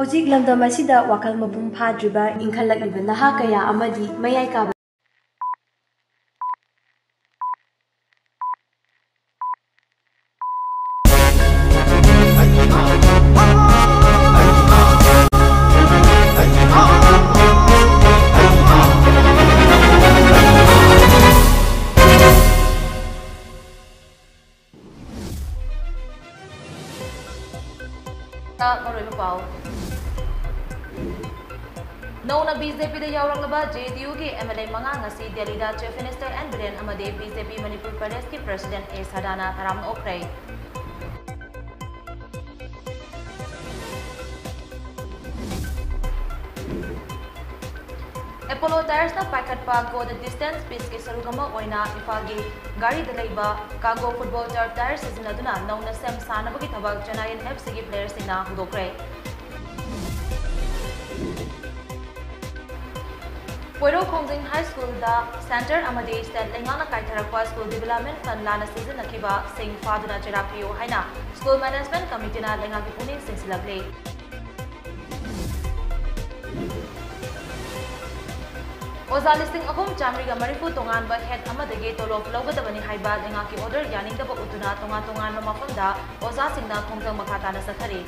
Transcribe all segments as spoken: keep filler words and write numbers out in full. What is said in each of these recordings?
ꯍꯧꯖꯤꯛ ꯂꯝꯗꯝ ꯑꯁꯤꯗ ꯋꯥꯈꯜ ꯃꯄꯨꯡ ꯐꯥꯗ꯭ꯔꯤꯕ ꯏꯟꯈꯠꯂꯛꯂꯤꯕ ꯅꯍꯥ ꯀꯌꯥ ꯑꯃꯗꯤ ꯃꯌꯥꯏ ꯀꯥꯕ ꯃꯔꯨꯑꯣꯏꯕ ꯄꯥꯎ꯫ ꯅꯧꯅ ꯕꯤ ꯖꯦ ꯄꯤꯗ ꯌꯥꯎꯔꯛꯂꯕ ꯖꯦ ꯗꯤ ꯌꯨꯒꯤ ꯑꯦꯝ ꯑꯦꯜ ꯑꯦ ꯃꯉꯥ ꯉꯁꯤ ꯗꯦꯜꯂꯤꯗ Chief Minister N Biren ꯑꯃꯗꯤ ꯕꯤ ꯖꯦ ꯄꯤ ꯃꯅꯤꯄꯨꯔ ꯄ꯭ꯔꯗꯦꯁꯀꯤ President A Sadhana ꯇꯔꯥꯝꯅ ꯑꯣꯛꯈ꯭ꯔꯦ꯫ ꯑꯦꯄꯣꯂꯣ ꯇꯥꯌꯔꯁꯅ ꯄꯥꯏꯈꯠꯄ Go the Distance ꯄꯤꯁꯀꯤ ꯁꯔꯨꯛ ꯑꯃ ꯑꯣꯏꯅ ꯏꯝꯐꯥꯜꯒꯤ ꯒꯥꯔꯤꯗ ꯂꯩꯕ Cargo Football Turf Tyre ꯁꯤꯖꯤꯟꯅꯗꯨꯅ ꯅꯧꯅ ꯁꯦꯝ ꯁꯥꯅꯕꯒꯤ ꯊꯕꯛ ꯆꯦꯟꯅꯥꯏ ꯑꯦꯟ ꯑꯦꯐ ꯁꯤꯒꯤ ꯄ꯭ꯂꯦꯌꯔꯁꯤꯡꯅ ꯍꯧꯗꯣꯛꯈ꯭ꯔꯦ꯫ ꯄꯣꯏꯔꯧ ꯈꯣꯡꯖꯤꯡ ꯍꯥꯏ ꯁ꯭ꯀꯨꯜꯗ ꯁꯦꯟꯇꯔ ꯑꯃꯗꯤ ꯁ꯭ꯇꯦꯠ ꯂꯩꯉꯥꯛꯅ ꯀꯥꯏꯊꯔꯛꯄ ꯁ꯭ꯀꯨꯜ ꯗꯤꯕꯦꯂꯞꯃꯦꯟ ꯐꯟ ꯂꯥꯟꯅ ꯁꯤꯖꯤꯟꯅꯈꯤꯕꯁꯤꯡ ꯐꯥꯗꯨꯅ ꯆꯩꯔꯥꯛ ꯄꯤꯌꯨ ꯍꯥꯏꯅ ꯁ꯭ꯀꯨꯜ ꯃꯦꯅꯦꯖꯃꯦꯟ ꯀꯃꯤꯇꯤꯅ ꯂꯩꯉꯥꯛꯀꯤ ꯄꯨꯛꯅꯤꯡ ꯆꯤꯡꯁꯤꯜꯂꯛꯂꯤ꯫ ꯑꯣꯖꯥ ꯂꯤꯁꯤꯡ ꯑꯍꯨꯝ ꯆꯥꯃꯔꯤꯒ ꯃꯔꯤꯐꯨ ꯇꯣꯉꯥꯟꯕ ꯍꯦꯗ ꯑꯃꯗꯒꯤ ꯇꯣꯂꯣꯞ ꯂꯧꯒꯗꯕꯅꯤ ꯍꯥꯏꯕ ꯂꯩꯉꯥꯛꯀꯤ ꯑꯣꯔꯗꯔ ꯌꯥꯅꯤꯡꯗꯕ ꯎꯠꯇꯨꯅ ꯇꯣꯉꯥꯟ ꯇꯣꯉꯥꯟꯕ ꯃꯐꯝꯗ ꯑꯣꯖꯥꯁꯤꯡꯅ ꯈꯣꯡꯖꯪ ꯃꯈꯥ ꯇꯥꯅ ꯆꯠꯊꯔꯤ꯫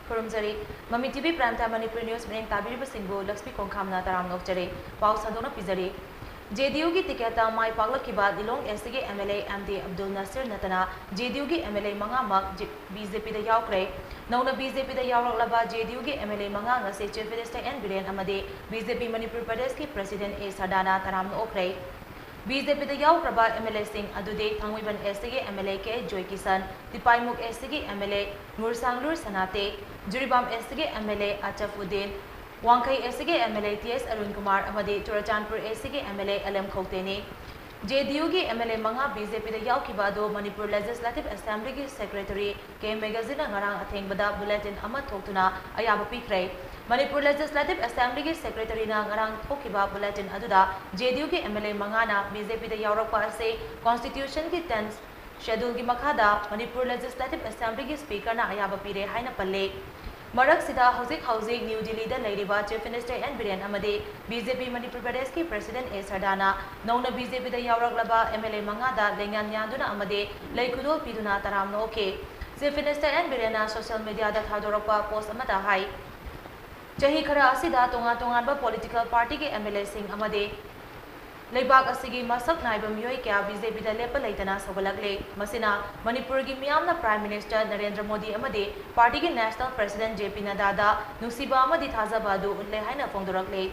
ꯈꯨꯔꯨꯝꯖꯔꯤ꯫ ꯃꯃꯤ T V Prime Time Manipuri news ꯃꯤꯠꯌꯦꯡ ꯇꯥꯕꯤꯔꯤꯕꯁꯤꯡꯕꯨ ꯂꯛꯁꯃꯤ ꯀꯣꯡꯈꯥꯝꯅ ꯇꯔꯥꯝꯅ ꯑꯣꯛꯆꯔꯤ꯫ ꯄꯥꯎ ꯁꯟꯗꯣꯛꯅ ꯄꯤꯖꯔꯤ꯫ ꯖꯦ ꯗꯤ ꯌꯨꯒꯤ ꯇꯤꯀꯦꯠꯇ ꯃꯥꯏ ꯄꯥꯛꯂꯛꯈꯤꯕ ꯂꯤꯂꯣꯡ ꯑꯦꯁ ꯁꯤꯒꯤ M L A M D Abdul Nasir ꯅꯠꯇꯅ ꯖꯦ ꯗꯤ ꯌꯨꯒꯤ ꯑꯦꯝ ꯑꯦꯜ ꯑꯦ ꯃꯉꯥꯃꯛ ꯖꯤ-, ꯕꯤ ꯖꯦ ꯄꯤꯗ ꯌꯥꯎꯈ꯭ꯔꯦ꯫ ꯅꯧꯅ ꯕꯤ ꯖꯦ ꯄꯤꯗ ꯌꯥꯎꯔꯛꯂꯕ ꯖꯦ ꯗꯤ ꯌꯨꯒꯤ ꯑꯦꯝ ꯑꯦꯜ ꯑꯦ ꯃꯉꯥ ꯉꯁꯤ Chief Minister N Biren ꯑꯃꯗꯤ ꯕꯤ ꯖꯦ ꯄꯤ ꯃꯅꯤꯄꯨꯔ ꯄ꯭ꯔꯗꯦꯁꯀꯤ President A Sadhana ꯇꯔꯥꯝꯅ ꯑꯣꯛꯈ꯭ꯔꯦ꯫ ꯕꯤ ꯖꯦ ꯄꯤꯗ ꯌꯥꯎꯈ꯭ꯔꯕ ꯑꯦꯝ ꯑꯦꯜ ꯑꯦꯁꯤꯡ ꯑꯗꯨꯗꯤ ꯊꯥꯡꯃꯩꯕꯟ ꯑꯦꯁ ꯁꯤꯒꯤ M L A K Joykishan, Tipaimukh S ꯁꯤꯒꯤ M L A Mursanglur Sanate, Jiribam S ꯁꯤꯒꯤ M L A Achab Uddin, Wangkhei S ꯁꯤꯒꯤ M L A T S Arun Kumar ꯑꯃꯗꯤ ꯆꯨꯔꯆꯥꯟꯄꯨꯔ ꯑꯦꯁ ꯁꯤꯒꯤ M L A L M ꯈꯧꯇꯦꯅꯤ꯫ ꯖꯦ ꯗꯤ ꯌꯨꯒꯤ ꯑꯦꯝ ꯑꯦꯜ ꯑꯦ ꯃꯉꯥ ꯕꯤ ꯖꯦ ꯄꯤꯗ ꯌꯥꯎꯈꯤꯕ ꯑꯗꯨ ꯃꯅꯤꯄꯨꯔ ꯂꯦꯖꯤꯁꯂꯦꯇꯤꯚ ꯑꯦꯁꯦꯝꯕ꯭ꯂꯤꯒꯤ ꯁꯦꯀ꯭ꯔꯦꯇꯔꯤ ꯀꯦ ꯃꯦꯒꯥꯖꯤꯟꯅ ꯉꯔꯥꯡ ꯑꯊꯦꯡꯕꯗ ꯕꯨꯂꯦꯇꯤꯟ ꯑꯃ ꯊꯣꯛꯇꯨꯅ ꯑꯌꯥꯕ ꯄꯤꯈ꯭ꯔꯦ꯫ ꯃꯅꯤꯄꯨꯔ ꯂꯦꯖꯤꯁꯂꯦꯇꯤꯚ ꯑꯦꯁꯦꯝꯕ꯭ꯂꯤꯒꯤ ꯁꯦꯀ꯭ꯔꯦꯇꯔꯤꯅ ꯉꯔꯥꯡ ꯊꯣꯛꯈꯤꯕ ꯕꯨꯂꯦꯇꯤꯟ ꯑꯗꯨꯗ ꯖꯦ ꯗꯤ ꯌꯨꯒꯤ ꯑꯦꯝ ꯑꯦꯜ ꯑꯦ ꯃꯉꯥꯅ ꯕꯤ ꯖꯦ ꯄꯤꯗ ꯌꯥꯎꯔꯛꯄ ꯑꯁꯤ ꯀꯣꯟꯁꯇꯤꯇ꯭ꯌꯨꯁꯟꯒꯤ ꯇꯦꯟꯊ ꯁꯦꯗ꯭ꯌꯨꯜꯒꯤ ꯃꯈꯥꯗ ꯃꯅꯤꯄꯨꯔ ꯂꯦꯖꯤꯁꯂꯦꯇꯤꯚ ꯑꯦꯁꯦꯝꯕ꯭ꯂꯤꯒꯤ ꯁ꯭ꯄꯤꯀꯔꯅ ꯑꯌꯥꯕ ꯄꯤꯔꯦ ꯍꯥꯏꯅ ꯄꯜꯂꯦ꯫ ꯃꯔꯛꯁꯤꯗ ꯍꯧꯖꯤꯛ ꯍꯧꯖꯤꯛ ꯅ꯭ꯌꯨ ꯗꯤꯜꯂꯤꯗ ꯂꯩꯔꯤꯕ ꯆꯤꯐ ꯃꯤꯅꯤꯁꯇꯔ ꯑꯦꯟ ꯕꯤꯔꯦꯟ ꯑꯃꯗꯤ ꯕꯤ ꯖꯦ ꯄꯤ ꯃꯅꯤꯄꯨꯔ ꯄ꯭ꯔꯗꯦꯁꯀꯤ ꯄ꯭ꯔꯁꯤꯗꯦꯟꯠ ꯑꯦ ꯁꯔꯗꯥꯅ ꯅꯧꯅ ꯕꯤ ꯖꯦ ꯄꯤꯗ ꯌꯥꯎꯔꯛꯂꯕ ꯑꯦꯝ ꯑꯦꯜ ꯑꯦ ꯃꯉꯥꯗ ꯂꯩꯉꯥꯟ ꯌꯥꯟꯗꯨꯅ ꯑꯃꯗꯤ ꯂꯩ ꯈꯨꯗꯣꯜ ꯄꯤꯗꯨꯅ ꯇꯔꯥꯝꯅ ꯑꯣꯛꯈꯤ꯫ ꯆꯤꯐ ꯃꯤꯅꯤꯁꯇꯔ ꯑꯦꯟ ꯕꯤꯔꯦꯟꯅ ꯁꯣꯁꯤꯌꯦꯜ ꯃꯤꯗꯤꯌꯥꯗ ꯊꯥꯗꯣꯔꯛꯄ ꯄꯣꯁꯠ ꯑꯃꯗ ꯍꯥꯏ, ꯆꯍꯤ ꯈꯔ ꯑꯁꯤꯗ ꯇꯣꯉꯥꯟ ꯇꯣꯉꯥꯟꯕ ꯄꯣꯂꯤꯇꯤꯀꯦꯜ ꯄꯥꯔꯇꯤꯒꯤ ꯑꯦꯝ ꯑꯦꯜ ꯑꯦꯁꯤꯡ ꯑꯃꯗꯤ ꯂꯩꯕꯥꯛ ꯑꯁꯤꯒꯤ ꯃꯁꯛ ꯅꯥꯏꯕ ꯃꯤꯑꯣꯏ ꯀꯌꯥ ꯕꯤ ꯖꯦ ꯄꯤꯗ ꯂꯦꯞꯄ ꯂꯩꯇꯅ ꯁꯧꯒꯠꯂꯛꯂꯦ꯫ ꯃꯁꯤꯅ ꯃꯅꯤꯄꯨꯔꯒꯤ ꯃꯤꯌꯥꯝꯅ ꯄ꯭ꯔꯥꯏꯝ ꯃꯤꯅꯤꯁꯇꯔ ꯅꯔꯦꯟꯗ꯭ꯔ ꯃꯣꯗꯤ ꯑꯃꯗꯤ ꯄꯥꯔꯇꯤꯒꯤ ꯅꯦꯁꯅꯦꯜ ꯄ꯭ꯔꯁꯤꯗꯦꯟꯠ ꯖꯦ ꯄꯤ ꯅꯗ꯭ꯗꯥꯗ ꯅꯨꯡꯁꯤꯕ ꯑꯃꯗꯤ ꯊꯥꯖꯕ ꯑꯗꯨ ꯎꯠꯂꯦ ꯍꯥꯏꯅ ꯐꯣꯡꯗꯣꯔꯛꯂꯦ꯫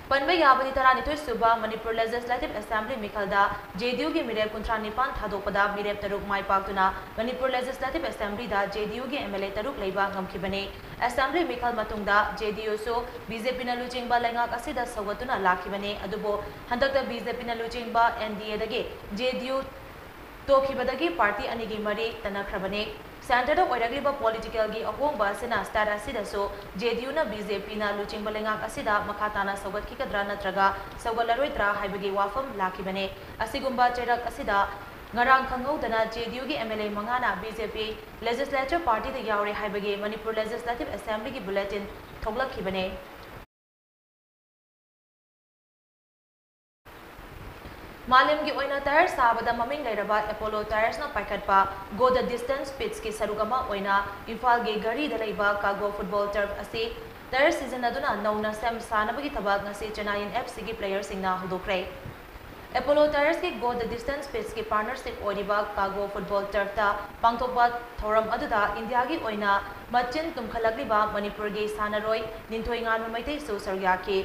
ꯄꯟꯕ ꯌꯥꯕꯗꯤ ꯇꯔꯥꯅꯤꯊꯣꯏ ꯁꯨꯕ Manipur legislative assembly ꯃꯤꯈꯜꯗ J D ꯌꯨꯒꯤ ꯃꯤꯔꯦꯞ ꯀꯨꯟꯊ꯭ꯔꯥ ꯅꯤꯄꯥꯟ ꯊꯥꯗꯣꯛꯄꯗ ꯃꯤꯔꯦꯞ ꯇꯔꯨꯛ ꯃꯥꯏ ꯄꯥꯛꯇꯨꯅ ꯃꯅꯤꯄꯨꯔ ꯂꯦꯖꯤꯁꯂꯦꯇꯤꯚ ꯑꯦꯁꯦꯝꯕ꯭ꯂꯤꯗ ꯖꯦ ꯗꯤ ꯌꯨꯒꯤ ꯑꯦꯝ ꯑꯦꯜ ꯑꯦ ꯇꯔꯨꯛ ꯂꯩꯕ ꯉꯝꯈꯤꯕꯅꯤ꯫ ꯑꯦꯁꯦꯝꯕ꯭ꯂꯤ ꯃꯤꯈꯜ ꯃꯇꯨꯡꯗ ꯖꯦ ꯗꯤ ꯌꯨꯁꯨ ꯕꯤ ꯖꯦ ꯄꯤꯅ ꯂꯨꯆꯤꯡꯕ ꯂꯩꯉꯥꯛ ꯑꯁꯤꯗ ꯁꯧꯒꯠꯇꯨꯅ ꯂꯥꯛꯈꯤꯕꯅꯤ꯫ ꯑꯗꯨꯕꯨ ꯍꯟꯗꯛꯇ ꯕꯤ ꯖꯦ ꯄꯤꯅ ꯂꯨꯆꯤꯡꯕ ꯑꯦꯟ ꯗꯤ ꯑꯦꯗꯒꯤ ꯖꯦ ꯗꯤ ꯌꯨ ꯇꯣꯛꯈꯤꯕꯗꯒꯤ ꯄꯥꯔꯇꯤ ꯑꯅꯤꯒꯤ ꯃꯔꯤ ꯇꯠꯅꯈ꯭ꯔꯕꯅꯤ꯫ ꯁꯦꯟꯇꯔꯗ ꯑꯣꯏꯔꯛꯂꯤꯕ ꯄꯣꯂꯤꯇꯤꯀꯦꯜꯒꯤ ꯑꯍꯣꯡꯕ ꯑꯁꯤꯅ ꯁ꯭ꯇꯦꯠ ꯑꯁꯤꯗꯁꯨ ꯖꯦ ꯗꯤ ꯌꯨꯅ ꯕꯤ ꯖꯦ ꯄꯤꯅ ꯂꯨꯆꯤꯡꯕ ꯂꯩꯉꯥꯛ ꯑꯁꯤꯗ ꯃꯈꯥ ꯇꯥꯅ ꯁꯧꯒꯠꯈꯤꯒꯗ꯭ꯔꯥ ꯅꯠꯇ꯭ꯔꯒ ꯁꯧꯒꯠꯂꯔꯣꯏꯗ꯭ꯔꯥ ꯍꯥꯏꯕꯒꯤ ꯋꯥꯐꯝ ꯂꯥꯛꯈꯤꯕꯅꯤ꯫ ꯑꯁꯤꯒꯨꯝꯕ ꯆꯩꯔꯛ ꯑꯁꯤꯗ ꯉꯔꯥꯡ ꯈꯪꯍꯧꯗꯅ ꯖꯦ ꯗꯤ ꯌꯨꯒꯤ ꯑꯦꯝ ꯑꯦꯜ ꯑꯦ ꯃꯉꯥꯅ ꯕꯤ ꯖꯦ ꯄꯤ ꯂꯦꯖꯤꯁꯂꯦꯆꯔ ꯄꯥꯔꯇꯤꯗ ꯌꯥꯎꯔꯦ ꯍꯥꯏꯕꯒꯤ ꯃꯅꯤꯄꯨꯔ ꯂꯦꯖꯤꯁꯂꯦꯇꯤꯚ ꯑꯦꯁꯦꯝꯕ꯭ꯂꯤꯒꯤ ꯕꯨꯂꯦꯇꯤꯟ ꯊꯣꯛꯂꯛꯈꯤꯕꯅꯤ꯫ ꯃꯥꯂꯦꯝꯒꯤ ꯑꯣꯏꯅ ꯇꯥꯌꯔ ꯁꯥꯕꯗ ꯃꯃꯤꯡ ꯂꯩꯔꯕ ꯑꯦꯄꯣꯂꯣ ꯇꯥꯌꯔꯁꯅ ꯄꯥꯏꯈꯠꯄ Go the Distance Pitchꯀꯤ ꯁꯔꯨꯛ ꯑꯃ ꯑꯣꯏꯅ ꯏꯝꯐꯥꯜꯒꯤ ꯘꯔꯤꯗ ꯂꯩꯕ ꯀꯥꯒꯣ ꯐꯨꯠꯕꯣꯜ ꯇꯔꯐ ꯑꯁꯤ ꯇꯥꯌꯔ ꯁꯤꯖꯤꯟꯅꯗꯨꯅ ꯅꯧꯅ ꯁꯦꯝ ꯁꯥꯅꯕꯒꯤ ꯊꯕꯛ ꯉꯁꯤ ꯆꯦꯟꯅꯥꯏ ꯑꯦꯟ ꯑꯦꯐ ꯁꯤꯒꯤ ꯄ꯭ꯂꯦꯌꯔꯁꯤꯡꯅ ꯍꯧꯗꯣꯛꯈ꯭ꯔꯦ꯫ ꯑꯦꯄꯣꯂꯣ ꯇꯥꯌꯔꯁꯀꯤ Go the Distance Pitchꯀꯤ ꯄꯥꯔꯠꯅꯔꯁꯤꯞ ꯑꯣꯏꯔꯤꯕ ꯀꯥꯒꯣ ꯐꯨꯠꯕꯣꯜ ꯇꯔꯐꯇ ꯄꯥꯡꯊꯣꯛꯄ ꯊꯧꯔꯝ ꯑꯗꯨꯗ ꯏꯟꯗꯤꯌꯥꯒꯤ ꯑꯣꯏꯅ ꯃꯆꯤꯟ ꯇꯨꯝꯈꯠꯂꯛꯂꯤꯕ ꯃꯅꯤꯄꯨꯔꯒꯤ ꯁꯥꯟꯅꯔꯣꯏ ꯅꯤꯡꯊꯣꯏ ꯉꯥꯟꯕ ꯃꯩꯇꯩꯁꯨ ꯁꯔꯨꯛ ꯌꯥꯈꯤ꯫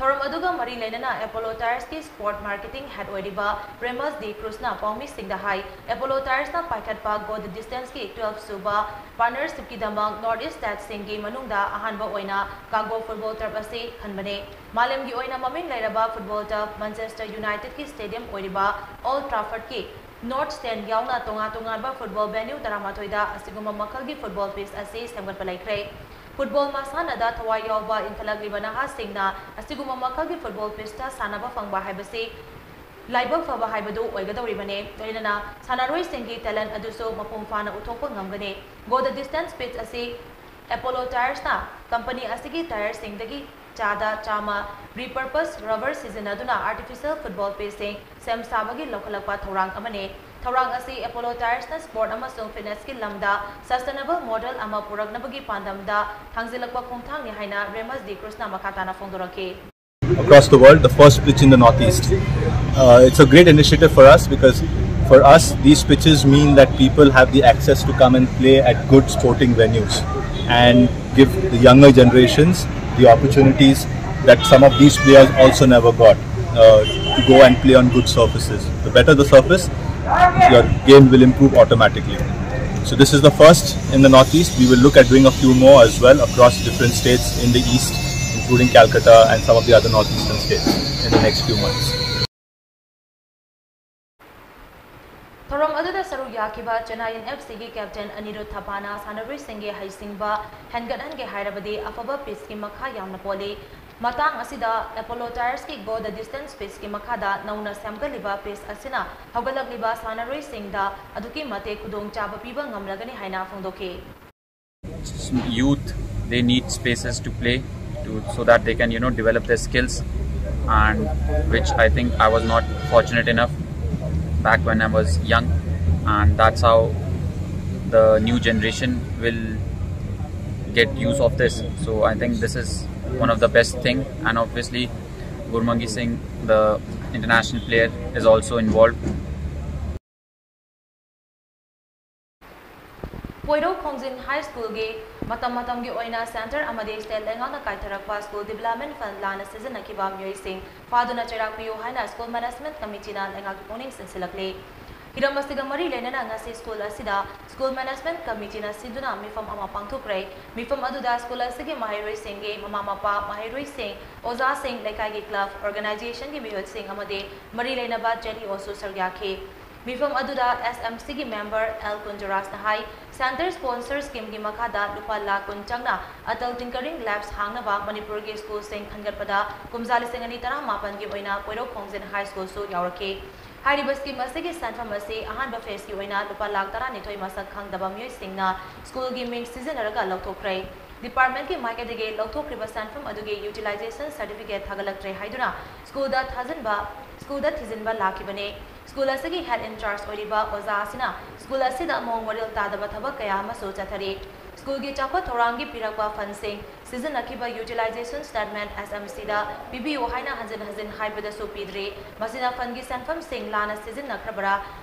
ꯊꯧꯔꯝ ꯑꯗꯨꯒ ꯃꯔꯤ ꯂꯩꯅꯅ ꯑꯦꯄꯣꯂꯣ ꯇꯥꯌꯔꯁꯀꯤ ꯁ꯭ꯄꯣꯔꯠ ꯃꯥꯔꯀꯦꯇꯤꯡ ꯍꯦꯗ ꯑꯣꯏꯔꯤꯕ ꯔꯦꯃꯁ ꯗꯤ ꯀ꯭ꯔꯨꯁꯅ ꯄꯥꯎꯃꯤꯁꯤꯡꯗ ꯍꯥꯏ, ꯑꯦꯄꯣꯂꯣ ꯇꯥꯌꯔꯁꯅ ꯄꯥꯏꯈꯠꯄ ꯒꯣ ꯗ ꯗꯤꯁꯇꯦꯟꯁꯀꯤ ꯇꯨꯋꯦꯜꯐ ꯁꯨꯕ ꯄꯥꯔꯠꯅꯔꯁꯤꯞꯀꯤꯗꯃꯛ ꯅꯣꯔꯠ ꯏꯁ ꯁ꯭ꯇꯦꯠꯁꯤꯡꯒꯤ ꯃꯅꯨꯡꯗ ꯑꯍꯥꯟꯕ ꯑꯣꯏꯅ ꯀꯥꯒꯣ ꯐꯨꯠꯕꯣꯜ ꯇꯔꯐ ꯑꯁꯤ ꯈꯟꯕꯅꯤ꯫ ꯃꯥꯂꯦꯝꯒꯤ ꯑꯣꯏꯅ ꯃꯃꯤꯡ ꯂꯩꯔꯕ ꯐꯨꯠꯕꯣꯜ ꯇꯔꯐ ꯃꯥꯟꯆꯦꯁꯇꯔ ꯌꯨꯅꯥꯏꯇꯦꯗꯀꯤ ꯁ꯭ꯇꯦꯗꯤꯌꯝ ꯑꯣꯏꯔꯤꯕ ꯑꯣꯜ ꯇ꯭ꯔꯥꯐꯔꯗꯀꯤ ꯅꯣꯔꯠ ꯁ꯭ꯇꯦꯟ ꯌꯥꯎꯅ ꯇꯣꯉꯥꯟ ꯇꯣꯉꯥꯟꯕ ꯐꯨꯠꯕꯣꯜ ꯚꯦꯅ꯭ꯌꯨ ꯇꯔꯥꯃꯥꯊꯣꯏꯗ ꯑꯁꯤꯒꯨꯝꯕ ꯃꯈꯜꯒꯤ ꯐꯨꯠꯕꯣꯜ ꯄꯤꯆ ꯑꯁꯤ ꯁꯦꯝꯒꯠꯄ ꯂꯩꯈ꯭ꯔꯦ꯫ ꯐꯨꯠꯕꯣꯜ ꯃꯁꯥꯟꯅꯗ ꯊꯋꯥꯏ ꯌꯥꯎꯕ ꯏꯟꯈꯠꯂꯛꯂꯤꯕ ꯅꯍꯥꯁꯤꯡꯅ ꯑꯁꯤꯒꯨꯝꯕ ꯃꯈꯜꯒꯤ ꯐꯨꯠꯕꯣꯜ ꯄꯤꯆꯇ ꯁꯥꯟꯅꯕ ꯐꯪꯕ ꯍꯥꯏꯕꯁꯤ ꯂꯥꯏꯕꯛ ꯐꯕ ꯍꯥꯏꯕꯗꯨ ꯑꯣꯏꯒꯗꯧꯔꯤꯕꯅꯤ꯫ ꯂꯣꯏꯅꯅ ꯁꯥꯟꯅꯔꯣꯏꯁꯤꯡꯒꯤ ꯇꯦꯂꯦꯟ ꯑꯗꯨꯁꯨ ꯃꯄꯨꯡ ꯐꯥꯅ ꯎꯠꯊꯣꯛꯄ ꯉꯝꯒꯅꯤ꯫ ꯒꯣ ꯗ ꯗꯤꯁꯇꯦꯟꯁ ꯄꯤꯆ ꯑꯁꯤ ꯑꯦꯄꯣꯂꯣ ꯇꯥꯌꯔꯁꯅ ꯀꯝꯄꯅꯤ ꯑꯁꯤꯒꯤ ꯇꯥꯌꯔꯁꯤꯡꯗꯒꯤ ꯆꯥꯗ ꯆꯥꯝꯃ ꯔꯤꯄꯔꯄꯁ ꯔꯕꯔ ꯁꯤꯖꯤꯟꯅꯗꯨꯅ ꯑꯥꯔꯇꯤꯐꯤꯁꯤꯌꯦꯜ ꯐꯨꯠꯕꯣꯜ ꯄꯤꯆꯁꯤꯡ ꯁꯦꯝ ꯁꯥꯕꯒꯤ ꯂꯧꯈꯠꯂꯛꯄ ꯊꯧꯔꯥꯡ ꯑꯃꯅꯤ꯫ ꯊꯧꯔꯥꯡ ꯑꯁꯤ ꯑꯦꯄꯣꯂꯣ ꯇꯥꯌꯔꯁꯅ ꯁ꯭ꯄꯣꯔꯠ ꯑꯃꯁꯨꯡ ꯐꯤꯠꯅꯦꯁꯀꯤ ꯂꯝꯗ ꯁꯁꯇꯦꯅꯦꯕꯜ ꯃꯣꯗꯦꯜ ꯑꯃ ꯄꯨꯔꯛꯅꯕꯒꯤ ꯄꯥꯟꯗꯝꯗ ꯊꯥꯡꯖꯤꯜꯂꯛꯄ ꯈꯣꯡꯊꯥꯡꯅꯤ ꯍꯥꯏꯅ ꯔꯦꯃꯁ ꯗꯤ ꯀ꯭ꯔꯨꯁꯅ ꯃꯈꯥ ꯇꯥꯅ ꯐꯣꯡꯗꯣꯔꯛꯈꯤ꯫ Across the world, the first pitch in the Northeast. Uh, it's a great initiative for us because for us, these pitches mean that people have the access to come and play at good sporting venues and give the younger generations the opportunities that some of these players also never got uh, to go and play on good surfaces. The better the surface, your game will improve automatically. So this is the first in the Northeast. We will look at doing a few more as well across different states in the East, including Calcutta and some of the other Northeastern states in the next few months. ꯊꯧꯔꯝ ꯑꯗꯨꯗ ꯁꯔꯨꯛ ꯌꯥꯈꯤꯕ Chennai F ꯁꯤꯒꯤ captain ꯑꯅꯤꯔꯨꯗ ꯊꯥꯄꯥꯅ ꯁꯥꯟꯅꯔꯣꯏꯁꯤꯡꯒꯤ ꯍꯩꯁꯤꯡꯕ ꯍꯦꯟꯒꯠꯍꯟꯒꯦ ꯍꯥꯏꯔꯕꯗꯤ ꯑꯐꯕ ꯄꯤꯆꯀꯤ ꯃꯈꯥ ꯌꯥꯝꯅ ꯄꯣꯜꯂꯤ꯫ ꯃꯇꯥꯡ ꯑꯁꯤꯗ ꯑꯦꯄꯣꯂꯣ ꯇꯥꯌꯔꯁꯀꯤ ꯒꯣ ꯗ ꯗꯤꯁꯇꯦꯟꯁ ꯄꯤꯆꯀꯤ ꯃꯈꯥꯗ ꯅꯧꯅ ꯁꯦꯝꯒꯠꯂꯤꯕ ꯄꯤꯆ ꯑꯁꯤꯅ ꯍꯧꯒꯠꯂꯛꯂꯤꯕ ꯁꯥꯟꯅꯔꯣꯏꯁꯤꯡꯗ ꯑꯗꯨꯛꯀꯤ ꯃꯇꯤꯛ ꯈꯨꯗꯣꯡꯆꯥꯕ ꯄꯤꯕ ꯉꯝꯂꯒꯅꯤ ꯍꯥꯏꯅ ꯐꯣꯡꯗꯣꯛꯈꯤ꯫ Youth, they need spaces to play to, so that they can, you know, develop their skills, and which I think I was not fortunate enough back when I was young, and that's how the new generation will get use of this. So I think this is one of the best thing, and obviously Gurmangi Singh, the international player, is also involved. ꯄꯣꯏꯔꯧ ꯈꯣꯡꯖꯤꯟ ꯍꯥꯏ ꯁ꯭ꯀꯨꯜꯒꯤ ꯃꯇꯝ ꯃꯇꯝꯒꯤ ꯑꯣꯏꯅ centre ꯑꯃꯗꯤ state ꯂꯩꯉꯥꯛꯅ ꯀꯥꯏꯊꯔꯛꯄ school development ꯐꯟ ꯂꯥꯟꯅ ꯁꯤꯖꯤꯟꯅꯈꯤꯕ ꯃꯤꯑꯣꯏꯁꯤꯡ ꯐꯥꯗꯨꯅ ꯆꯩꯔꯥꯛ ꯄꯤꯌꯨ ꯍꯥꯏꯅ ꯁ꯭ꯀꯨꯜ ꯃꯦꯅꯦꯖꯃꯦꯟꯠ ꯀꯃꯤꯇꯤꯅ ꯂꯩꯉꯥꯛꯀꯤ ꯄꯨꯛꯅꯤꯡ ꯆꯤꯡꯁꯤꯜꯂꯛꯂꯤ꯫ ꯍꯤꯔꯝ ꯑꯁꯤꯒ ꯃꯔꯤ ꯂꯩꯅꯅ ꯉꯁꯤ ꯁ꯭ꯀꯨꯜ ꯑꯁꯤꯗ ꯁ꯭ꯀꯨꯜ ꯃꯦꯅꯦꯖꯃꯦꯟꯠ ꯀꯃꯤꯇꯤꯅ ꯁꯤꯟꯗꯨꯅ ꯃꯤꯐꯝ ꯑꯃ ꯄꯥꯡꯊꯣꯛꯈ꯭ꯔꯦ꯫ ꯃꯤꯐꯝ ꯑꯗꯨꯗ ꯁ꯭ꯀꯨꯜ ꯑꯁꯤꯒꯤ ꯃꯍꯩꯔꯣꯏꯁꯤꯡꯒꯤ ꯃꯃꯥ ꯃꯄꯥ, ꯃꯍꯩꯔꯣꯏꯁꯤꯡ, ꯑꯣꯖꯥꯁꯤꯡ, ꯂꯩꯀꯥꯏꯒꯤ ꯀ꯭ꯂꯕ, ꯑꯣꯔꯒꯅꯥꯏꯖꯦꯁꯟꯒꯤ ꯃꯤꯍꯨꯠꯁꯤꯡ ꯑꯃꯗꯤ ꯃꯔꯤ ꯂꯩꯅꯕ ꯖꯦꯠ ꯏ ꯑꯣꯁꯨ ꯁꯔꯨꯛ ꯌꯥꯈꯤ꯫ ꯃꯤꯐꯝ ꯑꯗꯨꯗ ꯑꯦꯁ ꯑꯦꯝ ꯁꯤꯒꯤ ꯃꯦꯝꯕꯔ ꯑꯦꯜ ꯀꯨꯟꯖꯔꯥꯖꯅ ꯍꯥꯏ, ꯁꯦꯟꯇꯔ ꯁ꯭ꯄꯣꯟꯁꯔ ꯁ꯭ꯀꯤꯝꯒꯤ ꯃꯈꯥꯗ ꯂꯨꯄꯥ ꯂꯥꯈ ꯀꯨꯟ ꯆꯪꯅ ꯑꯇꯜ ꯇꯤꯡꯀꯔꯤꯡ ꯂꯦꯕꯁ ꯍꯥꯡꯅꯕ ꯃꯅꯤꯄꯨꯔꯒꯤ ꯁ꯭ꯀꯨꯜꯁꯤꯡ ꯈꯟꯒꯠꯄꯗ ꯀꯨꯝꯖꯥ ꯂꯤꯁꯤꯡ ꯑꯅꯤ ꯇꯔꯥꯃꯥꯄꯟꯒꯤ ꯑꯣꯏꯅ ꯄꯣꯏꯔꯧ ꯈꯣꯡꯖꯤꯟ ꯍꯥꯏ ꯁ꯭ꯀꯨꯜꯁꯨ ꯌꯥꯎꯔꯛꯈꯤ꯫ ꯍꯥꯏꯔꯤꯕ ꯁ꯭ꯀꯤꯝ ꯑꯁꯤꯒꯤ ꯁꯦꯟꯐꯝ ꯑꯁꯤ ꯑꯍꯥꯟꯕ ꯐꯦꯖꯀꯤ ꯑꯣꯏꯅ ꯂꯨꯄꯥ ꯂꯥꯈ ꯇꯔꯥꯅꯤꯊꯣꯏ ꯃꯁꯛ ꯈꯪꯗꯕ ꯃꯤꯑꯣꯏꯁꯤꯡꯅ ꯁ꯭ꯀꯨꯜꯒꯤ ꯃꯤꯡ ꯁꯤꯖꯤꯟꯅꯔꯒ ꯂꯧꯊꯣꯛꯈ꯭ꯔꯦ꯫ ꯗꯤꯄꯥꯔꯠꯃꯦꯟꯠꯀꯤ ꯃꯥꯏꯀꯩꯗꯒꯤ ꯂꯧꯊꯣꯛꯈ꯭ꯔꯤꯕ ꯁꯦꯟꯐꯝ ꯑꯗꯨꯒꯤ ꯌꯨꯇꯤꯂꯥꯏꯖꯦꯁꯟ ꯁꯔꯇꯤꯐꯤꯀꯦꯠ ꯊꯥꯒꯠꯂꯛꯇ꯭ꯔꯦ ꯍꯥꯏꯗꯨꯅ ꯁ꯭ꯀꯨꯜꯗ ꯊꯥꯖꯤꯟꯕ, ꯁ꯭ꯀꯨꯜꯗ ꯊꯤꯖꯤꯟꯕ ꯂꯥꯛꯈꯤꯕꯅꯤ꯫ ꯁ꯭ꯀꯨꯜ ꯑꯁꯤꯒꯤ ꯍꯦꯗ ꯏꯟ ꯆꯥꯔꯖ ꯑꯣꯏꯔꯤꯕ ꯑꯣꯖꯥ ꯑꯁꯤꯅ ꯁ꯭ꯀꯨꯜ ꯑꯁꯤꯗ ꯃꯑꯣꯡ ꯃꯔꯤꯜ ꯇꯥꯗꯕ ꯊꯕꯛ ꯀꯌꯥ ꯑꯃꯁꯨ ꯆꯠꯊꯔꯤ꯫ ꯁ꯭ꯀꯨꯜꯒꯤ ꯆꯥꯎꯈꯠ ꯊꯧꯔꯥꯡꯒꯤ ꯄꯤꯔꯛꯄ ꯐꯟꯁꯤꯡ ꯁꯤꯖꯤꯟꯅꯈꯤꯕ ꯌꯨꯇꯤꯂꯥꯏꯖꯦꯁꯟ ꯁ꯭ꯇꯦꯠꯃꯦꯟꯠ ꯑꯦꯁ ꯑꯦꯝ ꯁꯤꯗ ꯄꯤꯕꯤꯌꯨ ꯍꯥꯏꯅ ꯍꯟꯖꯤꯟ ꯍꯟꯖꯤꯟ ꯍꯥꯏꯕꯗꯁꯨ ꯄꯤꯗ꯭ꯔꯤ꯫ ꯃꯁꯤꯅ ꯐꯟꯒꯤ ꯁꯦꯟꯐꯝꯁꯤꯡ ꯂꯥꯟꯅ ꯁꯤꯖꯤꯟꯅꯈ꯭ꯔꯕꯔꯥ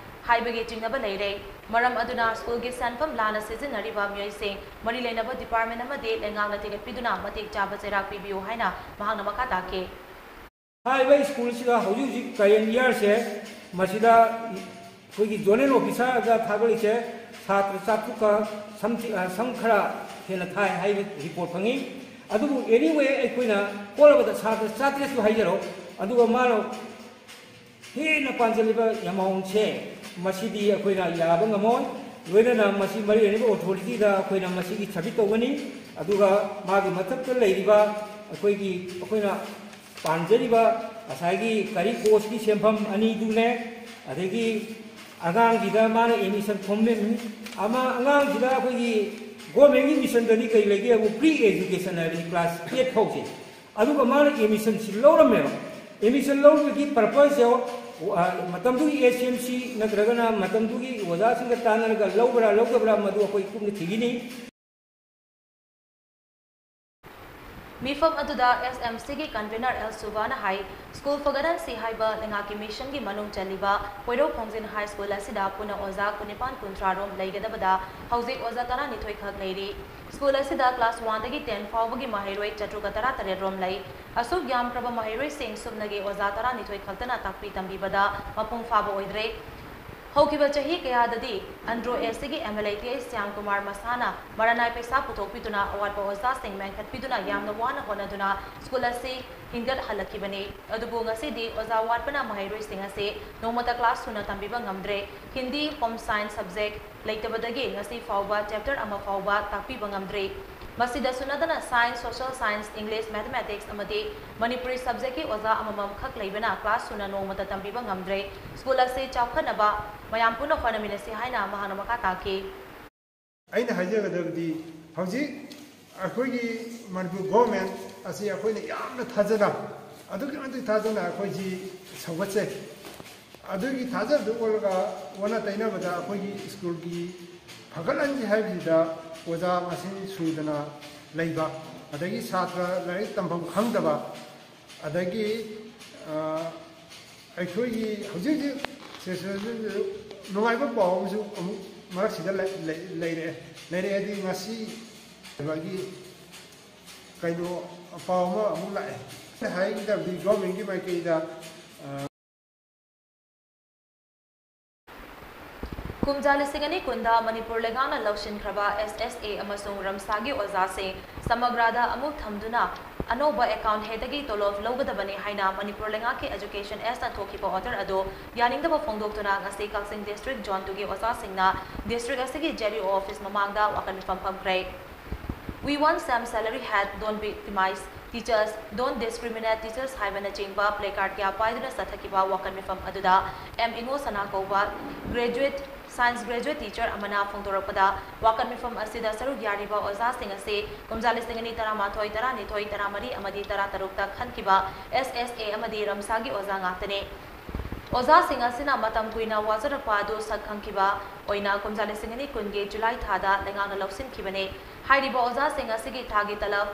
ꯍꯥꯏꯕꯒꯤ ꯆꯤꯡꯅꯕ ꯂꯩꯔꯦ꯫ ꯃꯔꯝ ꯑꯗꯨꯅ ꯁ꯭ꯀꯨꯜꯒꯤ ꯁꯦꯟꯐꯝ ꯂꯥꯟꯅ ꯁꯤꯖꯤꯟꯅꯔꯤꯕ ꯃꯤꯑꯣꯏꯁꯤꯡ ꯃꯔꯤ ꯂꯩꯅꯕ ꯗꯤꯄꯥꯔꯠꯃꯦꯟꯠ ꯑꯃꯗꯤ ꯂꯩꯉꯥꯛꯅ ꯊꯤꯒꯠꯄꯤꯗꯨꯅ ꯃꯇꯤꯛ ꯆꯥꯕ ꯆꯩꯔꯥꯛ ꯄꯤꯕꯤꯌꯨ ꯍꯥꯏꯅ ꯃꯍꯥꯛꯅ ꯃꯈꯥ ꯇꯥꯈꯤ꯫ ꯍꯥꯏꯔꯤꯕ ꯁ꯭ꯀꯨꯜꯁꯤꯗ ꯍꯧꯖꯤꯛ ꯍꯧꯖꯤꯛ ꯀꯔꯦꯟ ꯏꯌꯥꯔꯁꯦ ꯃꯁꯤꯗ ꯑꯩꯈꯣꯏꯒꯤ ꯖꯣꯅꯦꯜ ꯑꯣꯐꯤꯁꯥꯔꯗ ꯊꯥꯒꯠꯂꯤꯁꯦ ꯁꯥꯇ꯭ꯔ ꯆꯥꯇ꯭ꯔꯨꯛꯀ ꯁꯝꯊꯤ-, ꯑ, ꯁꯝ ꯈꯔ ꯍꯦꯟꯅ ꯊꯥꯏ ꯍꯥꯏꯕ ꯔꯤꯄꯣꯔꯠ ꯐꯪꯉꯤ꯫ ꯑꯗꯨꯕꯨ anyway ꯑꯩꯈꯣꯏꯅ ꯀꯣꯠꯂꯕꯗ ꯁꯥꯇ꯭ꯔ ꯆꯥꯇ꯭ꯔꯦꯠꯁꯨ ꯍꯥꯏꯖꯔꯣ, ꯑꯗꯨꯒ ꯃꯥꯅ ꯍꯦꯟꯅ ꯄꯥꯟꯖꯜꯂꯤꯕ ꯑꯦꯃꯥꯎꯟꯁꯦ ꯃꯁꯤꯗꯤ ꯑꯩꯈꯣꯏꯅ ꯌꯥꯕ ꯉꯝꯃꯣꯏ꯫ ꯂꯣꯏꯅꯅ ꯃꯁꯤ ꯃꯔꯤ ꯂꯩꯅꯕ ꯑꯣꯊꯣꯔꯤꯇꯤꯗ ꯑꯩꯈꯣꯏꯅ ꯃꯁꯤꯒꯤ ꯁꯕꯃꯤꯠ ꯇꯧꯒꯅꯤ꯫ ꯑꯗꯨꯒ ꯃꯥꯒꯤ ꯃꯊꯛꯇ ꯂꯩꯔꯤꯕ ꯑꯩꯈꯣꯏꯒꯤ, ꯑꯩꯈꯣꯏꯅ ꯄꯥꯟꯖꯔꯤꯕ ꯉꯁꯥꯏꯒꯤ ꯀꯔꯤ ꯀꯣꯁꯀꯤ ꯁꯦꯟꯐꯝ ꯑꯅꯤꯗꯨꯅꯦ, ꯑꯗꯒꯤ ꯑꯉꯥꯡꯒꯤꯗ ꯃꯥꯅ ꯑꯦꯗꯃꯤꯁꯟ ꯈꯣꯝꯃꯤꯕꯅꯤ꯫ ꯑꯃ ꯑꯉꯥꯡꯁꯤꯗ ꯑꯩꯈꯣꯏꯒꯤ ꯒꯣꯔꯃꯦꯟꯒꯤ ꯃꯤꯁꯟꯗꯗꯤ ꯀꯔꯤ ꯂꯩꯒꯦ ꯍꯥꯏꯕꯨ ꯄ꯭ꯔꯤ ꯑꯦꯖꯨꯀꯦꯁꯟ ꯍꯥꯏꯕꯅꯤ, ꯀ꯭ꯂꯥꯁ ꯑꯦꯠ ꯐꯥꯎꯁꯦ꯫ ꯑꯗꯨꯒ ꯃꯥꯅ ꯑꯦꯗꯃꯤꯁꯟꯁꯤ ꯂꯧꯔꯝꯃꯦꯕ꯫ ꯑꯦꯗꯃꯤꯁꯟ ꯂꯧꯕꯒꯤ ꯄꯔꯄꯁꯁꯦ, ꯑ, ꯃꯇꯝꯗꯨꯒꯤ ꯑꯦꯁ ꯑꯦꯝ ꯁꯤ ꯅꯠꯇ꯭ꯔꯒꯅ ꯃꯇꯝꯗꯨꯒꯤ ꯑꯣꯖꯥꯁꯤꯡꯒ ꯇꯥꯟꯅꯔꯒ ꯂꯧꯕ꯭ꯔꯥ ꯂꯧꯗꯕ꯭ꯔꯥ ꯃꯗꯨ ꯑꯩꯈꯣꯏ ꯀꯨꯞꯅ ꯊꯤꯒꯅꯤ꯫ ꯃꯤꯐꯝ ꯑꯗꯨꯗ S M C ꯒꯤ convener L Suba ꯅ ꯍꯥꯏ, ꯁ꯭ꯀꯨꯜ ꯐꯒꯠꯍꯟꯁꯤ ꯍꯥꯏꯕ ꯂꯩꯉꯥꯛꯀꯤ mission ꯒꯤ ꯃꯅꯨꯡ ꯆꯜꯂꯤꯕ ꯄꯣꯏꯔꯧ ꯈꯣꯡꯖꯤꯟ High School ꯑꯁꯤꯗ ꯄꯨꯟꯅ ꯑꯣꯖꯥ ꯀꯨꯟꯅꯤꯄꯥꯟ ꯀꯨꯟꯊ꯭ꯔꯥ ꯔꯣꯝ ꯂꯩꯒꯗꯕꯗ ꯍꯧꯖꯤꯛ ꯑꯣꯖꯥ ꯇꯔꯥꯅꯤꯊꯣꯏ ꯈꯛ ꯂꯩꯔꯤ꯫ ꯁ꯭ꯀꯨꯜ ꯑꯁꯤꯗ class one ꯗꯒꯤ ten ꯐꯥꯎꯕꯒꯤ ꯃꯍꯩꯔꯣꯏ ꯆꯥꯇ꯭ꯔꯨꯛꯀ ꯇꯔꯥꯇꯔꯦꯠ ꯔꯣꯝ ꯂꯩ꯫ ꯑꯁꯨꯛ ꯌꯥꯝꯈ꯭ꯔꯕ ꯃꯍꯩꯔꯣꯏꯁꯤꯡ ꯁꯨꯞꯅꯒꯤ ꯑꯣꯖꯥ ꯇꯔꯥꯅꯤꯊꯣꯏ ꯈꯛꯇꯅ ꯇꯥꯛꯄꯤ ꯇꯝꯕꯤꯕꯗ ꯃꯄꯨꯡ ꯐꯥꯕ ꯑꯣꯏꯗ꯭ꯔꯦ꯫ ꯍꯧꯈꯤꯕ ꯆꯍꯤ ꯀꯌꯥꯗꯗꯤ ꯑꯟꯗ꯭ꯔꯣ S C ꯒꯤ M L A T I Shyam Kumar ꯃꯁꯥꯅ ꯃꯔꯥꯅꯥꯏ ꯄꯩꯁꯥ ꯄꯨꯊꯣꯛꯄꯤꯗꯨꯅ ꯑꯋꯥꯠꯄ ꯑꯣꯖꯥꯁꯤꯡ ꯃꯦꯟꯈꯠꯄꯤꯗꯨꯅ ꯌꯥꯝꯅ ꯋꯥꯅ ꯍꯣꯠꯅꯗꯨꯅ ꯁ꯭ꯀꯨꯜ ꯑꯁꯤ ꯍꯤꯡꯒꯠꯍꯜꯂꯛꯈꯤꯕꯅꯤ꯫ ꯑꯗꯨꯕꯨ ꯉꯁꯤꯗꯤ ꯑꯣꯖꯥ ꯋꯥꯠꯄꯅ ꯃꯍꯩꯔꯣꯏꯁꯤꯡ ꯑꯁꯤ ꯅꯣꯡꯃꯇ class ꯁꯨꯅ ꯇꯝꯕꯤꯕ ꯉꯝꯗ꯭ꯔꯦ꯫ ꯍꯤꯟꯗꯤ, home science subject ꯂꯩꯇꯕꯗꯒꯤ ꯉꯁꯤ ꯐꯥꯎꯕ chapter ꯑꯃ ꯐꯥꯎꯕ ꯇꯥꯛꯄꯤꯕ ꯉꯝꯗ꯭ꯔꯤ꯫ ꯃꯁꯤꯗꯁꯨ ꯅꯠꯇꯅ science, social science, English, mathematics ꯑꯃꯗꯤ ꯃꯅꯤꯄꯨꯔꯤ subject ꯀꯤ ꯑꯣꯖꯥ ꯑꯃꯃꯝ ꯈꯛ ꯂꯩꯕꯅ class ꯁꯨꯅ ꯅꯣꯡꯃꯇ ꯇꯝꯕꯤꯕ ꯉꯝꯗ꯭ꯔꯦ꯫ ꯁ꯭ꯀꯨꯜ ꯑꯁꯤ ꯆꯥꯎꯈꯠꯅꯕ ꯃꯌꯥꯝ ꯄꯨꯟꯅ ꯍꯣꯠꯅꯃꯤꯟꯅꯁꯤ ꯍꯥꯏꯅ ꯃꯍꯥꯛꯅ ꯃꯈꯥ ꯇꯥꯈꯤ꯫ ꯑꯩꯅ ꯍꯥꯏꯖꯒꯗꯕꯗꯤ ꯍꯧꯖꯤꯛ ꯑꯩꯈꯣꯏꯒꯤ ꯃꯅꯤꯄꯨꯔ government ꯑꯁꯤ ꯑꯩꯈꯣꯏꯅ ꯌꯥꯝꯅ ꯊꯥꯖꯅ, ꯑꯗꯨꯛꯀꯤ ꯃꯇꯤꯛ ꯊꯥꯖꯅ ꯑꯩꯈꯣꯏꯁꯤ ꯁꯧꯒꯠꯆꯩ꯫ ꯑꯗꯨꯒꯤ ꯊꯥꯖꯕꯗꯨ ꯑꯣꯜꯂꯒ ꯑꯣꯟꯅ ꯇꯩꯅꯕꯗ ꯑꯩꯈꯣꯏꯒꯤ ꯁ꯭ꯀꯨꯜꯒꯤ ꯐꯒꯠꯍꯟꯁꯤ ꯍꯥꯏꯕꯁꯤꯗ ꯑꯣꯖꯥ ꯃꯁꯤꯡ ꯁꯨꯗꯅ ꯂꯩꯕ, ꯑꯗꯒꯤ ꯁꯥꯇ꯭ꯔ ꯂꯥꯏꯔꯤꯛ ꯇꯝꯐꯝ ꯈꯪꯗꯕ, ꯑꯗꯒꯤ, ꯑ, ꯑꯩꯈꯣꯏꯒꯤ ꯍꯧꯖꯤꯛ ꯍꯧꯖꯤꯛ situation ꯅꯨꯡꯉꯥꯏꯕ ꯄꯥꯎ ꯑꯃꯁꯨ ꯑꯃꯨꯛ ꯃꯔꯛꯁꯤꯗ ꯂꯩ-, ꯂꯩ-, ꯂꯩꯔꯛꯑꯦ꯫ ꯂꯩꯔꯛꯑꯦꯗꯤ ꯉꯁꯤ ꯀꯩꯅꯣꯒꯤ ꯀꯩꯅꯣ ꯄꯥꯎ ꯑꯃ ꯑꯃꯨꯛ ꯂꯥꯛꯑꯦ꯫ ꯍꯥꯏꯒꯗꯕꯗꯤ government ꯀꯤ ꯃꯥꯏꯀꯩꯗ, ꯑ, ꯀꯨꯝꯖꯥ ꯂꯤꯁꯤꯡ ꯑꯅꯤ ꯀꯨꯟꯗ ꯃꯅꯤꯄꯨꯔ ꯂꯩꯉꯥꯛꯅ ꯂꯧꯁꯤꯟꯈ꯭ꯔꯕ S S A ꯑꯃꯁꯨꯡ ꯔꯝꯁꯥꯒꯤ ꯑꯣꯖꯥꯁꯤꯡ ꯁꯃꯒ꯭ꯔꯥꯗ ꯑꯃꯨꯛ ꯊꯝꯗꯨꯅ ꯑꯅꯧꯕ account ꯍꯦꯛꯇꯒꯤ ꯇꯣꯂꯣꯞ ꯂꯧꯒꯗꯕꯅꯤ ꯍꯥꯏꯅ ꯃꯅꯤꯄꯨꯔ ꯂꯩꯉꯥꯛꯀꯤ Education S ꯅ ꯊꯣꯛꯈꯤꯕ order ꯑꯗꯨ ꯌꯥꯅꯤꯡꯗꯕ ꯐꯣꯡꯗꯣꯛꯇꯨꯅ ꯉꯁꯤ ꯀꯛꯆꯤꯡ District Zone two ꯒꯤ ꯑꯣꯖꯥꯁꯤꯡꯅ district ꯑꯁꯤꯒꯤ Z E O office ꯃꯃꯥꯡꯗ ꯋꯥꯀꯠ ꯃꯤꯐꯝ ꯐꯝꯈ꯭ꯔꯦ꯫ We want Sam salary hat, don't victimize teachers, don't discriminate teachers ꯍꯥꯏꯕꯅꯆꯤꯡꯕ placard ꯀꯌꯥ ꯄꯥꯏꯗꯨꯅ ꯆꯠꯊꯈꯤꯕ ꯋꯥꯀꯠ ꯃꯤꯐꯝ ꯑꯗꯨꯗ M ꯏꯉꯣ ꯁꯅꯥ ꯀꯧꯕ graduate, science graduate teacher ꯑꯃꯅ ꯐꯣꯡꯗꯣꯔꯛꯄꯗ, ꯋꯥꯀꯠ ꯃꯤꯐꯝ ꯑꯁꯤꯗ ꯁꯔꯨꯛ ꯌꯥꯔꯤꯕ ꯑꯣꯖꯥꯁꯤꯡ ꯑꯁꯤ ꯀꯨꯝꯖꯥ ꯂꯤꯁꯤꯡ ꯑꯅꯤ ꯇꯔꯥꯃꯥꯊꯣꯏ, ꯇꯔꯥꯅꯤꯊꯣꯏ, ꯇꯔꯥꯃꯔꯤ ꯑꯃꯗꯤ ꯇꯔꯥꯇꯔꯨꯛꯇ ꯈꯟꯈꯤꯕ S S A ꯑꯃꯗꯤ ꯔꯝꯁꯥꯒꯤ ꯑꯣꯖꯥ ꯉꯥꯛꯇꯅꯤ꯫ ꯑꯣꯖꯥꯁꯤꯡ ꯑꯁꯤꯅ ꯃꯇꯝ ꯀꯨꯏꯅ ꯋꯥꯖꯔꯛꯄ ꯑꯗꯨ ꯁꯛ ꯈꯪꯈꯤꯕ ꯑꯣꯏꯅ ꯀꯨꯝꯖꯥ ꯂꯤꯁꯤꯡ ꯑꯅꯤ ꯀꯨꯟꯒꯤ July ꯊꯥꯗ ꯂꯩꯉꯥꯛꯅ ꯂꯧꯁꯤꯟꯈꯤꯕꯅꯤ꯫ ꯍꯥꯏꯔꯤꯕ ꯑꯣꯖꯥꯁꯤꯡ ꯑꯁꯤꯒꯤ ꯊꯥꯒꯤ ꯇꯂꯕ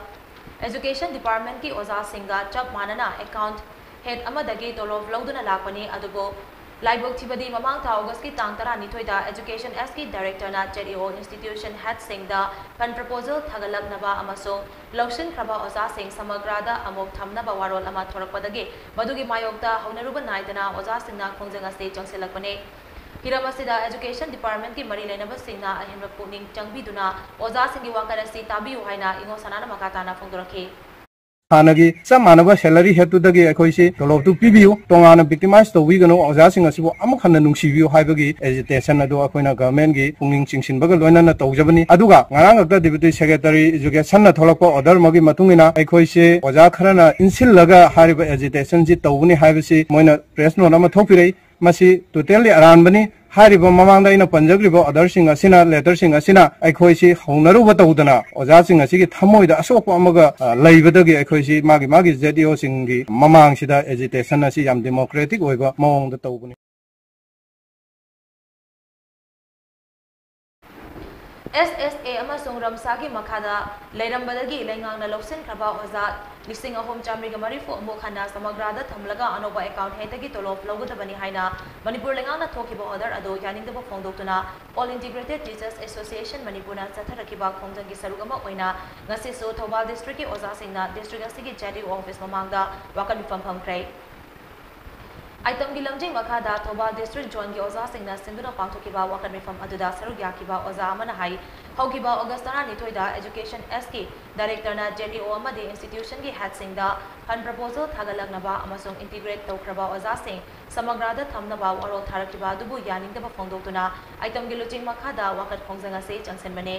Education Departmentꯀꯤ ꯑꯣꯖꯥꯁꯤꯡꯒ ꯆꯞ ꯃꯥꯟꯅꯅ account head ꯑꯃꯗꯒꯤ ꯇꯣꯂꯣꯞ ꯂꯧꯗꯨꯅ ꯂꯥꯛꯄꯅꯤ꯫ ꯑꯗꯨꯕꯨ ꯂꯥꯏꯕꯛ ꯊꯤꯕꯗꯤ ꯃꯃꯥꯡ ꯊꯥ Augustꯀꯤ ꯇꯥꯡ ꯇꯔꯥꯅꯤꯊꯣꯏꯗ Education Sꯀꯤ Directorꯅ ZEO institution headꯁꯤꯡꯗ fund proposal ꯊꯥꯒꯠꯂꯛꯅꯕ ꯑꯃꯁꯨꯡ ꯂꯧꯁꯤꯟꯈ꯭ꯔꯕ ꯑꯣꯖꯥꯁꯤꯡ ꯁꯃꯒ꯭ꯔꯥꯗ ꯑꯃꯨꯛ ꯊꯝꯅꯕ ꯋꯥꯔꯣꯜ ꯑꯃ ꯊꯣꯔꯛꯄꯗꯒꯤ ꯃꯗꯨꯒꯤ ꯃꯥꯌꯣꯛꯇ ꯍꯧꯅꯔꯨꯕ ꯅꯥꯏꯗꯅ ꯑꯣꯖꯥꯁꯤꯡꯅ ꯈꯣꯡꯖꯪ ꯑꯁꯤ ꯆꯪꯁꯤꯜꯂꯛꯄꯅꯤ꯫ ꯍꯤꯔꯝ ꯑꯁꯤꯗ Education Departmentꯀꯤ ꯃꯔꯤ ꯂꯩꯅꯕꯁꯤꯡꯅ ꯑꯍꯦꯟꯕ ꯄꯨꯛꯅꯤꯡ ꯆꯪꯕꯤꯗꯨꯅ ꯑꯣꯖꯥꯁꯤꯡꯒꯤ ꯋꯥꯀꯠ ꯑꯁꯤ ꯇꯥꯕꯤꯌꯨ ꯍꯥꯏꯅ ꯏꯉꯣ ꯁꯅꯥꯅ ꯃꯈꯥ ꯇꯥꯅ ꯐꯣꯡꯗꯣꯔꯛꯈꯤ꯫ ꯍꯥꯟꯅꯒꯤ ꯆꯞ ꯃꯥꯟꯅꯕ salary headꯇꯨꯗꯒꯤ ꯑꯩꯈꯣꯏꯁꯤ ꯇꯣꯂꯣꯞꯇꯨ ꯄꯤꯕꯤꯌꯨ, ꯇꯣꯉꯥꯟꯅ victimize ꯇꯧꯕꯤꯒꯅꯨ, ꯑꯣꯖꯥꯁꯤꯡ ꯑꯁꯤꯕꯨ ꯑꯃꯨꯛ ꯍꯟꯅ ꯅꯨꯡꯁꯤꯕꯤꯌꯨ ꯍꯥꯏꯕꯒꯤ agitation ꯑꯗꯨ ꯑꯩꯈꯣꯏꯅ governmentꯀꯤ ꯄꯨꯛꯅꯤꯡ ꯆꯤꯡꯁꯤꯟꯕꯒ ꯂꯣꯏꯅꯅ ꯇꯧꯖꯕꯅꯤ꯫ ꯑꯗꯨꯒ ꯉꯔꯥꯡ ꯈꯛꯇ Deputy Secretary Educationꯅ ꯊꯣꯛꯂꯛꯄ order ꯑꯃꯒꯤ ꯃꯇꯨꯡ ꯏꯟꯅ ꯑꯩꯈꯣꯏꯁꯦ ꯑꯣꯖꯥ ꯈꯔꯅ ꯏꯟꯁꯤꯜꯂꯒ ꯍꯥꯏꯔꯤꯕ agitationꯁꯤ ꯇꯧꯕꯅꯤ ꯍꯥꯏꯕꯁꯤ ꯃꯣꯏꯅ press note ꯑꯃ ꯊꯣꯛꯄꯤꯔꯛꯏ꯫ ꯃꯁꯤ totally ꯑꯔꯥꯟꯕꯅꯤ꯫ ꯍꯥꯏꯔꯤꯕ ꯃꯃꯥꯡꯗ ꯑꯩꯅ ꯄꯟꯖꯈ꯭ꯔꯤꯕ orderꯁꯤꯡ ꯑꯁꯤꯅ, letterꯁꯤꯡ ꯑꯁꯤꯅ ꯑꯩꯈꯣꯏꯁꯤ ꯍꯧꯅꯔꯨꯕ ꯇꯧꯗꯅ ꯑꯣꯖꯥꯁꯤꯡ ꯑꯁꯤꯒꯤ ꯊꯃꯣꯏꯗ ꯑꯁꯣꯛꯄ ꯑꯃꯒ, ꯑ, ꯂꯩꯕꯗꯒꯤ ꯑꯩꯈꯣꯏꯁꯤ ꯃꯥꯒꯤ ꯃꯥꯒꯤ ZEOꯁꯤꯡꯒꯤ ꯃꯃꯥꯡꯁꯤꯗ agitation ꯑꯁꯤ ꯌꯥꯝ democratic ꯑꯣꯏꯕ ꯃꯑꯣꯡꯗ ꯇꯧꯕꯅꯤ꯫ SSA ꯑꯃꯁꯨꯡ ꯔꯝꯁꯥꯒꯤ ꯃꯈꯥꯗ ꯂꯩꯔꯝꯕꯗꯒꯤ ꯂꯩꯉꯥꯛꯅ ꯂꯧꯁꯤꯟꯈ꯭ꯔꯕ ꯑꯣꯖꯥ ꯂꯤꯁꯤꯡ ꯑꯍꯨꯝ ꯆꯥꯃꯔꯤꯒ ꯃꯔꯤꯐꯨ ꯑꯃꯨꯛ ꯍꯟꯅ ꯁꯃꯒ꯭ꯔꯥꯗ ꯊꯝꯂꯒ ꯑꯅꯧꯕ account headꯇꯒꯤ ꯇꯣꯂꯣꯞ ꯂꯧꯒꯗꯕꯅꯤ ꯍꯥꯏꯅ ꯃꯅꯤꯄꯨꯔ ꯂꯩꯉꯥꯛꯅ ꯊꯣꯛꯈꯤꯕ order ꯑꯗꯨ ꯌꯥꯅꯤꯡꯗꯕ ꯐꯣꯡꯗꯣꯛꯇꯨꯅ All Integrated Teachers Association ꯃꯅꯤꯄꯨꯔꯅ ꯆꯠꯊꯔꯛꯈꯤꯕ ꯈꯣꯡꯖꯪꯒꯤ ꯁꯔꯨꯛ ꯑꯃ ꯑꯣꯏꯅ ꯉꯁꯤꯁꯨ ꯊꯧꯕꯥꯜ districtꯀꯤ ꯑꯣꯖꯥꯁꯤꯡꯅ district ꯑꯁꯤꯒꯤ ZEO office ꯃꯃꯥꯡꯗ ꯋꯥꯀꯠ ꯃꯤꯐꯝ ꯐꯝꯈ꯭ꯔꯦ꯫ ꯑꯥꯏꯇꯝꯒꯤ ꯂꯝꯖꯤꯡ ꯃꯈꯥꯗ ꯊꯧꯕꯥꯜ district zoneꯒꯤ ꯑꯣꯖꯥꯁꯤꯡꯅ ꯁꯤꯟꯗꯨꯅ ꯄꯥꯡꯊꯣꯛꯈꯤꯕ ꯋꯥꯀꯠ ꯃꯤꯐꯝ ꯑꯗꯨꯗ ꯁꯔꯨꯛ ꯌꯥꯈꯤꯕ ꯑꯣꯖꯥ ꯑꯃꯅ ꯍꯥꯏ, ꯍꯧꯈꯤꯕ August ꯇꯔꯥꯅꯤꯊꯣꯏꯗ Education Sꯀꯤ directorꯅ ZEO ꯑꯃꯗꯤ institutionꯒꯤ headꯁꯤꯡꯗ fund proposal ꯊꯥꯒꯠꯂꯛꯅꯕ ꯑꯃꯁꯨꯡ integrate ꯇꯧꯈ꯭ꯔꯕ ꯑꯣꯖꯥꯁꯤꯡ ꯁꯃꯒ꯭ꯔꯥꯗ ꯊꯝꯅꯕ ꯋꯥꯔꯣꯜ ꯊꯥꯔꯛꯈꯤꯕ ꯑꯗꯨꯕꯨ ꯌꯥꯅꯤꯡꯗꯕ ꯐꯣꯡꯗꯣꯛꯇꯨꯅ ꯑꯥꯏꯇꯝꯒꯤ ꯂꯨꯆꯤꯡ ꯃꯈꯥꯗ ꯋꯥꯀꯠ ꯈꯣꯡꯖꯪ ꯑꯁꯤ ꯆꯪꯁꯤꯟꯕꯅꯤ꯫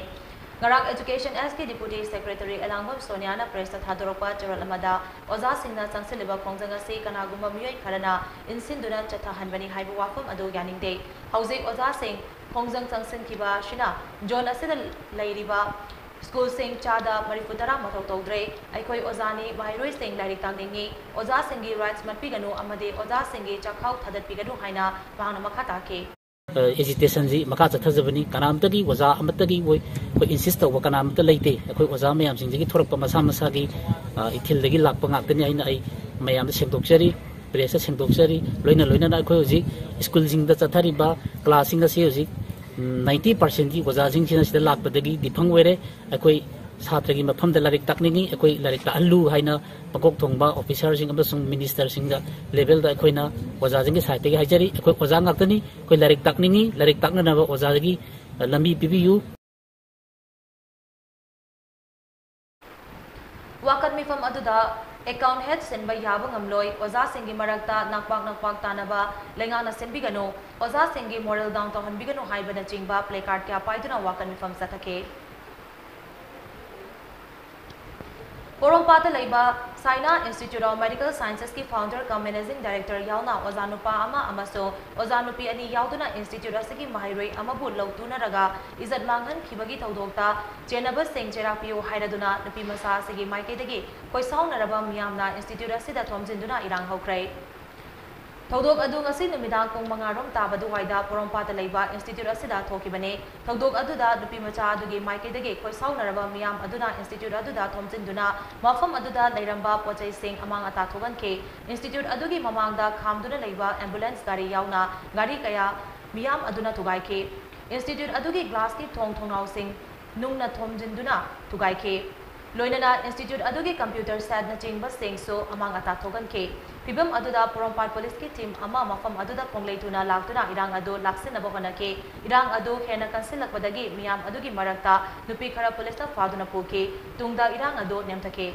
ꯉꯔꯥꯡ Education Sꯀꯤ Deputy Secretary ꯑꯦꯂꯥꯡꯕꯝ ꯁꯣꯅꯤꯌꯥꯅ pressꯇ ꯊꯥꯗꯣꯔꯛꯄ ꯆꯦꯔꯣꯜ ꯑꯃꯗ ꯑꯣꯖꯥꯁꯤꯡꯅ ꯆꯪꯁꯤꯜꯂꯤꯕ ꯈꯣꯡꯖꯪ ꯑꯁꯤ ꯀꯅꯥꯒꯨꯝꯕ ꯃꯤꯑꯣꯏ ꯈꯔꯅ ꯏꯟꯁꯤꯟꯗꯨꯅ ꯆꯠꯊꯍꯟꯕꯅꯤ ꯍꯥꯏꯕ ꯋꯥꯐꯝ ꯑꯗꯨ ꯌꯥꯅꯤꯡꯗꯦ꯫ ꯍꯧꯖꯤꯛ ꯑꯣꯖꯥꯁꯤꯡ ꯈꯣꯡꯖꯪ ꯆꯪꯁꯤꯟꯈꯤꯕ ꯑꯁꯤꯅ zone ꯑꯁꯤꯗ ꯂꯩꯔꯤꯕ ꯁ꯭ꯀꯨꯜꯁꯤꯡ ꯆꯥꯗ ꯃꯔꯤꯐꯨ ꯇꯔꯥ ꯃꯊꯧ ꯇꯧꯗ꯭ꯔꯦ꯫ ꯑꯩꯈꯣꯏ ꯑꯣꯖꯥꯅꯤ, ꯃꯍꯩꯔꯣꯏꯁꯤꯡ ꯂꯥꯏꯔꯤꯛ ꯇꯝꯅꯤꯡꯉꯤ꯫ ꯑꯣꯖꯥꯁꯤꯡꯒꯤ rights ꯃꯠꯄꯤꯒꯅꯨ ꯑꯃꯗꯤ ꯑꯣꯖꯥꯁꯤꯡꯒꯤ ꯆꯥꯛꯈꯥꯎ ꯊꯥꯗꯠꯄꯤꯒꯅꯨ ꯍꯥꯏꯅ ꯃꯍꯥꯛꯅ ꯃꯈꯥ ꯇꯥꯈꯤ꯫ ꯑꯦꯖꯤꯇꯦꯁꯟꯁꯤ ꯃꯈꯥ ꯆꯠꯊꯖꯕꯅꯤ꯫ ꯀꯅꯥꯝꯇꯒꯤ, ꯑꯣꯖꯥ ꯑꯃꯠꯇꯒꯤ ꯑꯣꯏ-, ꯑꯩꯈꯣꯏ ꯏꯟꯁꯤꯁ ꯇꯧꯕ ꯀꯅꯥꯃꯠꯇ ꯂꯩꯇꯦ꯫ ꯑꯩꯈꯣꯏ ꯑꯣꯖꯥ ꯃꯌꯥꯝꯁꯤꯡꯁꯤꯒꯤ ꯊꯣꯔꯛꯄ ꯃꯁꯥ ꯃꯁꯥꯒꯤ, ꯑ, ꯏꯊꯤꯜꯗꯒꯤ ꯂꯥꯛꯄ ꯉꯥꯛꯇꯅꯤ ꯍꯥꯏꯅ ꯑꯩ ꯃꯌꯥꯝꯗ ꯁꯦꯡꯗꯣꯛꯆꯔꯤ, ꯄ꯭ꯔꯦꯁꯇ ꯁꯦꯡꯗꯣꯛꯆꯔꯤ꯫ ꯂꯣꯏꯅ ꯂꯣꯏꯅꯅ ꯑꯩꯈꯣꯏ ꯍꯧꯖꯤꯛ ꯁ꯭ꯀꯨꯜꯁꯤꯡꯗ ꯆꯠꯊꯔꯤꯕ ꯀ꯭ꯂꯥꯁꯁꯤꯡ ꯑꯁꯤ ꯍꯧꯖꯤꯛ, ꯎꯝ, ꯅꯥꯏꯟꯇꯤ ꯄꯥꯔꯁꯦꯟꯒꯤ ꯑꯣꯖꯥꯁꯤꯡꯁꯤꯅ ꯁꯤꯗ ꯂꯥꯛꯄꯗꯒꯤ ꯗꯤꯐꯪ ꯑꯣꯏꯔꯦ꯫ ꯑꯩꯈꯣꯏ ꯁꯥꯇ꯭ꯔꯒꯤ ꯃꯐꯝꯗ ꯂꯥꯏꯔꯤꯛ ꯇꯥꯛꯅꯤꯡꯉꯤ, ꯑꯩꯈꯣꯏ ꯂꯥꯏꯔꯤꯛ ꯇꯥꯛꯍꯜꯂꯨ ꯍꯥꯏꯅ ꯃꯀꯣꯛ ꯊꯣꯡꯕ ꯑꯣꯐꯤꯁꯥꯔꯁꯤꯡ ꯑꯃꯁꯨꯡ ꯃꯤꯅꯤꯁꯇꯔꯁꯤꯡꯗ ꯂꯦꯚꯦꯜꯗ ꯑꯩꯈꯣꯏꯅ ꯑꯣꯖꯥꯁꯤꯡꯒꯤ ꯁꯥꯏꯠꯇꯒꯤ ꯍꯥꯏꯖꯔꯤ꯫ ꯑꯩꯈꯣꯏ ꯑꯣꯖꯥ ꯉꯥꯛꯇꯅꯤ, ꯑꯩꯈꯣꯏ ꯂꯥꯏꯔꯤꯛ ꯇꯥꯛꯅꯤꯡꯉꯤ, ꯂꯥꯏꯔꯤꯛ ꯇꯥꯛꯅꯅꯕ ꯑꯣꯖꯥꯒꯤ ꯂꯝꯕꯤ ꯄꯤꯕꯤꯌꯨ꯫ ꯋꯥꯀꯠ ꯃꯤꯐꯝ ꯑꯗꯨꯗ ꯑꯦꯀꯥꯎꯟ ꯍꯦꯛ ꯁꯤꯟꯕ ꯌꯥꯕ ꯉꯝꯂꯣꯏ, ꯑꯣꯖꯥꯁꯤꯡꯒꯤ ꯃꯔꯛꯇ ꯅꯥꯛꯄꯥꯛ ꯅꯥꯛꯄꯥꯛ ꯇꯥꯅꯕ ꯂꯩꯉꯥꯛꯅ ꯁꯤꯟꯕꯤꯒꯅꯨ, ꯑꯣꯖꯥꯁꯤꯡꯒꯤ ꯃꯣꯔꯦꯜ ꯗꯥꯎꯟ ꯇꯧꯍꯟꯕꯤꯒꯅꯨ ꯍꯥꯏꯕꯅꯆꯤꯡꯕ ꯄ꯭ꯂꯦ ꯀꯥꯔꯗ ꯀꯌꯥ ꯄꯥꯏꯗꯨꯅ ꯋꯥꯀꯠ ꯃꯤꯐꯝ ꯆꯠꯊꯈꯤ꯫ ꯄꯣꯔꯣꯝꯄꯥꯠꯇ ꯂꯩꯕ ꯁꯥꯏꯅꯥ ꯏꯟꯁꯇꯤꯇ꯭ꯌꯨꯠ ꯑꯣꯐ ꯃꯦꯗꯤꯀꯦꯜ ꯁꯥꯏꯟꯁꯦꯁꯀꯤ ꯐꯥꯎꯟꯗꯔ ꯀꯝ ꯃꯦꯅꯦꯖꯤꯡ ꯗꯥꯏꯔꯦꯛꯇꯔ ꯌꯥꯎꯅ ꯑꯣꯖꯥ ꯅꯨꯄꯥ ꯑꯃ ꯑꯃꯁꯨꯡ ꯑꯣꯖꯥ ꯅꯨꯄꯤ ꯑꯅꯤ ꯌꯥꯎꯗꯨꯅ ꯏꯟꯁꯇꯤꯇ꯭ꯌꯨꯠ ꯑꯁꯤꯒꯤ ꯃꯍꯩꯔꯣꯏ ꯑꯃꯕꯨ ꯂꯧꯇꯨꯅꯔꯒ ꯏꯖꯠ ꯃꯥꯡꯍꯟꯈꯤꯕꯒꯤ ꯊꯧꯗꯣꯛꯇ ꯆꯦꯟꯅꯕꯁꯤꯡ ꯆꯩꯔꯥꯛ ꯄꯤꯌꯨ ꯍꯥꯏꯔꯗꯨꯅ ꯅꯨꯄꯤ ꯃꯆꯥ ꯑꯁꯤꯒꯤ ꯃꯥꯏꯀꯩꯗꯒꯤ ꯈꯣꯏꯁꯥꯎꯅꯔꯕ ꯃꯤꯌꯥꯝꯅ ꯏꯟꯁꯇꯤꯇ꯭ꯌꯨꯠ ꯑꯁꯤꯗ ꯊꯣꯝꯖꯤꯟꯗꯨꯅ ꯏꯔꯥꯡ ꯍꯧꯈ꯭ꯔꯦ꯫ ꯊꯧꯗꯣꯛ ꯑꯗꯨ ꯉꯁꯤ ꯅꯨꯃꯤꯗꯥꯡ ꯄꯨꯡ ꯃꯉꯥ ꯔꯣꯝ ꯇꯥꯕ ꯑꯗꯨꯋꯥꯏꯗ ꯄꯣꯔꯣꯝꯄꯥꯠꯇ ꯂꯩꯕ ꯏꯟꯁꯇꯤꯇ꯭ꯌꯨꯠ ꯑꯁꯤꯗ ꯊꯣꯛꯈꯤꯕꯅꯤ꯫ ꯊꯧꯗꯣꯛ ꯑꯗꯨꯗ ꯅꯨꯄꯤ ꯃꯆꯥ ꯑꯗꯨꯒꯤ ꯃꯥꯏꯀꯩꯗꯒꯤ ꯈꯣꯏꯁꯥꯎꯅꯔꯕ ꯃꯤꯌꯥꯝ ꯑꯗꯨꯅ ꯏꯟꯁꯇꯤꯇ꯭ꯌꯨꯠ ꯑꯗꯨꯗ ꯊꯣꯝꯖꯤꯟꯗꯨꯅ ꯃꯐꯝ ꯑꯗꯨꯗ ꯂꯩꯔꯝꯕ ꯄꯣꯠꯆꯩꯁꯤꯡ ꯑꯃꯥꯡ ꯑꯇꯥ ꯊꯣꯛꯍꯟꯈꯤ꯫ ꯏꯟꯁꯇꯤꯇ꯭ꯌꯨꯠ ꯑꯗꯨꯒꯤ ꯃꯃꯥꯡꯗ ꯈꯥꯝꯗꯨꯅ ꯂꯩꯕ ꯑꯦꯝꯕꯨꯂꯦꯟꯁ ꯒꯥꯔꯤ ꯌꯥꯎꯅ ꯒꯥꯔꯤ ꯀꯌꯥ ꯃꯤꯌꯥꯝ ꯑꯗꯨꯅ ꯊꯨꯒꯥꯏꯈꯤ꯫ ꯏꯟꯁꯇꯤꯇ꯭ꯌꯨꯠ ꯑꯗꯨꯒꯤ ꯒ꯭ꯂꯥꯁꯀꯤ ꯊꯣꯡ ꯊꯣꯡꯅꯥꯎꯁꯤꯡ ꯅꯨꯡꯅ ꯊꯣꯝꯖꯤꯟꯗꯨꯅ ꯊꯨꯒꯥꯏꯈꯤ꯫ ꯂꯣꯏꯅꯅ ꯏꯟꯁꯇꯤꯇ꯭ꯌꯨꯠ ꯑꯗꯨꯒꯤ ꯀꯝꯄ꯭ꯌꯨꯇꯔ ꯁꯦꯠꯅꯆꯤꯡꯕꯁꯤꯡꯁꯨ ꯑꯃꯥꯡ ꯑꯇꯥ ꯊꯣꯛꯍꯟꯈꯤ꯫ ꯐꯤꯚꯝ ꯑꯗꯨꯗ ꯄꯣꯔꯣꯝꯄꯥꯠ ꯄꯨꯂꯤꯁꯀꯤ ꯇꯤꯝ ꯑꯃ ꯃꯐꯝ ꯑꯗꯨꯗ ꯈꯣꯡꯂꯩ ꯊꯨꯅ ꯂꯥꯛꯇꯨꯅ ꯏꯔꯥꯡ ꯑꯗꯨ ꯂꯥꯛꯁꯤꯟꯅꯕ ꯍꯣꯠꯅꯈꯤ꯫ ꯏꯔꯥꯡ ꯑꯗꯨ ꯍꯦꯟꯅ ꯀꯟꯁꯤꯜꯂꯛꯄꯗꯒꯤ ꯃꯤꯌꯥꯝ ꯑꯗꯨꯒꯤ ꯃꯔꯛꯇ ꯅꯨꯄꯤ ꯈꯔ ꯄꯨꯂꯤꯁꯅ ꯐꯥꯗꯨꯅ ꯄꯨꯈꯤ꯫ ꯇꯨꯡꯗ ꯏꯔꯥꯡ ꯑꯗꯨ ꯅꯦꯝꯊꯈꯤ꯫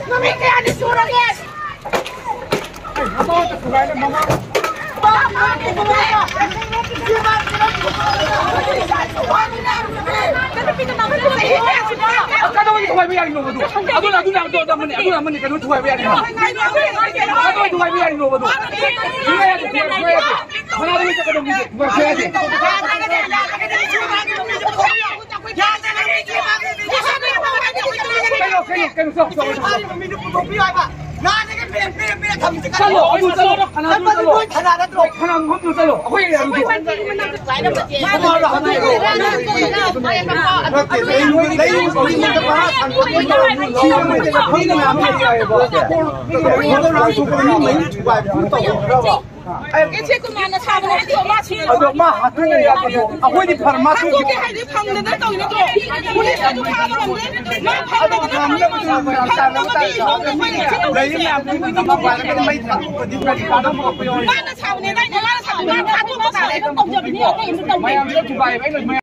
ꯅꯨꯃꯤꯠ ꯀꯌꯥꯅꯤ ꯁꯨꯔꯒꯦ? ꯀꯩꯗꯧꯕꯒꯤ ꯊꯨꯒꯥꯏꯕ ꯌꯥꯔꯤꯅꯣ ꯃꯗꯨ? ꯑꯗꯨꯅ, ꯑꯗꯨꯅ, ꯑꯗꯨꯅ ꯑꯃꯅꯤ, ꯑꯗꯨꯅ ꯑꯃꯅꯤ, ꯀꯩꯅꯣ ꯊꯨꯒꯥꯏꯕ ꯌꯥꯔꯤꯅꯣ? ꯑꯗꯨ ꯊꯨꯒꯥꯏꯕ ꯌꯥꯔꯤꯅꯣ ꯃꯗꯨ? ꯊꯨꯒꯥꯏ ꯌꯥꯗꯦ, ꯊꯨꯒꯥꯏ ꯌꯥꯗꯦ, ꯊꯨꯒꯥꯏ ꯌꯥꯗꯦ꯫ ꯃꯅꯥꯗ ꯂꯣꯏ ꯆꯠꯀꯗꯧꯅꯤꯁꯦ, ꯊꯨꯒꯥꯏꯕ ꯌꯥꯗꯦ꯫ ꯀꯩꯅꯣ, ꯀꯩꯅꯣ, ꯀꯩꯅꯣ, ꯆꯠꯂꯣ, ꯆꯠꯂꯣ, ꯆꯠꯂꯣ꯫ ꯆꯠꯂꯣ, ꯑꯗꯨ ꯆꯠꯂꯣ꯫ ꯈꯅꯥꯗꯨ ꯆꯠꯂꯣ꯫ ꯈꯅꯥ ꯃꯐꯝꯗꯨ ꯆꯠꯂꯣ꯫ ꯑꯩꯈꯣꯏ ꯑꯦꯔꯤꯌꯥꯗꯨ꯫ ꯅꯠꯇꯦ, ꯂꯩ, ꯂꯩ, ꯂꯩ, ꯂꯩ, ꯃꯤꯅ ꯚꯔꯥ ꯁꯥꯟꯅꯕ ꯇꯧꯔꯝꯃꯤ꯫ ꯁꯤꯗ ꯃꯣꯏꯗꯤ ꯂꯧꯐꯝ ꯃꯌꯥꯝ ꯂꯩ ꯍꯥꯏꯌꯦꯕ꯫ ꯃꯣꯏꯗ ꯂꯥꯟꯊꯣꯛꯄꯗ ꯃꯤ ꯃꯌꯥꯝ ꯊꯨꯒꯥꯏꯕ ꯇꯧꯔꯝꯗ꯭ꯔꯕ? ꯏꯆꯦ ꯀꯨꯃꯥꯔꯅ ꯁꯥꯕ ꯅꯠꯇꯦ, ꯃꯥ ꯁꯤꯔꯦ꯫ ꯑꯗꯣ ꯃꯥ ꯍꯥꯠꯇꯣꯛꯑꯦ ꯌꯥꯗ꯭ꯔꯣ? ꯑꯩꯈꯣꯏꯗꯤ ꯐꯔ ꯃꯥ ꯍꯥꯠꯇꯣꯛꯀꯦ ꯊꯣꯛꯈꯤ꯫ ꯍꯥꯏꯗꯤ ꯐꯪꯗꯅ ꯇꯧꯔꯤꯅꯤ ꯅꯠꯇ꯭ꯔꯣ? ꯄꯨꯂꯤꯁꯅꯁꯨ ꯐꯥꯕ ꯉꯝꯗꯦ, ꯃꯥ ꯐꯪꯗꯅ ꯇꯧꯔꯤꯅꯤ꯫ ꯐꯪꯗꯕꯗꯤ ꯏꯁꯣꯔꯅ ꯑꯩꯈꯣꯏꯅ ꯂꯩꯔꯤ ꯃꯌꯥꯝꯗꯨꯒꯤ ꯃꯇꯝ ꯄꯥꯏꯔꯒꯗꯤ ꯃꯩ ꯊꯥꯗꯣꯛꯄꯗꯤ ꯀꯔꯤ ꯀꯥꯟꯅꯕ ꯑꯩꯈꯣꯏ ꯃꯥꯅ ꯁꯥꯎꯅꯦ ꯍꯥꯏꯅ ꯃꯥꯅ ꯁꯥꯎꯅꯦ, ꯃꯥ ꯊꯥꯗꯣꯛꯄ ꯇꯥꯔꯦ꯫ ꯑꯗꯨꯝ ꯇꯧꯖꯕꯅꯤ, ꯑꯇꯩ ꯑꯝꯇ ꯇꯧꯗꯦ꯫ ꯃꯌꯥꯝꯁꯤꯅ ꯊꯨꯒꯥꯏꯕ ꯑꯩꯅ ꯃꯌꯥꯝ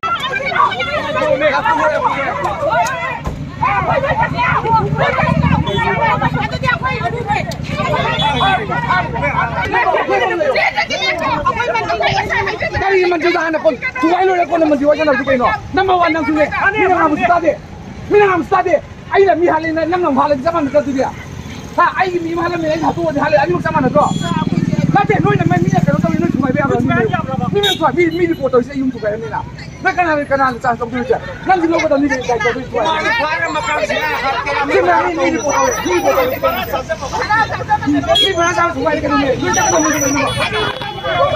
ꯀꯔꯤ ꯃꯟꯗꯤꯔꯗ ꯍꯥꯟꯅ ꯀꯣꯟ ꯊꯨꯒꯥꯏ ꯂꯣꯏꯔꯦ, ꯀꯣꯟꯅ ꯃꯟꯗꯤꯔ ꯋꯥꯔꯤ ꯁꯥꯟꯅꯕꯗꯤ ꯀꯩꯅꯣ? ꯅꯝꯕꯔ ꯋꯥꯟ ꯅꯪꯁꯨꯅꯦ꯫ ꯃꯤꯅ ꯉꯥꯡꯕꯁꯨ ꯇꯥꯗꯦ꯫ ꯃꯤꯅ ꯉꯥꯡꯕꯁꯨ ꯇꯥꯗꯦ꯫ ꯑꯩꯅ ꯃꯤ ꯍꯥꯠꯂꯦ, ꯅꯪ, ꯅꯪꯅ ꯑꯃꯨꯛ ꯍꯥꯠꯂꯗꯤ ꯆꯞ ꯃꯥꯟꯅꯗ꯭ꯔꯣ ꯑꯗꯨꯗꯤ? ꯍꯥ? ꯑꯩꯒꯤ ꯃꯤ ꯑꯃ ꯍꯥꯠꯂꯝꯃꯦ, ꯑꯩꯅ ꯍꯥꯠꯇꯣꯛꯑꯗꯤ ꯍꯥꯠꯂꯦ, ꯑꯅꯤꯃꯛ ꯆꯞ ꯃꯥꯟꯅꯗ꯭ꯔꯣ? ꯅꯠꯇꯦ, ꯅꯣꯏꯅ ꯃꯤ, ꯃꯤꯅ ꯀꯩꯅꯣ ꯇꯧꯔꯤ, ꯅꯣꯏ ꯊꯨꯒꯥꯏꯕ ꯌꯥꯕ꯭ꯔꯣ? ꯃꯤ, ꯃꯤ, ꯃꯤ report ꯇꯧꯔꯤꯁꯦ ꯑꯩ ꯌꯨꯝ ꯊꯨꯒꯥꯏꯔꯝꯅꯤꯅ꯫ ꯅꯪ ꯀꯅꯥꯅ, ꯀꯅꯥꯅ chance ꯂꯧꯗꯣꯏꯁꯦ? ꯅꯪꯁꯨ ꯂꯧꯒꯗꯕꯅꯤ, ꯀꯩ ꯇꯧꯗꯣꯏ ꯊꯨꯒꯥꯏ? ꯁꯤ ꯃꯌꯥꯝ ꯃꯤ, ꯃꯤ report ꯇꯧꯔꯦ, ꯃꯤ report ꯇꯧꯔꯦ꯫ ꯃꯤ ꯃꯌꯥꯝ ꯆꯥꯕ ꯊꯨꯒꯥꯏꯔꯦ ꯀꯩꯅꯣꯅꯦ? ꯅꯣꯏ ꯆꯠꯀꯗꯕꯅꯤ ꯀꯩꯅꯣ?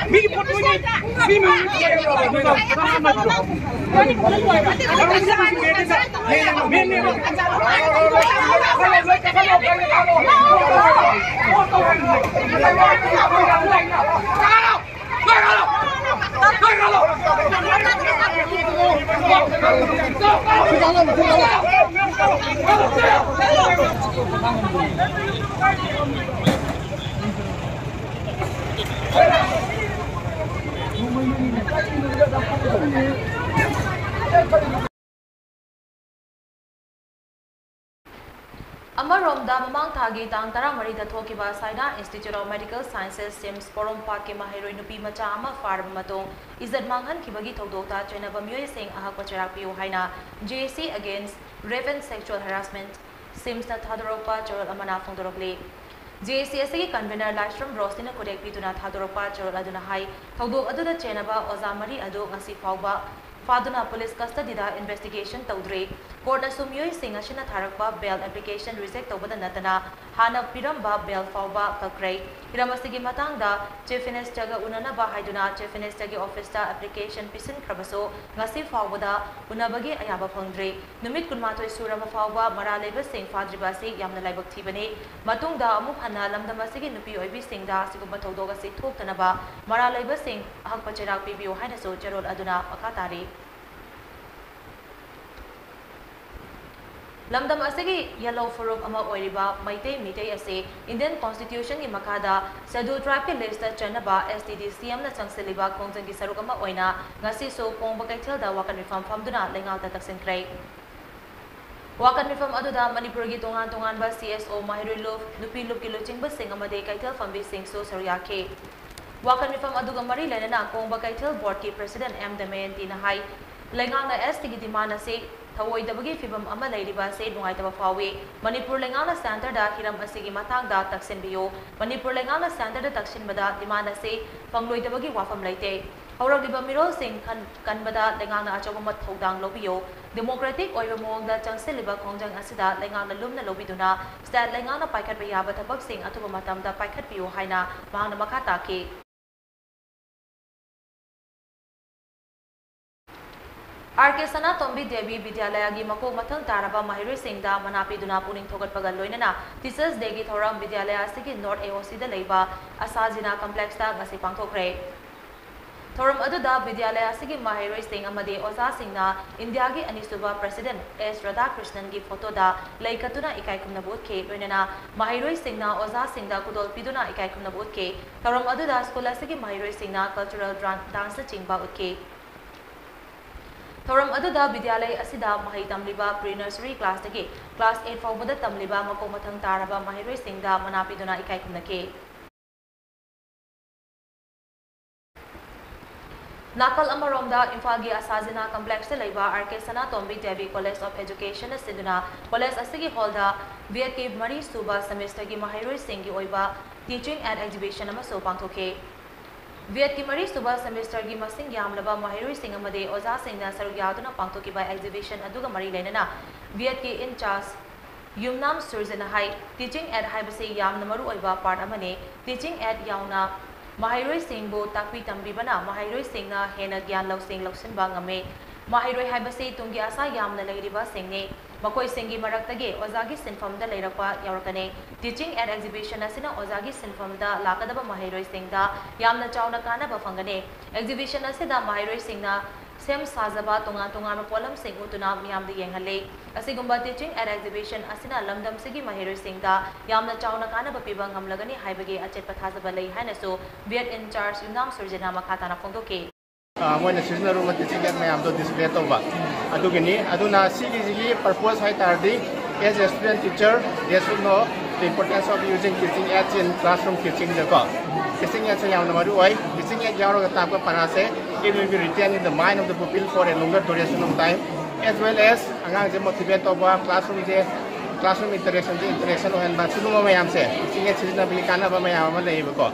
ꯃꯤꯒꯤ ꯄꯣꯠ ꯅꯣꯏꯒꯤ ꯃꯤ ꯃꯤ ꯀꯅꯥ ꯍꯥꯠꯅꯕ꯭ꯔꯣ? ꯃꯦꯟ ꯃꯦꯟ ꯑꯃꯔꯣꯝꯗ, ꯃꯃꯥꯡ ꯊꯥꯒꯤ ꯇꯥꯡ ꯇꯔꯥꯃꯔꯤꯗ ꯊꯣꯛꯈꯤꯕ Saina Institute of Medical Sciences SIMS ꯄꯣꯔꯣꯝꯄꯥꯠꯀꯤ ꯃꯍꯩꯔꯣꯏ ꯅꯨꯄꯤ ꯃꯆꯥ ꯑꯃ ꯐꯥꯔꯕ ꯃꯇꯨꯡ ꯏꯖꯠ ꯃꯥꯡꯍꯟꯈꯤꯕꯒꯤ ꯊꯧꯗꯣꯛꯇ ꯆꯦꯟꯅꯕ ꯃꯤꯑꯣꯏꯁꯤꯡ ꯑꯍꯛꯄ ꯆꯩꯔꯥꯛ ꯄꯤꯌꯨ ꯍꯥꯏꯅ J A C Against Rape and Sexual Harassment SIMSꯅ ꯊꯥꯗꯣꯔꯛꯄ ꯆꯦꯔꯣꯜ ꯑꯃꯅ ꯐꯣꯡꯗꯣꯔꯛꯂꯤ꯫ J A C ꯑꯁꯤꯒꯤ convener ꯂꯥꯏꯁ꯭ꯔꯝ ꯔꯣꯁꯅꯤꯅ ꯈꯨꯗꯦꯛ ꯄꯤꯗꯨꯅ ꯊꯥꯗꯣꯔꯛꯄ ꯆꯦꯔꯣꯜ ꯑꯗꯨꯅ ꯍꯥꯏ, ꯊꯧꯗꯣꯛ ꯑꯗꯨꯗ ꯆꯦꯟꯅꯕ ꯑꯣꯖꯥ ꯃꯔꯤ ꯑꯗꯨ ꯉꯁꯤ ꯐꯥꯎꯕ ꯐꯥꯗꯨꯅ police custodyꯗ investigation ꯇꯧꯗ꯭ꯔꯤ꯫ Courtꯅꯁꯨ ꯃꯤꯑꯣꯏꯁꯤꯡ ꯑꯁꯤꯅ ꯊꯥꯔꯛꯄ bail application reject ꯇꯧꯕꯗ ꯅꯠꯇꯅ ꯍꯥꯟꯅ ꯄꯤꯔꯝꯕ bail ꯐꯥꯎꯕ ꯀꯛꯈ꯭ꯔꯦ꯫ ꯍꯤꯔꯝ ꯑꯁꯤꯒꯤ ꯃꯇꯥꯡꯗ Chief Ministerꯒ ꯎꯅꯅꯕ ꯍꯥꯏꯗꯨꯅ Chief Ministerꯒꯤ officeꯇ application ꯄꯤꯁꯤꯟꯈ꯭ꯔꯕꯁꯨ ꯉꯁꯤ ꯐꯥꯎꯕꯗ ꯎꯅꯕꯒꯤ ꯑꯌꯥꯕ ꯐꯪꯗ꯭ꯔꯤ꯫ ꯅꯨꯃꯤꯠ ꯀꯨꯟꯃꯥꯊꯣꯏ ꯁꯨꯔꯕ ꯐꯥꯎꯕ ꯃꯔꯥꯜ ꯂꯩꯕꯁꯤꯡ ꯐꯥꯗ꯭ꯔꯤꯕ ꯑꯁꯤ ꯌꯥꯝꯅ ꯂꯥꯏꯕꯛ ꯊꯤꯕꯅꯤ꯫ ꯃꯇꯨꯡꯗ ꯑꯃꯨꯛ ꯍꯟꯅ ꯂꯝꯗꯝ ꯑꯁꯤꯒꯤ ꯅꯨꯄꯤ ꯑꯣꯏꯕꯤꯁꯤꯡꯗ ꯑꯁꯤꯒꯨꯝꯕ ꯊꯧꯗꯣꯛ ꯑꯁꯤ ꯊꯣꯛꯇꯅꯕ ꯃꯔꯥꯜ ꯂꯩꯕꯁꯤꯡ ꯑꯍꯛꯄ ꯆꯩꯔꯥꯛ ꯄꯤꯕꯤꯌꯨ ꯍꯥꯏꯅꯁꯨ ꯆꯦꯔꯣꯜ ꯑꯗꯨꯅ ꯃꯈꯥ ꯇꯥꯔꯤ꯫ ꯂꯝꯗꯝ ꯑꯁꯤꯒꯤ ꯌꯦꯜꯍꯧ ꯐꯨꯔꯨꯞ ꯑꯃ ꯑꯣꯏꯔꯤꯕ ꯃꯩꯇꯩ ꯃꯤꯇꯩ ꯑꯁꯤ Indian Constitutionꯒꯤ ꯃꯈꯥꯗ Scheduled Tribeꯀꯤ listꯇ ꯆꯟꯅꯕ S T D C Mꯅ ꯆꯪꯁꯤꯜꯂꯤꯕ ꯈꯣꯡꯖꯪꯒꯤ ꯁꯔꯨꯛ ꯑꯃ ꯑꯣꯏꯅ ꯉꯁꯤꯁꯨ ꯀꯣꯡꯕ ꯀꯩꯊꯦꯜꯗ ꯋꯥꯀꯠ ꯃꯤꯐꯝ ꯐꯝꯗꯨꯅ ꯂꯩꯉꯥꯛꯇ ꯇꯛꯁꯤꯟꯈ꯭ꯔꯦ꯫ ꯋꯥꯀꯠ ꯃꯤꯐꯝ ꯑꯗꯨꯗ ꯃꯅꯤꯄꯨꯔꯒꯤ ꯇꯣꯉꯥꯟ ꯇꯣꯉꯥꯟꯕ C S O, ꯃꯍꯩꯔꯣꯏ ꯂꯨꯞ, ꯅꯨꯄꯤ ꯂꯨꯞꯀꯤ ꯂꯨꯆꯤꯡꯕꯁꯤꯡ ꯑꯃꯗꯤ ꯀꯩꯊꯦꯜ ꯐꯝꯕꯤꯁꯤꯡꯁꯨ ꯁꯔꯨꯛ ꯌꯥꯈꯤ꯫ ꯋꯥꯀꯠ ꯃꯤꯐꯝ ꯑꯗꯨꯒ ꯃꯔꯤ ꯂꯩꯅꯅ ꯀꯣꯡꯕ ꯀꯩꯊꯦꯜ boardꯀꯤ president M ꯗꯃꯌꯟꯇꯤꯅ ꯍꯥꯏ, ꯂꯩꯉꯥꯛꯅ S Tꯒꯤ demand ꯑꯁꯤ ꯊꯧꯑꯣꯏꯗꯕꯒꯤ ꯐꯤꯚꯝ ꯑꯃ ꯂꯩꯔꯤꯕ ꯑꯁꯤ ꯅꯨꯡꯉꯥꯏꯇꯕ ꯐꯥꯎꯏ꯫ ꯃꯅꯤꯄꯨꯔ ꯂꯩꯉꯥꯛꯅ centreꯗ ꯍꯤꯔꯝ ꯑꯁꯤꯒꯤ ꯃꯇꯥꯡꯗ ꯇꯛꯁꯤꯟꯕꯤꯌꯨ꯫ ꯃꯅꯤꯄꯨꯔ ꯂꯩꯉꯥꯛꯅ centreꯗ ꯇꯛꯁꯤꯟꯕꯗ demand ꯑꯁꯤ ꯐꯪꯂꯣꯏꯗꯕꯒꯤ ꯋꯥꯐꯝ ꯂꯩꯇꯦ꯫ ꯍꯧꯔꯛꯂꯤꯕ ꯃꯤꯔꯣꯜꯁꯤꯡ ꯈꯟ-, ꯀꯟꯕꯗ ꯂꯩꯉꯥꯛꯅ ꯑꯆꯧꯕ ꯃ-, ꯊꯧꯗꯥꯡ ꯂꯧꯕꯤꯌꯨ꯫ Democratic ꯑꯣꯏꯕ ꯃꯑꯣꯡꯗ ꯆꯪꯁꯤꯜꯂꯤꯕ ꯈꯣꯡꯖꯪ ꯑꯁꯤꯗ ꯂꯩꯉꯥꯛꯅ ꯂꯨꯝꯅ ꯂꯧꯕꯤꯗꯨꯅ state ꯂꯩꯉꯥꯛꯅ ꯄꯥꯏꯈꯠꯄ ꯌꯥꯕ ꯊꯕꯛꯁꯤꯡ ꯑꯊꯨꯕ ꯃꯇꯝꯗ ꯄꯥꯏꯈꯠꯄꯤꯌꯨ ꯍꯥꯏꯅ ꯃꯍꯥꯛꯅ ꯃꯈꯥ ꯇꯥꯈꯤ꯫ ꯑꯥꯔ ꯀꯦ ꯁꯅꯥꯇꯣꯝꯕꯤ ꯗꯦꯕꯤ ꯕꯤꯗ꯭ꯌꯥꯂꯌꯥꯒꯤ ꯃꯀꯣꯛ ꯃꯊꯪ ꯇꯥꯔꯕ ꯃꯍꯩꯔꯣꯏꯁꯤꯡꯗ ꯃꯅꯥ ꯄꯤꯗꯨꯅ ꯄꯨꯛꯅꯤꯡ ꯊꯧꯒꯠꯄꯒ ꯂꯣꯏꯅꯅ Teachers Dayꯒꯤ ꯊꯧꯔꯝ ꯕꯤꯗ꯭ꯌꯥꯂꯌꯥ ꯑꯁꯤꯒꯤ North A O Cꯗ ꯂꯩꯕ ꯑꯁꯥꯖꯤꯅꯥ Complexꯇ ꯉꯁꯤ ꯄꯥꯡꯊꯣꯛꯈ꯭ꯔꯦ꯫ ꯊꯧꯔꯝ ꯑꯗꯨꯗ ꯕꯤꯗ꯭ꯌꯥꯂꯌꯥ ꯑꯁꯤꯒꯤ ꯃꯍꯩꯔꯣꯏꯁꯤꯡ ꯑꯃꯗꯤ ꯑꯣꯖꯥꯁꯤꯡꯅ ꯏꯟꯗꯤꯌꯥꯒꯤ ꯑꯅꯤꯁꯨꯕ President S ꯔꯥꯙꯥꯀ꯭ꯔꯤꯁꯅꯟꯒꯤ photoꯗ ꯂꯩ ꯀꯠꯇꯨꯅ ꯏꯀꯥꯏ ꯈꯨꯝꯅꯕ ꯎꯠꯈꯤ꯫ ꯂꯣꯏꯅꯅ ꯃꯍꯩꯔꯣꯏꯁꯤꯡꯅ ꯑꯣꯖꯥꯁꯤꯡꯗ ꯈꯨꯗꯣꯜ ꯄꯤꯗꯨꯅ ꯏꯀꯥꯏ ꯈꯨꯝꯅꯕ ꯎꯠꯈꯤ꯫ ꯊꯧꯔꯝ ꯑꯗꯨꯗ ꯁ꯭ꯀꯨꯜ ꯑꯁꯤꯒꯤ ꯃꯍꯩꯔꯣꯏꯁꯤꯡꯅ cultural dran-, danceꯅꯆꯤꯡꯕ ꯎꯠꯈꯤ꯫ ꯊꯧꯔꯝ ꯑꯗꯨꯗ ꯕꯤꯗ꯭ꯌꯥꯂꯌ ꯑꯁꯤꯗ ꯃꯍꯩ ꯇꯝꯂꯤꯕ pre nursery classꯇꯒꯤ class eight ꯐꯥꯎꯕꯗ ꯇꯝꯂꯤꯕ ꯃꯀꯣꯛ ꯃꯊꯪ ꯇꯥꯔꯕ ꯃꯍꯩꯔꯣꯏꯁꯤꯡꯗ ꯃꯅꯥ ꯄꯤꯗꯨꯅ ꯏꯀꯥꯏ ꯈꯨꯝꯅꯈꯤ꯫ ꯅꯥꯀꯜ ꯑꯃꯔꯣꯝꯗ ꯏꯝꯐꯥꯜꯒꯤ ꯑꯁꯥꯖꯤꯅꯥ Complexꯇ ꯂꯩꯕ R K Sanatombi Devi College of Educationꯅ ꯁꯤꯟꯗꯨꯅ college ꯑꯁꯤꯒꯤ hallꯗ B.Edꯀꯤ ꯃꯔꯤ ꯁꯨꯕ semesterꯒꯤ ꯃꯍꯩꯔꯣꯏꯁꯤꯡꯒꯤ ꯑꯣꯏꯕ Teaching Aid Exhibition ꯑꯃꯁꯨ ꯄꯥꯡꯊꯣꯛꯈꯤ꯫ B.Edꯀꯤ ꯃꯔꯤ ꯁꯨꯕ semesterꯒꯤ ꯃꯁꯤꯡ ꯌꯥꯝꯂꯕ ꯃꯍꯩꯔꯣꯏꯁꯤꯡ ꯑꯃꯗꯤ ꯑꯣꯖꯥꯁꯤꯡꯅ ꯁꯔꯨꯛ ꯌꯥꯗꯨꯅ ꯄꯥꯡꯊꯣꯛꯈꯤꯕ exhibition ꯑꯗꯨꯒ ꯃꯔꯤ ꯂꯩꯅꯅ B.Edꯀꯤ in charge Yumnam ꯁꯨꯔꯖꯅ high, Teaching Aid ꯍꯥꯏꯕꯁꯤ ꯌꯥꯝꯅ ꯃꯔꯨ ꯑꯣꯏꯕ part ꯑꯃꯅꯤ꯫ Teaching Aid ꯌꯥꯎꯅ ꯃꯍꯩꯔꯣꯏꯁꯤꯡꯕꯨ ꯇꯥꯛꯄꯤ ꯇꯝꯕꯤꯕꯅ ꯃꯍꯩꯔꯣꯏꯁꯤꯡꯅ ꯍꯦꯟꯅ ꯒ꯭ꯌꯥꯟ ꯂꯧꯁꯤꯡ ꯂꯧꯁꯤꯟꯕ ꯉꯝꯃꯤ꯫ ꯃꯍꯩꯔꯣꯏ ꯍꯥꯏꯕꯁꯤ ꯇꯨꯡꯒꯤ ꯑꯁꯥ ꯌꯥꯝꯅ ꯂꯩꯔꯤꯕꯁꯤꯡꯅꯤ꯫ ꯃꯈꯣꯏꯁꯤꯡꯒꯤ ꯃꯔꯛꯇꯒꯤ ꯑꯣꯖꯥꯒꯤ ꯁꯤꯟꯐꯝꯗ ꯂꯩꯔꯛꯄ ꯌꯥꯎꯔꯛꯀꯅꯤ꯫ Teaching Aid Exhibition ꯑꯁꯤꯅ ꯑꯣꯖꯥꯒꯤ ꯁꯤꯟꯐꯝꯗ ꯂꯥꯛꯀꯗꯕ ꯃꯍꯩꯔꯣꯏꯁꯤꯡꯗ ꯌꯥꯝꯅ ꯆꯥꯎꯅ ꯀꯥꯟꯅꯕ ꯐꯪꯒꯅꯤ꯫ Exhibition ꯑꯁꯤꯗ ꯃꯍꯩꯔꯣꯏꯁꯤꯡꯅ ꯁꯦꯝ ꯁꯥꯖꯕ ꯇꯣꯉꯥꯟ ꯇꯣꯉꯥꯟꯕ ꯄꯣꯠꯂꯝꯁꯤꯡ ꯎꯠꯇꯨꯅ ꯃꯤꯌꯥꯝꯗ ꯌꯦꯡꯍꯜꯂꯤ꯫ ꯑꯁꯤꯒꯨꯝꯕ Teaching Aid Exhibition ꯑꯁꯤꯅ ꯂꯝꯗꯝꯁꯤꯒꯤ ꯃꯍꯩꯔꯣꯏꯁꯤꯡꯗ ꯌꯥꯝꯅ ꯆꯥꯎꯅ ꯀꯥꯟꯅꯕ ꯄꯤꯕ ꯉꯝꯂꯒꯅꯤ ꯍꯥꯏꯕꯒꯤ ꯑꯆꯦꯠꯄ ꯊꯥꯖꯕ ꯂꯩ ꯍꯥꯏꯅꯁꯨ B.Ed in charge ꯌꯨꯝꯅꯥꯝ ꯁꯨꯔꯖꯅ ꯃꯈꯥ ꯇꯥꯅ ꯐꯣꯡꯗꯣꯛꯈꯤ꯫ ꯑ, ꯃꯣꯏꯅ ꯁꯤꯖꯤꯟꯅꯔꯨꯕ teaching aid ꯃꯌꯥꯝꯗꯣ display ꯇꯧꯕ꯫ ꯑꯗꯨꯒꯤꯅꯤ꯫ ꯑꯗꯨꯅ ꯁꯤꯒꯤꯁꯤꯒꯤ purpose ꯍꯥꯏ ꯇꯥꯔꯗꯤ, as a student teacher, they should know the importance of using teaching aids in classroom teaching ꯗꯀꯣ꯫ Teaching aid ꯁꯦ ꯌꯥꯝꯅ ꯃꯔꯨ ꯑꯣꯏ꯫ Teaching aid ꯌꯥꯎꯔꯒ ꯇꯥꯛꯄ ꯄꯔꯥꯁꯦ, it will be retained in the mind of the pupil for a longer duration of time, as well as ꯑꯉꯥꯡꯁꯦ motivate ꯇꯧꯕ, classroom ꯁꯦ, classroom interaction ꯁꯦ interaction ꯑꯣꯏꯍꯟꯕ, ꯁꯤꯒꯨꯝꯕ ꯃꯌꯥꯝꯁꯦ teaching aid ꯁꯤꯖꯤꯟꯅꯕꯒꯤ ꯀꯥꯟꯅꯕ ꯃꯌꯥꯝ ꯑꯃ ꯂꯩꯌꯦꯕꯀꯣ꯫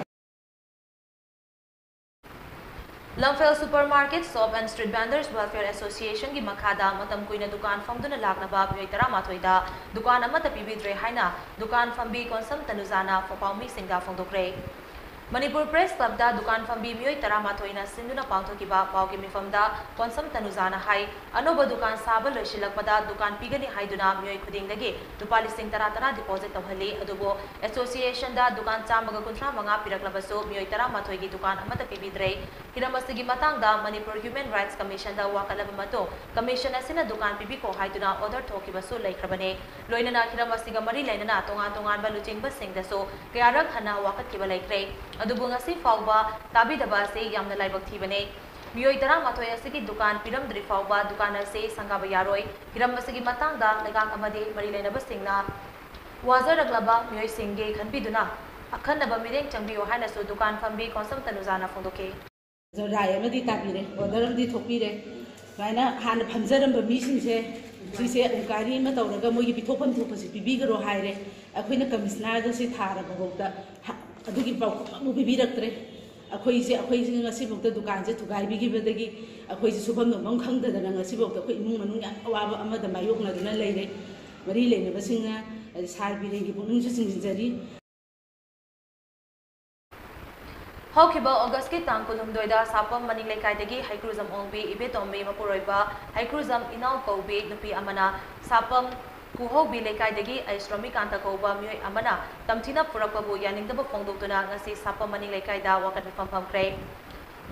ꯂꯝꯐꯦꯜ Supermarket Shop and Street Vendors Welfare Associationꯒꯤ ꯃꯈꯥꯗ ꯃꯇꯝ ꯀꯨꯏꯅ ꯗꯨꯀꯥꯟ ꯐꯝꯗꯨꯅ ꯂꯥꯛꯂꯕ ꯃꯤꯑꯣꯏ ꯇꯔꯥꯃꯥꯊꯣꯏꯗ ꯗꯨꯀꯥꯟ ꯑꯃꯠꯇ ꯄꯤꯕꯤꯗ꯭ꯔꯦ ꯍꯥꯏꯅ ꯗꯨꯀꯥꯟ ꯐꯝꯕꯤ ꯀꯣꯟꯁꯝ ꯇꯅꯨꯖꯥꯅ ꯄꯥꯎꯃꯤꯁꯤꯡꯗ ꯐꯣꯡꯗꯣꯛꯈ꯭ꯔꯦ꯫ ꯃꯅꯤꯄꯨꯔ ꯄ꯭ꯔꯦꯁ ꯀ꯭ꯂꯕꯇ ꯗꯨꯀꯥꯟ ꯐꯝꯕꯤ ꯃꯤꯑꯣꯏ ꯇꯔꯥꯃꯥꯊꯣꯏꯅ ꯁꯤꯟꯗꯨꯅ ꯄꯥꯡꯊꯣꯛꯈꯤꯕ ꯄꯥꯎꯒꯤ ꯃꯤꯐꯝꯗ ꯀꯣꯟꯁꯝ ꯇꯅꯨꯖꯥꯅ ꯍꯥꯏ, ꯑꯅꯧꯕ ꯗꯨꯀꯥꯟ ꯁꯥꯕ ꯂꯣꯏꯁꯤꯜꯂꯛꯄꯗ ꯗꯨꯀꯥꯟ ꯄꯤꯒꯅꯤ ꯍꯥꯏꯗꯨꯅ ꯃꯤꯑꯣꯏ ꯈꯨꯗꯤꯡꯗꯒꯤ ꯂꯨꯄꯥ ꯂꯤꯁꯤꯡ ꯇꯔꯥ ꯇꯔꯥ ꯗꯤꯄꯣꯖꯤꯠ ꯇꯧꯍꯜꯂꯤ꯫ ꯑꯗꯨꯕꯨ ꯑꯦꯁꯣꯁꯤꯌꯦꯁꯟꯗ ꯗꯨꯀꯥꯟ ꯆꯥꯝꯃꯒ ꯀꯨꯟꯊ꯭ꯔꯥ ꯃꯉꯥ ꯄꯤꯔꯛꯂꯕꯁꯨ ꯃꯤꯑꯣꯏ ꯇꯔꯥꯃꯥꯊꯣꯏꯒꯤ ꯗꯨꯀꯥꯟ ꯑꯃꯠꯇ ꯄꯤꯕꯤꯗ꯭ꯔꯦ꯫ ꯍꯤꯔꯝ ꯑꯁꯤꯒꯤ ꯃꯇꯥꯡꯗ ꯃꯅꯤꯄꯨꯔ ꯍ꯭ꯌꯨꯃꯦꯟ ꯔꯥꯏꯠꯁ ꯀꯃꯤꯁꯟꯗ ꯋꯥꯀꯠꯂꯕ ꯃꯇꯨꯡ ꯀꯃꯤꯁꯟ ꯑꯁꯤꯅ ꯗꯨꯀꯥꯟ ꯄꯤꯕꯤꯈꯣ ꯍꯥꯏꯗꯨꯅ ꯑꯣꯔꯗꯔ ꯊꯣꯛꯈꯤꯕꯁꯨ ꯂꯩꯈ꯭ꯔꯕꯅꯤ꯫ ꯂꯣꯏꯅꯅ ꯍꯤꯔꯝ ꯑꯁꯤꯒ ꯃꯔꯤ ꯂꯩꯅꯅ ꯇꯣꯉꯥꯟ ꯇꯣꯉꯥꯟꯕ ꯂꯨꯆꯤꯡꯕꯁꯤꯡꯗꯁꯨ ꯀꯌꯥꯔꯛ ꯍꯟꯅ ꯋꯥꯀꯠꯈꯤꯕ ꯂꯩꯈ꯭ꯔꯦ꯫ ꯑꯗꯨꯕꯨ ꯉꯁꯤ ꯐꯥꯎꯕ ꯇꯥꯕꯤꯗꯕ ꯑꯁꯤ ꯌꯥꯝꯅ ꯂꯥꯏꯕꯛ ꯊꯤꯕꯅꯤ꯫ ꯃꯤꯑꯣꯏ ꯇꯔꯥꯃꯥꯊꯣꯏ ꯑꯁꯤꯒꯤ ꯗꯨꯀꯥꯟ ꯄꯤꯔꯝꯗ꯭ꯔꯤ ꯐꯥꯎꯕ ꯗꯨꯀꯥꯟ ꯑꯁꯤ ꯁꯪꯒꯥꯕ ꯌꯥꯔꯣꯏ꯫ ꯍꯤꯔꯝ ꯑꯁꯤꯒꯤ ꯃꯇꯥꯡꯗ ꯂꯩꯉꯥꯛ ꯑꯃꯗꯤ ꯃꯔꯤ ꯂꯩꯅꯕꯁꯤꯡꯅ ꯋꯥꯖꯔꯛꯂꯕ ꯃꯤꯑꯣꯏꯁꯤꯡꯒꯤ ꯈꯟꯕꯤꯗꯨꯅ ꯑꯈꯟꯅꯕ ꯃꯤꯠꯌꯦꯡ ꯆꯪꯕꯤꯌꯨ ꯍꯥꯏꯅꯁꯨ ꯗꯨꯀꯥꯟ ꯐꯝꯕꯤ ꯀꯣꯟꯁꯝ ꯇꯅꯨꯖꯥꯅ ꯐꯣꯡꯗꯣꯛꯈꯤ꯫ ꯔꯥꯏ ꯑꯃꯗꯤ ꯇꯥꯕꯤꯔꯦ, ꯑꯣꯔꯗꯔ ꯑꯃꯗꯤ ꯊꯣꯛꯄꯤꯔꯦ꯫ ꯁꯨꯃꯥꯏꯅ ꯍꯥꯟꯅ ꯐꯝꯖꯔꯝꯕ ꯃꯤꯁꯤꯡꯁꯦ, ꯁꯤꯁꯦ ꯏꯟꯀ꯭ꯋꯥꯏꯔꯤ ꯑꯃ ꯇꯧꯔꯒ ꯃꯣꯏꯒꯤ ꯄꯤꯊꯣꯛꯐꯝ ꯊꯣꯛꯄꯁꯤ ꯄꯤꯕꯤꯈ꯭ꯔꯣ ꯍꯥꯏꯔꯦ꯫ ꯑꯩꯈꯣꯏꯅ ꯀꯃꯤꯁꯅꯔꯗ ꯁꯤ ꯊꯥꯔꯕꯐꯥꯎꯗ ꯍ-, ꯑꯗꯨꯒꯤ ꯄꯥꯎꯈꯨꯝ ꯑꯃꯐꯥꯎ ꯄꯤꯕꯤꯔꯛꯇ꯭ꯔꯦ꯫ ꯑꯩꯈꯣꯏꯁꯦ, ꯑꯩꯈꯣꯏꯁꯦ ꯉꯁꯤꯐꯥꯎꯗ ꯗꯨꯀꯥꯟꯁꯦ ꯊꯨꯒꯥꯏꯕꯤꯈꯤꯕꯗꯒꯤ ꯑꯩꯈꯣꯏꯁꯦ ꯁꯨꯐꯝ ꯅꯣꯝꯐꯝ ꯈꯪꯗꯗꯅ ꯉꯁꯤꯐꯥꯎꯗ ꯑꯩꯈꯣꯏ ꯏꯃꯨꯡ ꯃꯅꯨꯡ ꯌꯥꯝ ꯑꯋꯥꯕ ꯑꯃꯗ ꯃꯥꯌꯣꯛꯅꯗꯨꯅ ꯂꯩꯔꯦ꯫ ꯃꯔꯤ ꯂꯩꯅꯕꯁꯤꯡꯅ, ꯑ, ꯁꯥꯔ ꯕꯤꯔꯦꯟꯒꯤ ꯄꯨꯛꯅꯤꯡꯁꯨ ꯆꯤꯡꯁꯤꯟꯖꯔꯤ꯫ ꯍꯧꯈꯤꯕ ꯑꯣꯒꯁꯀꯤ ꯇꯥꯡ ꯀꯨꯟꯍꯨꯝꯗꯣꯏꯗ ꯁꯥꯄꯝ ꯃꯅꯤꯡ ꯂꯩꯀꯥꯏꯗꯒꯤ ꯍꯩꯀ꯭ꯔꯨꯖꯝ ꯑꯣꯡꯕꯤ ꯏꯕꯦꯇꯣꯝꯕꯤ ꯃꯄꯨꯔꯣꯏꯕ ꯍꯩꯀ꯭ꯔꯨꯖꯝ ꯏꯅꯥꯎ ꯀꯧꯕꯤ ꯅꯨꯄꯤ ꯑꯃꯅ ꯁꯥꯄꯝ ꯀꯨꯍꯧꯕꯤ ꯂꯩꯀꯥꯏꯗꯒꯤ ꯑꯩꯁ ꯔꯣꯃꯤꯀꯥꯟꯇ ꯀꯧꯕ ꯃꯤꯑꯣꯏ ꯑꯃꯅ ꯇꯝꯊꯤꯅ ꯐꯨꯔꯛꯄꯕꯨ ꯌꯥꯅꯤꯡꯗꯕ ꯐꯣꯡꯗꯣꯛꯇꯨꯅ ꯉꯁꯤ ꯁꯥꯄꯝ ꯃꯅꯤꯡ ꯂꯩꯀꯥꯏꯗ ꯋꯥꯀꯠ ꯃꯤꯐꯝ ꯐꯝꯈ꯭ꯔꯦ꯫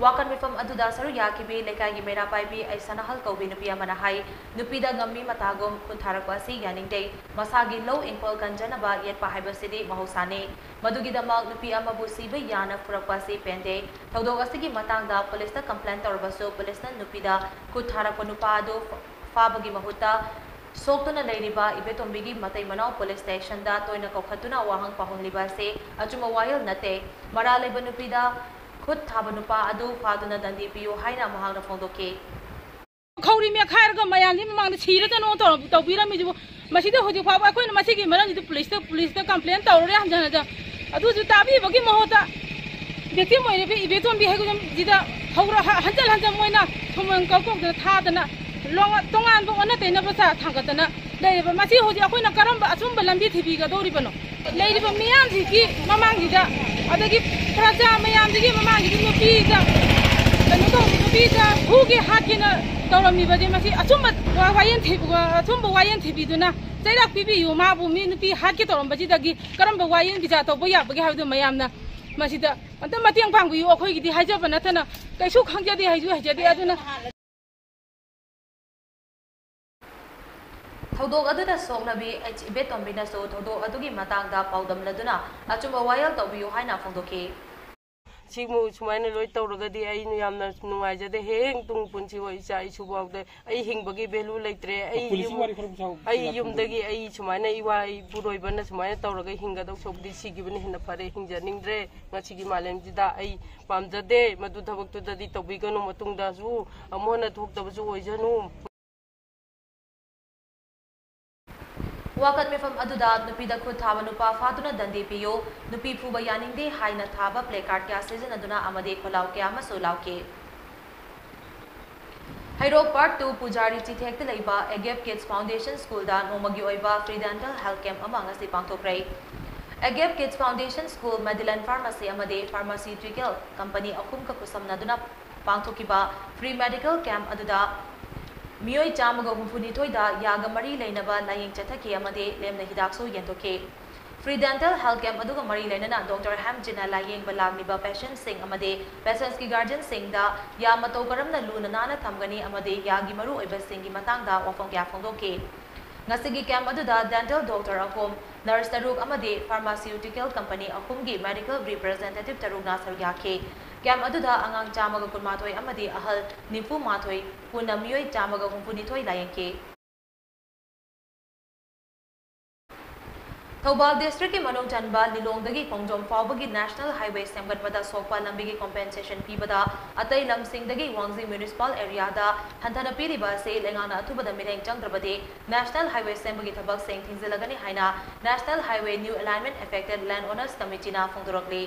ꯋꯥꯀꯠ ꯃꯤꯐꯝ ꯑꯗꯨꯗ ꯁꯔꯨꯛ ꯌꯥꯈꯤꯕꯤ ꯂꯩꯀꯥꯏꯒꯤ ꯃꯩꯔꯥ ꯄꯥꯏꯕꯤ ꯑꯩ ꯁꯅꯥꯍꯜ ꯀꯧꯕꯤ ꯅꯨꯄꯤ ꯑꯃꯅ ꯍꯥꯏ, ꯅꯨꯄꯤꯗ ꯉꯝꯃꯤ ꯃꯇꯥꯒꯨꯝ ꯈꯨꯠ ꯊꯥꯔꯛꯄ ꯑꯁꯤ ꯌꯥꯅꯤꯡꯗꯦ꯫ ꯃꯁꯥꯒꯤ ꯂꯧ ꯏꯪꯈꯣꯜ ꯀꯟꯖꯅꯕ ꯌꯦꯠꯄ ꯍꯥꯏꯕꯁꯤꯗꯤ ꯃꯍꯧꯁꯥꯅꯤ꯫ ꯃꯗꯨꯒꯤꯗꯃꯛ ꯅꯨꯄꯤ ꯑꯃꯕꯨ ꯁꯤꯕ ꯌꯥꯅ ꯐꯨꯔꯛꯄ ꯑꯁꯤ ꯄꯦꯟꯗꯦ꯫ ꯊꯧꯗꯣꯛ ꯑꯁꯤꯒꯤ ꯃꯇꯥꯡꯗ ꯄꯨꯂꯤꯁꯇ ꯀꯝꯄ꯭ꯂꯦꯟ ꯇꯧꯔꯕꯁꯨ ꯄꯨꯂꯤꯁꯅ ꯅꯨꯄꯤꯗ ꯈꯨꯠ ꯊꯥꯔꯛꯄ ꯅꯨꯄꯥ ꯑꯗꯨ ꯐꯥꯕꯒꯤ ꯃꯍꯨꯠꯇ ꯁꯣꯛꯇꯨꯅ ꯂꯩꯔꯤꯕ ꯏꯕꯦꯇꯣꯝꯕꯤꯒꯤ ꯃꯇꯩ ꯃꯅꯥꯎ ꯄꯨꯂꯤꯁ ꯁ꯭ꯇꯦꯁꯟꯗ ꯇꯣꯏꯅ ꯀꯧꯈꯠꯇꯨꯅ ꯋꯥꯍꯪ ꯄꯥꯎꯍꯪꯂꯤꯕ ꯑꯁꯤ ꯑꯆꯨꯝꯕ ꯋꯥꯌꯦꯜ ꯅꯠꯇꯦ꯫ ꯃꯔꯥꯜ ꯂꯩꯕ ꯅꯨꯄꯤꯗ ꯈꯨꯠ ꯊꯥꯕ ꯅꯨꯄꯥ ꯑꯗꯨ ꯐꯥꯗꯨꯅ ꯗꯟꯗꯤ ꯄꯤꯌꯨ ꯍꯥꯏꯅ ꯃꯍꯥꯛꯅ ꯐꯣꯡꯗꯣꯛꯈꯤ꯫ ꯈꯧꯔꯤ ꯃꯦꯠꯈꯥꯏꯔꯒ ꯃꯌꯥꯝꯒꯤ ꯃꯃꯥꯡꯗ ꯁꯤꯔꯗꯅꯣ ꯇꯧꯔ-, ꯇꯧꯕꯤꯔꯝꯃꯤꯁꯤꯕꯨ, ꯃꯁꯤꯗ ꯍꯧꯖꯤꯛ ꯐꯥꯎꯕ ꯑꯩꯈꯣꯏꯅ ꯃꯁꯤꯒꯤ ꯃꯔꯝꯁꯤꯗ ꯄꯨꯂꯤꯁꯇ, ꯄꯨꯂꯤꯁꯇ ꯀꯝꯄ꯭ꯂꯦꯟ ꯇꯧꯔꯨꯔꯦ ꯍꯟꯖꯟ ꯍꯟꯖꯟ꯫ ꯑꯗꯨꯁꯨ ꯇꯥꯕꯤꯕꯒꯤ ꯃꯍꯨꯠꯇ ꯚꯤꯛꯇꯤꯝ ꯑꯣꯏꯔꯤꯕ ꯏꯕꯦꯇꯣꯝꯕꯤ ꯍꯩꯒꯨꯖꯝꯁꯤꯗ ꯍꯧꯔ-, ꯍ-, ꯍꯟꯖꯟ ꯍꯟꯖꯟ ꯃꯣꯏꯅ ꯊꯨꯝꯃꯣꯟ ꯀꯧ ꯀꯧꯗꯅ ꯊꯥꯗꯅ ꯂꯣꯉ-, ꯇꯣꯉꯥꯟꯕ ꯑꯣꯟꯅ ꯇꯩꯅꯕ ꯆꯥ ꯊꯥꯡꯒꯠꯇꯅ ꯂꯩꯔꯤꯕ꯫ ꯃꯁꯤ ꯍꯧꯖꯤꯛ ꯑꯩꯈꯣꯏꯅ ꯀꯔꯝꯕ ꯑꯆꯨꯝꯕ ꯂꯝꯕꯤ ꯊꯤꯕꯤꯒꯗꯧꯔꯤꯕꯅꯣ? ꯂꯩꯔꯤꯕ ꯃꯤꯌꯥꯝꯁꯤꯒꯤ ꯃꯃꯥꯡꯁꯤꯗ, ꯑꯗꯒꯤ ꯄ꯭ꯔꯖꯥ ꯃꯌꯥꯝꯗꯒꯤ ꯃꯃꯥꯡꯒꯤꯗꯤ ꯅꯨꯄꯤꯗ ꯀꯩꯅꯣ ꯇꯧꯕ, ꯅꯨꯄꯤꯗ ꯐꯨꯒꯦ ꯍꯥꯠꯀꯦꯅ ꯇꯧꯔꯝꯃꯤꯕꯗꯤ ꯃꯁꯤ ꯑꯆꯨꯝꯕ ꯋꯥ-, ꯋꯥꯌꯦꯜ ꯊꯤꯕ-, ꯑꯆꯨꯝꯕ ꯋꯥꯌꯦꯜ ꯊꯤꯕꯤꯗꯨꯅ ꯆꯩꯔꯥꯛ ꯄꯤꯕꯤꯌꯨ꯫ ꯃꯥꯕꯨ ꯃꯤ ꯅꯨꯄꯤ ꯍꯥꯠꯀꯦ ꯇꯧꯔꯝꯕꯁꯤꯗꯒꯤ ꯀꯔꯝꯕ ꯋꯥꯌꯦꯜ ꯕꯤꯆꯥꯔ ꯇꯧꯕ ꯌꯥꯕꯒꯦ ꯍꯥꯏꯕꯗꯨ ꯃꯌꯥꯝꯅ ꯃꯁꯤꯗ ꯑꯝꯇ ꯃꯇꯦꯡ ꯄꯥꯡꯕꯤꯌꯨ꯫ ꯑꯩꯈꯣꯏꯒꯤꯗꯤ ꯍꯥꯏꯖꯕ ꯅꯠꯇꯅ ꯀꯩꯁꯨ ꯈꯪꯖꯗꯦ, ꯍꯩꯁꯨ ꯍꯩꯖꯗꯦ꯫ ꯑꯗꯨꯅ ꯊꯧꯗꯣꯛ ꯑꯗꯨꯗ ꯁꯣꯛꯅꯕꯤ ꯑꯩꯆ ꯏꯕꯦꯇꯣꯝꯕꯤꯅꯁꯨ ꯊꯧꯗꯣꯛ ꯑꯗꯨꯒꯤ ꯃꯇꯥꯡꯗ ꯄꯥꯎꯗꯝꯅꯗꯨꯅ ꯑꯆꯨꯝꯕ ꯋꯥꯌꯦꯜ ꯇꯧꯕꯤꯌꯨ ꯍꯥꯏꯅ ꯐꯣꯡꯗꯣꯛꯈꯤ꯫ ꯁꯤꯃꯨ ꯁꯨꯃꯥꯏꯅ ꯂꯣꯏ ꯇꯧꯔꯒꯗꯤ ꯑꯩ ꯌꯥꯝꯅ ꯅꯨꯡꯉꯥꯏꯖꯗꯦ꯫ ꯍꯌꯦꯡ ꯇꯨꯡ ꯄꯨꯟꯁꯤ ꯍꯣꯏ ꯏꯆꯥ ꯏꯁꯨ ꯐꯥꯎꯗ ꯑꯩ ꯍꯤꯡꯕꯒꯤ value ꯂꯩꯇ꯭ꯔꯦ꯫ ꯑꯩ ꯄꯨꯂꯤꯁꯀꯤ ꯌꯨꯝ-, ꯋꯥꯔꯤ ꯈꯔ ꯁꯥꯎ-, ꯑꯩ ꯌꯥꯗ꯭ꯔꯣ? ꯌꯨꯝꯗꯒꯤ ꯑꯩ ꯁꯨꯃꯥꯏꯅ ꯏꯋꯥ ꯏꯄꯨꯔꯣꯏꯕꯅ ꯁꯨꯃꯥꯏꯅ ꯇꯧꯔꯒ ꯍꯤꯡꯒꯗꯧ ꯁꯔꯨꯛꯄꯨꯗꯤ ꯁꯤꯈꯤꯕꯅ ꯍꯦꯟꯅ ꯐꯔꯦ꯫ ꯍꯤꯡꯖꯅꯤꯡꯗ꯭ꯔꯦ꯫ ꯉꯁꯤꯒꯤ ꯃꯥꯂꯦꯝꯁꯤꯗ ꯑꯩ ꯄꯥꯝꯖꯗꯦ꯫ ꯃꯗꯨ ꯊꯕꯛꯇꯨꯗꯗꯤ ꯇꯧꯕꯤꯒꯅꯨ꯫ ꯃꯇꯨꯡꯗꯁꯨ ꯑꯃꯨꯛ ꯍꯟꯅ ꯊꯣꯛꯇꯕꯁꯨ ꯑꯣꯏꯁꯅꯨ꯫ ꯋꯥꯀꯠ ꯃꯤꯐꯝ ꯑꯗꯨꯗ ꯅꯨꯄꯤꯗ ꯈꯨꯠ ꯊꯥꯕ ꯅꯨꯄꯥ ꯐꯥꯗꯨꯅ ꯗꯟꯗꯤ ꯄꯤꯌꯨ, ꯅꯨꯄꯤ ꯐꯨꯕ ꯌꯥꯅꯤꯡꯗꯦ ꯍꯥꯏꯅ ꯊꯥꯕ placard ꯀꯌꯥ ꯁꯤꯖꯤꯟꯅꯗꯨꯅ ꯑꯃꯗꯤ ꯈꯣꯜꯂꯥꯎ ꯀꯌꯥ ꯑꯃꯁꯨ ꯂꯥꯎꯈꯤ꯫ ꯍꯩꯔꯣꯛ Part two ꯄꯨꯖꯥꯔꯤ ꯆꯤꯊꯦꯛꯇ ꯂꯩꯕ ꯑꯦꯒꯦꯞ Kids Foundation Schoolꯗ ꯅꯣꯡꯃꯒꯤ ꯑꯣꯏꯕ free dental health camp ꯑꯃ ꯉꯁꯤ ꯄꯥꯡꯊꯣꯛꯈ꯭ꯔꯦ꯫ ꯑꯦꯒꯦꯞ Kids Foundation School, Madeline Pharmacy ꯑꯃꯗꯤ Pharmaceutical Company ꯑꯍꯨꯝꯒ ꯈꯨꯠꯁꯝꯅꯗꯨꯅ ꯄꯥꯡꯊꯣꯛꯈꯤꯕ free medical camp ꯑꯗꯨꯗ ꯃꯤꯑꯣꯏ ꯆꯥꯝꯃꯒ ꯍꯨꯝꯐꯨꯅꯤꯊꯣꯏꯗ ꯌꯥꯒ ꯃꯔꯤ ꯂꯩꯅꯕ ꯂꯥꯌꯦꯡ ꯆꯠꯊꯈꯤ ꯑꯃꯗꯤ ꯂꯦꯝꯅ ꯍꯤꯗꯥꯛꯁꯨ ꯌꯦꯟꯊꯣꯛꯈꯤ꯫ Free dental health camp ꯑꯗꯨꯒ ꯃꯔꯤ ꯂꯩꯅꯅ Doctor ꯍꯦꯝꯖꯤꯅ ꯂꯥꯌꯦꯡꯕ ꯂꯥꯛꯂꯤꯕ patientꯁꯤꯡ ꯑꯃꯗꯤ patientsꯀꯤ guardianꯁꯤꯡꯗ ꯌꯥ ꯃꯇꯧ ꯀꯔꯝꯅ ꯂꯨꯅ ꯅꯥꯟꯅ ꯊꯝꯒꯅꯤ ꯑꯃꯗꯤ ꯌꯥꯒꯤ ꯃꯔꯨꯑꯣꯏꯕꯁꯤꯡꯒꯤ ꯃꯇꯥꯡꯗ ꯋꯥꯐꯝ ꯀꯌꯥ ꯐꯣꯡꯗꯣꯛꯈꯤ꯫ ꯉꯁꯤꯒꯤ camp ꯑꯗꯨꯗ dental doctor ꯑꯍꯨꯝ, nurse ꯇꯔꯨꯛ ꯑꯃꯗꯤ pharmaceutical company ꯑꯍꯨꯝꯒꯤ medical representative ꯇꯔꯨꯛꯅ ꯁꯔꯨꯛ ꯌꯥꯈꯤ꯫ Camp ꯑꯗꯨꯗ ꯑꯉꯥꯡ ꯆꯥꯝꯃꯒ ꯀꯨꯟꯃꯥꯊꯣꯏ ꯑꯃꯗꯤ ꯑꯍꯜ ꯅꯤꯐꯨ ꯃꯥꯊꯣꯏ, ꯄꯨꯟꯅ ꯃꯤꯑꯣꯏ ꯆꯥꯝꯃꯒ ꯍꯨꯝꯐꯨꯅꯤꯊꯣꯏ ꯂꯥꯌꯦꯡꯈꯤ꯫ ꯊꯧꯕꯥꯜ districtꯀꯤ ꯃꯅꯨꯡ ꯆꯟꯕ ꯂꯤꯂꯣꯡꯗꯒꯤ ꯈꯣꯡꯖꯣꯝ ꯐꯥꯎꯕꯒꯤ National Highway ꯁꯦꯝꯒꯠꯄꯗ ꯁꯣꯛꯄ ꯂꯝꯕꯤꯒꯤ compensation ꯄꯤꯕꯗ ꯑꯇꯩ ꯂꯝꯁꯤꯡꯗꯒꯤ ꯋꯥꯡꯖꯤꯡ municipal areaꯗ ꯍꯟꯊꯅ ꯄꯤꯔꯤꯕ ꯑꯁꯤ ꯂꯩꯉꯥꯛꯅ ꯑꯊꯨꯕꯗ ꯃꯤꯠꯌꯦꯡ ꯆꯪꯗ꯭ꯔꯕꯗꯤ National Highway ꯁꯦꯝꯕꯒꯤ ꯊꯕꯛꯁꯤꯡ ꯊꯤꯡꯖꯤꯜꯂꯒꯅꯤ ꯍꯥꯏꯅ National Highway New Alignment Affected Land Owners Committeeꯅ ꯐꯣꯡꯗꯣꯔꯛꯂꯤ꯫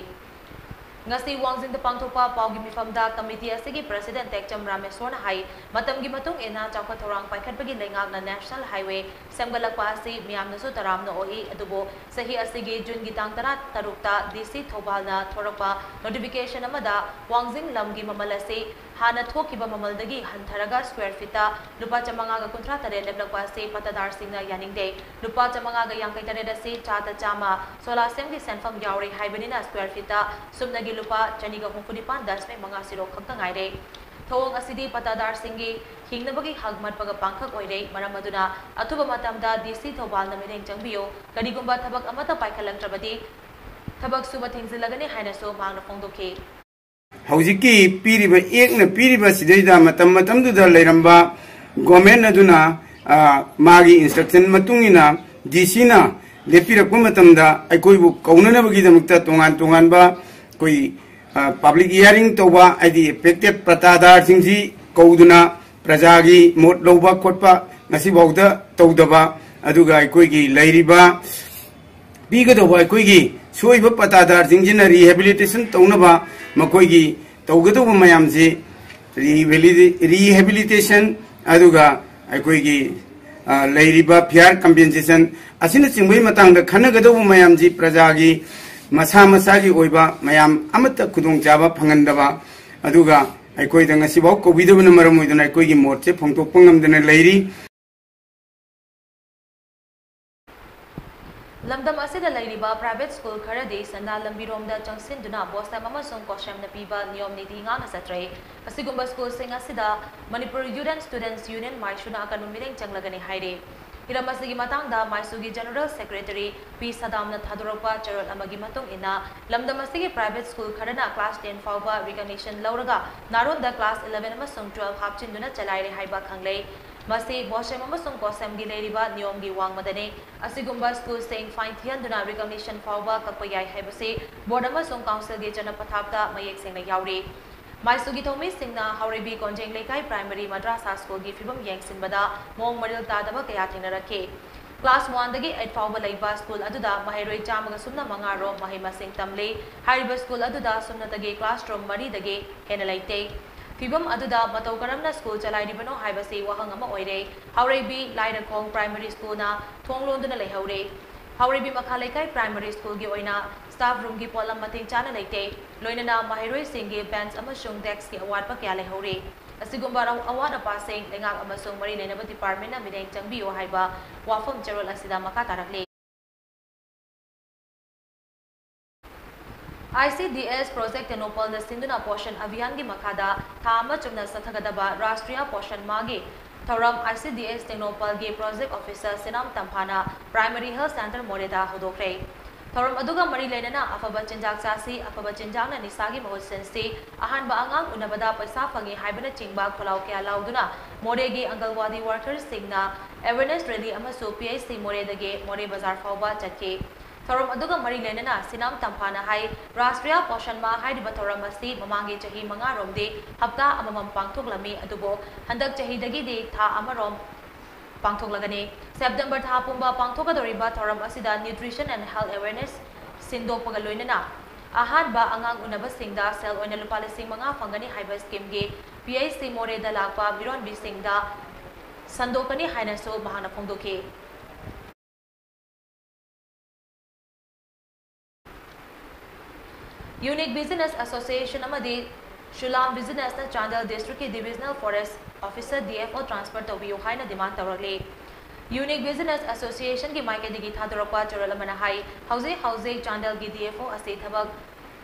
ꯉꯁꯤ ꯋꯥꯡꯖꯤꯡꯗ ꯄꯥꯡꯊꯣꯛꯄ ꯄꯥꯎꯒꯤ ꯃꯤꯐꯝꯗ ꯀꯃꯤꯇꯤ ꯑꯁꯤꯒꯤ ꯄ꯭ꯔꯁꯤꯗꯦꯟꯠ ꯇꯦꯛꯆꯝ ꯔꯥꯃꯦꯁꯣꯔꯅ ꯍꯥꯏ, ꯃꯇꯝꯒꯤ ꯃꯇꯨꯡ ꯏꯟꯅ ꯆꯥꯎꯈꯠ ꯊꯧꯔꯥꯡ ꯄꯥꯏꯈꯠꯄꯒꯤ ꯂꯩꯉꯥꯛꯅ ꯅꯦꯁꯅꯦꯜ ꯍꯥꯏꯋꯦ ꯁꯦꯝꯒꯠꯂꯛꯄ ꯑꯁꯤ ꯃꯤꯌꯥꯝꯅꯁꯨ ꯇꯔꯥꯝꯅ ꯑꯣꯛꯏ꯫ ꯑꯗꯨꯕꯨ ꯆꯍꯤ ꯑꯁꯤꯒꯤ ꯖꯨꯟꯒꯤ ꯇꯥꯡ ꯇꯔꯥ ꯇꯔꯨꯛꯇ ꯗꯤ ꯁꯤ ꯊꯧꯕꯥꯜꯅ ꯊꯣꯔꯛꯄ ꯅꯣꯇꯤꯐꯤꯀꯦꯁꯟ ꯑꯃꯗ ꯋꯥꯡꯖꯤꯡ ꯂꯝꯒꯤ ꯃꯃꯜ ꯑꯁꯤ ꯍꯥꯟꯅ ꯊꯣꯛꯈꯤꯕ ꯃꯃꯜꯗꯒꯤ ꯍꯟꯊꯔꯒ ꯁ꯭ꯀ꯭ꯋꯦꯔ ꯐꯤꯠꯇ ꯂꯨꯄꯥ ꯆꯥꯃꯉꯥꯒ ꯀꯨꯟꯊ꯭ꯔꯥ ꯇꯔꯦꯠ ꯂꯦꯞꯂꯛꯄ ꯑꯁꯤ ꯄꯠꯇꯥꯗꯥꯔꯁꯤꯡꯅ ꯌꯥꯅꯤꯡꯗꯦ꯫ ꯂꯨꯄꯥ ꯆꯥꯃꯉꯥꯒ ꯌꯥꯡꯈꯩ ꯇꯔꯦꯠ ꯑꯁꯤ ꯆꯥꯗ ꯆꯥꯝꯃ ꯁꯣꯂꯥ ꯁꯦꯝꯒꯤ ꯁꯦꯟꯐꯝ ꯌꯥꯎꯔꯦ ꯍꯥꯏꯕꯅꯤꯅ ꯁ꯭ꯀ꯭ꯋꯦꯔ ꯐꯤꯠꯇ ꯁꯨꯞꯅꯒꯤ ꯂꯨꯄꯥ ꯆꯅꯤꯒ ꯍꯨꯝꯐꯨ ꯅꯤꯄꯥꯟ ꯗꯁꯃꯤꯛ ꯃꯉꯥ ꯁꯤꯔꯣ ꯈꯛꯇ ꯉꯥꯏꯔꯦ꯫ ꯊꯧꯑꯣꯡ ꯑꯁꯤꯗꯤ ꯄꯠꯇꯥꯗꯥꯔꯁꯤꯡꯒꯤ ꯍꯤꯡꯅꯕꯒꯤ ꯍꯛ ꯃꯠꯄꯒ ꯄꯥꯡꯈꯛ ꯑꯣꯏꯔꯦ꯫ ꯃꯔꯝ ꯑꯗꯨꯅ ꯑꯊꯨꯕ ꯃꯇꯝꯗ ꯗꯤ ꯁꯤ ꯊꯧꯕꯥꯜꯅ ꯃꯤꯠꯌꯦꯡ ꯆꯪꯕꯤꯌꯨ꯫ ꯀꯔꯤꯒꯨꯝꯕ ꯊꯕꯛ ꯑꯃꯠꯇ ꯄꯥꯏꯈꯠꯂꯛꯇ꯭ꯔꯕꯗꯤ ꯊꯕꯛ ꯁꯨꯕ ꯊꯤꯡꯖꯤꯜꯂꯒꯅꯤ ꯍꯥꯏꯅꯁꯨ ꯃꯍꯥꯛꯅ ꯐꯣꯡꯗꯣꯛꯈꯤ꯫ ꯍꯧꯖꯤꯛꯀꯤ ꯄꯤꯔꯤꯕ ꯑꯦꯛꯅ ꯄꯤꯔꯤꯕ ꯁꯤꯗꯩꯗ ꯃꯇꯝ ꯃꯇꯝꯗꯨꯗ ꯂꯩꯔꯝꯕ ꯒꯣꯔꯃꯦꯟ ꯑꯗꯨꯅ, ꯑ, ꯃꯥꯒꯤ ꯏꯟꯁꯇ꯭ꯔꯛꯁꯟ ꯃꯇꯨꯡ ꯏꯟꯅ ꯗꯤ ꯁꯤꯅ ꯂꯦꯞꯄꯤꯔꯛꯄ ꯃꯇꯝꯗ ꯑꯩꯈꯣꯏꯕꯨ ꯀꯧꯅꯅꯕꯒꯤꯗꯃꯛꯇ ꯇꯣꯉꯥꯟ ꯇꯣꯉꯥꯟꯕ ꯑꯩꯈꯣꯏ, ꯑ, ꯄꯕ꯭ꯂꯤꯛ ꯍꯤꯌꯥꯔꯤꯡ ꯇꯧꯕ, ꯍꯥꯏꯗꯤ ꯑꯦꯐꯦꯛꯇꯦꯠ ꯄꯠꯇꯥꯗꯥꯔꯁꯤꯡꯁꯤ ꯀꯧꯗꯨꯅ ꯄ꯭ꯔꯖꯥꯒꯤ ꯃꯣꯠ ꯂꯧꯕ ꯈꯣꯠꯄ ꯉꯁꯤꯐꯥꯎꯗ ꯇꯧꯗꯕ, ꯑꯗꯨꯒ ꯑꯩꯈꯣꯏꯒꯤ ꯂꯩꯔꯤꯕ ꯄꯤꯒꯗꯧꯕ ꯑꯩꯈꯣꯏꯒꯤ ꯁꯣꯏꯕ ꯄꯠꯇꯥꯗꯥꯔꯁꯤꯡꯁꯤꯅ ꯔꯤꯍꯦꯕꯤꯂꯤꯇꯦꯁꯟ ꯇꯧꯅꯕ ꯃꯈꯣꯏꯒꯤ ꯇꯧꯒꯗꯧꯕ ꯃꯌꯥꯝꯁꯤ ꯔꯤꯍꯦꯕꯤꯂꯤ-, ꯔꯤꯍꯦꯕꯤꯂꯤꯇꯦꯁꯟ, ꯑꯗꯨꯒ ꯑꯩꯈꯣꯏꯒꯤ, ꯑ, ꯂꯩꯔꯤꯕ ꯐꯤꯌꯥꯔ ꯀꯝꯄꯦꯟꯁꯦꯁꯟ ꯑꯁꯤꯅꯆꯤꯡꯕꯒꯤ ꯃꯇꯥꯡꯗ ꯈꯟꯅꯒꯗꯧꯕ ꯃꯌꯥꯝꯁꯤ ꯄ꯭ꯔꯖꯥꯒꯤ ꯃꯁꯥ ꯃꯁꯥꯒꯤ ꯑꯣꯏꯕ ꯃꯌꯥꯝ ꯑꯃꯠꯇ ꯈꯨꯗꯣꯡꯆꯥꯕ ꯐꯪꯍꯟꯗꯕ, ꯑꯗꯨꯒ ꯑꯩꯈꯣꯏꯗ ꯉꯁꯤꯐꯥꯎ ꯀꯧꯕꯤꯗꯕꯅ ꯃꯔꯝ ꯑꯣꯏꯗꯨꯅ ꯑꯩꯈꯣꯏꯒꯤ ꯃꯣꯠꯁꯦ ꯐꯣꯡꯗꯣꯛꯄ ꯉꯝꯗꯅ ꯂꯩꯔꯤ꯫ ꯂꯝꯗꯝ ꯑꯁꯤꯗ ꯂꯩꯔꯤꯕ ꯄ꯭ꯔꯥꯏꯚꯦꯠ ꯁ꯭ꯀꯨꯜ ꯈꯔꯗꯤ ꯁꯦꯟꯗꯥꯟ ꯂꯝꯕꯤꯔꯣꯝꯗ ꯆꯪꯁꯤꯟꯗꯨꯅ ꯕꯣꯁꯦꯝ ꯑꯃꯁꯨꯡ ꯀꯣꯁꯦꯝꯅ ꯄꯤꯕ ꯅꯤꯌꯣꯝ ꯅꯤꯇꯤ ꯉꯥꯛꯅ ꯆꯠꯇ꯭ꯔꯦ꯫ ꯑꯁꯤꯒꯨꯝꯕ ꯁ꯭ꯀꯨꯜꯁꯤꯡ ꯑꯁꯤꯗ ꯃꯅꯤꯄꯨꯔ ꯌꯨꯠ ꯑꯦꯟ ꯁ꯭ꯇꯨꯗꯦꯟꯠꯁ ꯌꯨꯅꯤꯌꯟ, ꯃꯥꯏꯁꯨꯅ ꯑꯀꯟꯕ ꯃꯤꯠꯌꯦꯡ ꯆꯪꯂꯒꯅꯤ ꯍꯥꯏꯔꯤ꯫ ꯍꯤꯔꯝ ꯑꯁꯤꯒꯤ ꯃꯇꯥꯡꯗ ꯃꯥꯏꯁꯨꯒꯤ ꯖꯦꯅꯔꯦꯜ ꯁꯦꯀ꯭ꯔꯦꯇꯔꯤ ꯄꯤ ꯁꯗꯥꯝꯅ ꯊꯥꯗꯣꯔꯛꯄ ꯆꯦꯔꯣꯜ ꯑꯃꯒꯤ ꯃꯇꯨꯡ ꯏꯟꯅ, ꯂꯝꯗꯝ ꯑꯁꯤꯒꯤ ꯄ꯭ꯔꯥꯏꯚꯦꯠ ꯁ꯭ꯀꯨꯜ ꯈꯔꯅ ꯀ꯭ꯂꯥꯁ ꯇꯦꯟ ꯐꯥꯎꯕ ꯔꯤꯀꯒꯅꯤꯁꯟ ꯂꯧꯔꯒ ꯅꯥꯔꯣꯟꯗ ꯀ꯭ꯂꯥꯁ ꯏꯂꯦꯚꯦꯟ ꯑꯃꯁꯨꯡ ꯇꯨꯋꯦꯜꯐ ꯍꯥꯞꯆꯤꯟꯗꯨꯅ ꯆꯂꯥꯏꯔꯦ ꯍꯥꯏꯕ ꯈꯪꯂꯦ꯫ ꯃꯁꯤ ꯕꯣꯁꯦꯝ ꯑꯃꯁꯨꯡ ꯀꯣꯁꯦꯝꯒꯤ ꯂꯩꯔꯤꯕ ꯅꯤꯌꯣꯝꯒꯤ ꯋꯥꯡꯃꯗꯅꯤ꯫ ꯑꯁꯤꯒꯨꯝꯕ ꯁ꯭ꯀꯨꯜꯁꯤꯡ ꯐꯥꯏꯟ ꯊꯤꯍꯟꯗꯨꯅ ꯔꯤꯀꯒꯅꯤꯁꯟ ꯐꯥꯎꯕ ꯀꯛꯄ ꯌꯥꯏ ꯍꯥꯏꯕꯁꯤ ꯕꯣꯔꯗ ꯑꯃꯁꯨꯡ ꯀꯥꯎꯟꯁꯤꯜꯒꯤ ꯆꯠꯅ ꯄꯊꯥꯞꯇ ꯃꯌꯦꯛ ꯁꯦꯡꯅ ꯌꯥꯎꯔꯤ꯫ ꯃꯥꯏꯁꯨꯒꯤ ꯊꯧꯃꯤꯁꯤꯡꯅ ꯍꯥꯎꯔꯩꯕꯤ ꯀꯣꯟꯖꯦꯡ ꯂꯩꯀꯥꯏ ꯄ꯭ꯔꯥꯏꯃꯔꯤ ꯃꯗ꯭ꯔꯥꯁꯥ ꯁ꯭ꯀꯨꯜꯒꯤ ꯐꯤꯕꯝ ꯌꯦꯡꯁꯤꯟꯕꯗ ꯃꯑꯣꯡ ꯃꯔꯤꯜ ꯇꯥꯗꯕ ꯀꯌꯥ ꯊꯦꯡꯅꯔꯛꯈꯤ꯫ Class one ꯗꯒꯤ eight ꯐꯥꯎꯕ ꯂꯩꯕ ꯁ꯭ꯀꯨꯜ ꯑꯗꯨꯗ ꯃꯍꯩꯔꯣꯏ ꯆꯥꯝꯃꯒ ꯁꯨꯞꯅ ꯃꯉꯥ ꯔꯣꯝ ꯃꯍꯩ ꯃꯁꯤꯡ ꯇꯝꯂꯤ꯫ ꯍꯥꯏꯔꯤꯕ ꯁ꯭ꯀꯨꯜ ꯑꯗꯨꯗ ꯁꯨꯞꯅꯇꯒꯤ classroom ꯃꯔꯤꯗꯒꯤ ꯍꯦꯟꯅ ꯂꯩꯇꯦ꯫ ꯐꯤꯕꯝ ꯑꯗꯨꯗ ꯃꯇꯧ ꯀꯔꯝꯅ ꯁ꯭ꯀꯨꯜ ꯆꯂꯥꯏꯔꯤꯕꯅꯣ ꯍꯥꯏꯕꯁꯤ ꯋꯥꯍꯪ ꯑꯃ ꯑꯣꯏꯔꯦ꯫ ꯍꯥꯎꯔꯩꯕꯤ ꯂꯥꯏꯔꯈꯣꯡ Primary School ꯅ ꯊꯣꯡ ꯂꯣꯟꯗꯨꯅ ꯂꯩꯍꯧꯔꯦ꯫ ꯍꯥꯎꯔꯩꯕꯤ ꯃꯈꯥ ꯂꯩꯀꯥꯏ Primary School ꯒꯤ ꯑꯣꯏꯅ staff room ꯒꯤ ꯄꯣꯠꯂꯝ ꯃꯇꯤꯛ ꯆꯥꯅ ꯂꯩꯇꯦ꯫ ꯂꯣꯏꯅꯅ ꯃꯍꯩꯔꯣꯏꯁꯤꯡꯒꯤ bench ꯑꯃꯁꯨꯡ desk ꯀꯤ ꯑꯋꯥꯠꯄ ꯀꯌꯥ ꯂꯩꯍꯧꯔꯤ꯫ ꯑꯁꯤꯒꯨꯝꯕ ꯑꯋꯥꯠ ꯑꯄꯥꯁꯤꯡ ꯂꯩꯉꯥꯛ ꯑꯃꯁꯨꯡ ꯃꯔꯤ ꯂꯩꯅꯕ department ꯅ ꯃꯤꯠꯌꯦꯡ ꯆꯪꯕꯤꯌꯨ ꯍꯥꯏꯕ ꯋꯥꯐꯝ ꯆꯦꯔꯣꯜ ꯑꯁꯤꯗ ꯃꯈꯥ ꯇꯥꯔꯛꯂꯤ꯫ ICDS Project ꯇꯦꯡꯅꯧꯄꯜꯗ ꯁꯤꯟꯗꯨꯅ ꯄꯣꯁꯟ ꯑꯚꯤꯌꯥꯟꯒꯤ ꯃꯈꯥꯗ ꯊꯥ ꯑꯃ ꯆꯨꯞꯅ ꯆꯠꯊꯒꯗꯕ ꯔꯥꯁꯇ꯭ꯔꯤꯌꯥ ꯄꯣꯁꯟ ꯃꯥꯍꯒꯤ ꯊꯧꯔꯝ ICDS ꯇꯦꯡꯅꯧꯄꯜꯒꯤ Project Officer ꯁꯤꯅꯥꯝ ꯇꯝꯐꯥꯅ Primary Health Centre ꯃꯣꯔꯦꯗ ꯍꯧꯗꯣꯛꯈ꯭ꯔꯦ꯫ ꯊꯧꯔꯝ ꯑꯗꯨꯒ ꯃꯔꯤ ꯂꯩꯅꯅ ꯑꯐꯕ ꯆꯤꯟꯖꯥꯛ ꯆꯥꯁꯤ, ꯑꯐꯕ ꯆꯤꯟꯖꯥꯛꯅ ꯅꯤꯁꯥꯒꯤ ꯃꯍꯨꯠ ꯁꯤꯟꯁꯤ, ꯑꯍꯥꯟꯕ ꯑꯉꯥꯡ ꯎꯅꯕꯗ ꯄꯩꯁꯥ ꯐꯪꯏ ꯍꯥꯏꯕꯅꯆꯤꯡꯕ ꯈꯣꯜꯂꯥꯎ ꯀꯌꯥ ꯂꯥꯎꯗꯨꯅ ꯃꯣꯔꯦꯒꯤ ꯑꯪꯒꯜꯋꯥꯗꯤ worker ꯁꯤꯡꯅ awareness rally ꯑꯃꯁꯨ PHC ꯃꯣꯔꯦꯗꯒꯤ ꯃꯣꯔꯦ ꯕꯖꯥꯔ ꯐꯥꯎꯕ ꯆꯠꯈꯤ꯫ ꯊꯧꯔꯝ ꯑꯗꯨꯒ ꯃꯔꯤ ꯂꯩꯅꯅ ꯁꯤꯅꯥꯝ ꯇꯝꯐꯥꯅ ꯍꯥꯏ, ꯔꯥꯁꯇ꯭ꯔꯤꯌꯥ ꯄꯣꯁꯟ ꯃꯥꯍ ꯍꯥꯏꯔꯤꯕ ꯊꯧꯔꯝ ꯑꯁꯤ ꯃꯃꯥꯡꯒꯤ ꯆꯍꯤ ꯃꯉꯥ ꯔꯣꯝꯗꯤ ꯍꯞꯇꯥ ꯑꯃꯃꯝ ꯄꯥꯡꯊꯣꯛꯂꯝꯃꯤ, ꯑꯗꯨꯕꯨ ꯍꯟꯗꯛ ꯆꯍꯤꯗꯒꯤꯗꯤ ꯊꯥ ꯑꯃꯔꯣꯝ ꯄꯥꯡꯊꯣꯛꯂꯒꯅꯤ꯫ September ꯊꯥ ꯄꯨꯝꯕ ꯄꯥꯡꯊꯣꯛꯀꯗꯧꯔꯤꯕ ꯊꯧꯔꯝ ꯑꯁꯤꯗ nutrition and health awareness ꯁꯤꯟꯗꯣꯛꯄꯒ ꯂꯣꯏꯅꯅ ꯑꯍꯥꯟꯕ ꯑꯉꯥꯡ ꯎꯅꯕꯁꯤꯡꯗ ꯁꯦꯜ ꯑꯣꯏꯅ ꯂꯨꯄꯥ ꯂꯤꯁꯤꯡ ꯃꯉꯥ ꯐꯪꯒꯅꯤ ꯍꯥꯏꯕ scheme ꯒꯤ PHC ꯃꯣꯔꯦꯗ ꯂꯥꯛꯄ ꯃꯤꯔꯣꯟꯕꯤꯁꯤꯡꯗ ꯁꯟꯗꯣꯛꯀꯅꯤ ꯍꯥꯏꯅꯁꯨ ꯃꯍꯥꯛꯅ ꯐꯣꯡꯗꯣꯛꯈꯤ꯫ Unique Business Association ꯑꯃꯗꯤ Shulam Business ꯅ ꯆꯥꯟꯗꯦꯜ district ꯀꯤ Divisional Forest Officer, DFO transfer ꯇꯧꯕꯤꯌꯨ ꯍꯥꯏꯅ demand ꯇꯧꯔꯛꯂꯤ꯫ Unique Business Association ꯒꯤ ꯃꯥꯏꯀꯩꯗꯒꯤ ꯊꯥꯗꯣꯔꯛꯄ ꯆꯦꯔꯣꯜ ꯑꯃꯅ ꯍꯥꯏ, ꯍꯧꯖꯤꯛ ꯍꯧꯖꯤꯛ ꯆꯥꯟꯗꯦꯜꯒꯤ DFO ꯑꯁꯤ ꯊꯕꯛ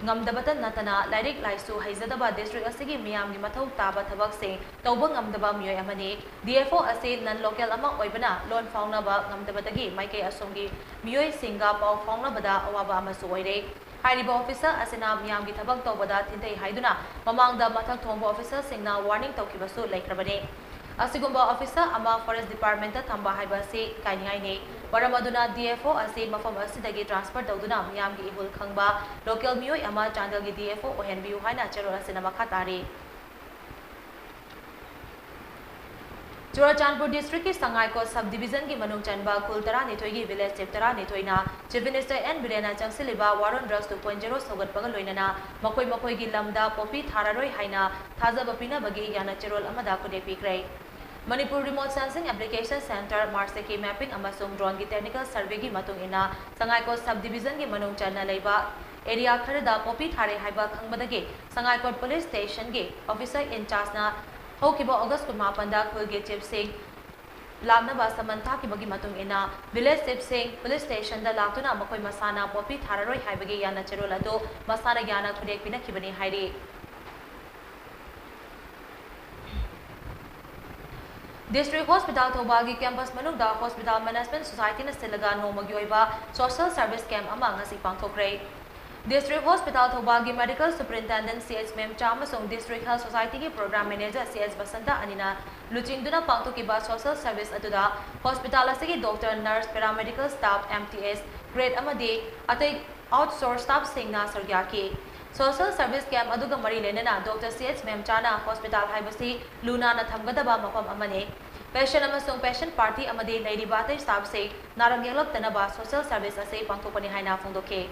ꯉꯝꯗꯕꯇ ꯅꯠꯇꯅ ꯂꯥꯏꯔꯤꯛ ꯂꯥꯏꯁꯨ ꯍꯩꯖꯗꯕ district ꯑꯁꯤꯒꯤ ꯃꯤꯌꯥꯝꯒꯤ ꯃꯊꯧ ꯇꯥꯕ ꯊꯕꯛꯁꯤꯡ ꯇꯧꯕ ꯉꯝꯗꯕ ꯃꯤꯑꯣꯏ ꯑꯃꯅꯤ꯫ DFO ꯑꯁꯤ non local ꯑꯃ ꯑꯣꯏꯕꯅ ꯂꯣꯟ ꯐꯥꯎꯅꯕ ꯉꯝꯗꯕꯗꯒꯤ ꯃꯥꯏꯀꯩ ꯑꯁꯣꯝꯒꯤ ꯃꯤꯑꯣꯏꯁꯤꯡꯒ ꯄꯥꯎ ꯐꯥꯎꯅꯕꯗ ꯑꯋꯥꯕ ꯑꯃꯁꯨ ꯑꯣꯏꯔꯦ꯫ ꯍꯥꯏꯔꯤꯕ officer ꯑꯁꯤꯅ ꯃꯤꯌꯥꯝꯒꯤ ꯊꯕꯛ ꯇꯧꯕꯗ ꯊꯤꯟꯊꯩ ꯍꯥꯏꯗꯨꯅ ꯃꯃꯥꯡꯗ ꯃꯊꯛ ꯊꯣꯡꯕ officer ꯁꯤꯡꯅ warning ꯇꯧꯈꯤꯕꯁꯨ ꯂꯩꯈ꯭ꯔꯕꯅꯤ꯫ ꯑꯁꯤꯒꯨꯝꯕ officer ꯑꯃ Forest Department ꯊꯝꯕ ꯍꯥꯏꯕ ꯑꯁꯤ ꯏꯀꯥꯏꯅꯤꯡꯉꯥꯏꯅꯤ꯫ ꯃꯔꯝ ꯑꯗꯨꯅ DFO ꯑꯁꯤ ꯃꯐꯝ ꯑꯁꯤꯗꯒꯤ transfer ꯇꯧꯗꯨꯅ ꯃꯤꯌꯥꯝꯒꯤ ꯏꯍꯨꯜ ꯈꯪꯕ local ꯃꯤꯑꯣꯏ ꯑꯃ ꯆꯥꯟꯗꯦꯜꯒꯤ DFO ꯑꯣꯏꯍꯟꯕꯤꯌꯨ ꯍꯥꯏꯅ ꯆꯦꯔꯣꯜ ꯑꯁꯤꯅ ꯃꯈꯥ ꯇꯥꯔꯤ꯫ ꯆꯨꯔꯥꯆꯥꯟꯄꯨꯔ ꯗꯤꯁꯇ꯭ꯔꯤꯛꯀꯤ ꯁꯉꯥꯏꯀꯣꯠ ꯁꯕ ꯗꯤꯕꯤꯖꯟꯒꯤ ꯃꯅꯨꯡ ꯆꯟꯕ ꯈꯨꯜ ꯇꯔꯥꯅꯤꯊꯣꯏꯒꯤ ꯚꯤꯂꯦꯖ ꯆꯤꯐ ꯇꯔꯥꯅꯤꯊꯣꯏꯅ ꯆꯤꯐ ꯃꯤꯅꯤꯁꯇꯔ ꯑꯦꯟ ꯕꯤꯔꯦꯟꯅ ꯆꯪꯁꯤꯜꯂꯤꯕ war on drugs two point zero ꯁꯧꯒꯠꯄꯒ ꯂꯣꯏꯅꯅ ꯃꯈꯣꯏ ꯃꯈꯣꯏꯒꯤ ꯂꯝꯗ ꯄꯣꯄꯤ ꯊꯥꯔꯔꯣꯏ ꯍꯥꯏꯅ ꯊꯥꯖꯕ ꯄꯤꯅꯕꯒꯤ ꯌꯥꯅ ꯆꯦꯔꯣꯜ ꯑꯃꯗ ꯈꯨꯗꯦꯛ ꯄꯤꯈ꯭ꯔꯦ꯫ Manipur remote sensing application centre, ꯃꯥꯔꯁꯦꯀꯤ ꯃꯦꯄꯤꯡ ꯑꯃꯁꯨꯡ ꯗ꯭ꯔꯣꯟꯒꯤ ꯇꯦꯛꯅꯤꯀꯦꯜ ꯁꯔꯚꯦꯒꯤ ꯃꯇꯨꯡ ꯏꯟꯅ ꯁꯉꯥꯏꯀꯣꯠ ꯁꯕ ꯗꯤꯕꯤꯖꯟꯒꯤ ꯃꯅꯨꯡ ꯆꯟꯅ ꯂꯩꯕ ꯑꯦꯔꯤꯌꯥ ꯈꯔꯗ ꯄꯣꯄꯤ ꯊꯥꯔꯦ ꯍꯥꯏꯕ ꯈꯪꯕꯗꯒꯤ ꯁꯉꯥꯏꯀꯣꯠ ꯄꯨꯂꯤꯁ ꯁ꯭ꯇꯦꯁꯟꯒꯤ ꯑꯣꯐꯤꯁꯔ ꯏꯟꯆꯥꯔꯖꯅ ꯍꯧꯈꯤꯕ ꯑꯣꯒꯁ ꯀꯨꯟꯃꯥꯄꯟꯗ ꯈꯨꯜꯒꯤ ꯆꯤꯐꯁꯤꯡ ꯂꯥꯛꯅꯕ ꯁꯃꯟ ꯊꯥꯈꯤꯕꯒꯤ ꯃꯇꯨꯡ ꯏꯟꯅ ꯚꯤꯂꯦꯖ ꯆꯤꯐꯁꯤꯡ ꯄꯨꯂꯤꯁ ꯁ꯭ꯇꯦꯁꯟꯗ ꯂꯥꯛꯇꯨꯅ ꯃꯈꯣꯏ ꯃꯁꯥꯅ ꯄꯣꯄꯤ ꯊꯥꯔꯔꯣꯏ ꯍꯥꯏꯕꯒꯤ ꯌꯥꯅ ꯆꯦꯔꯣꯜ ꯑꯗꯨ ꯃꯁꯥꯅ ꯌꯥꯅ ꯈꯨꯗꯦꯛ ꯄꯤꯅꯈꯤꯕꯅꯤ ꯍꯥꯏꯔꯤ꯫ ꯗꯤꯁꯇ꯭ꯔꯤꯛ ꯍꯣꯁꯄꯤꯇꯥꯜ ꯊꯧꯕꯥꯜꯒꯤ ꯀꯦꯝꯄꯁ ꯃꯅꯨꯡꯗ ꯍꯣꯁꯄꯤꯇꯥꯜ ꯃꯦꯅꯦꯖꯃꯦꯟꯠ ꯁꯣꯁꯥꯏꯇꯤꯅ ꯁꯤꯜꯂꯒ ꯅꯣꯡꯃꯒꯤ ꯑꯣꯏꯕ ꯁꯣꯁꯦꯜ ꯁꯔꯚꯤꯁ ꯀꯦꯝꯞ ꯑꯃ ꯉꯁꯤ ꯄꯥꯡꯊꯣꯛꯈ꯭ꯔꯦ꯫ ꯗꯤꯁꯇ꯭ꯔꯤꯛ ꯍꯣꯁꯄꯤꯇꯥꯜ ꯊꯧꯕꯥꯜꯒꯤ medical superintendent C H Memcha ꯑꯃꯁꯨꯡ ꯗꯤꯁꯇ꯭ꯔꯤꯛ ꯍꯦꯜꯊ ꯁꯣꯁꯥꯏꯇꯤꯒꯤ programme manager C H Basanta ꯑꯅꯤꯅ ꯂꯨꯆꯤꯡꯗꯨꯅ ꯄꯥꯡꯊꯣꯛꯈꯤꯕ ꯁꯣꯁꯦꯜ ꯁꯔꯚꯤꯁ ꯑꯗꯨꯗ ꯍꯣꯁꯄꯤꯇꯥꯜ ꯑꯁꯤꯒꯤ doctor, nurse, paramedical staff, M T S grade ꯑꯃꯗꯤ ꯑꯇꯩ ꯑꯥꯎꯠꯁꯣꯔꯁ ꯁ꯭ꯇꯥꯐꯁꯤꯡꯅ ꯁꯔꯨꯛ ꯌꯥꯈꯤ꯫ ꯁꯣꯁꯦꯜ ꯁꯔꯚꯤꯁ ꯀꯦꯝꯞ ꯑꯗꯨꯒ ꯃꯔꯤ ꯂꯩꯅꯅ ꯗꯣꯛꯇꯔ ꯁꯤ ꯑꯦꯆ ꯃꯦꯝꯆꯥꯅ ꯍꯣꯁꯄꯤꯇꯥꯜ ꯍꯥꯏꯕꯁꯤ ꯂꯨ ꯅꯥꯟꯅ ꯊꯝꯒꯗꯕ ꯃꯐꯝ ꯑꯃꯅꯤ꯫ ꯄꯦꯁꯦꯟꯠ ꯑꯃꯁꯨꯡ ꯄꯦꯁꯦꯟꯠ ꯄꯥꯔꯇꯤ ꯑꯃꯗꯤ ꯂꯩꯔꯤꯕ ꯑꯇꯩ ꯁ꯭ꯇꯥꯐꯁꯤꯡ ꯅꯥꯔꯛ ꯌꯦꯛꯂꯛꯇꯅꯕ ꯁꯣꯁꯦꯜ ꯁꯔꯚꯤꯁ ꯑꯁꯤ ꯄꯥꯡꯊꯣꯛꯄꯅꯤ ꯍꯥꯏꯅ ꯐꯣꯡꯗꯣꯛꯈꯤ꯫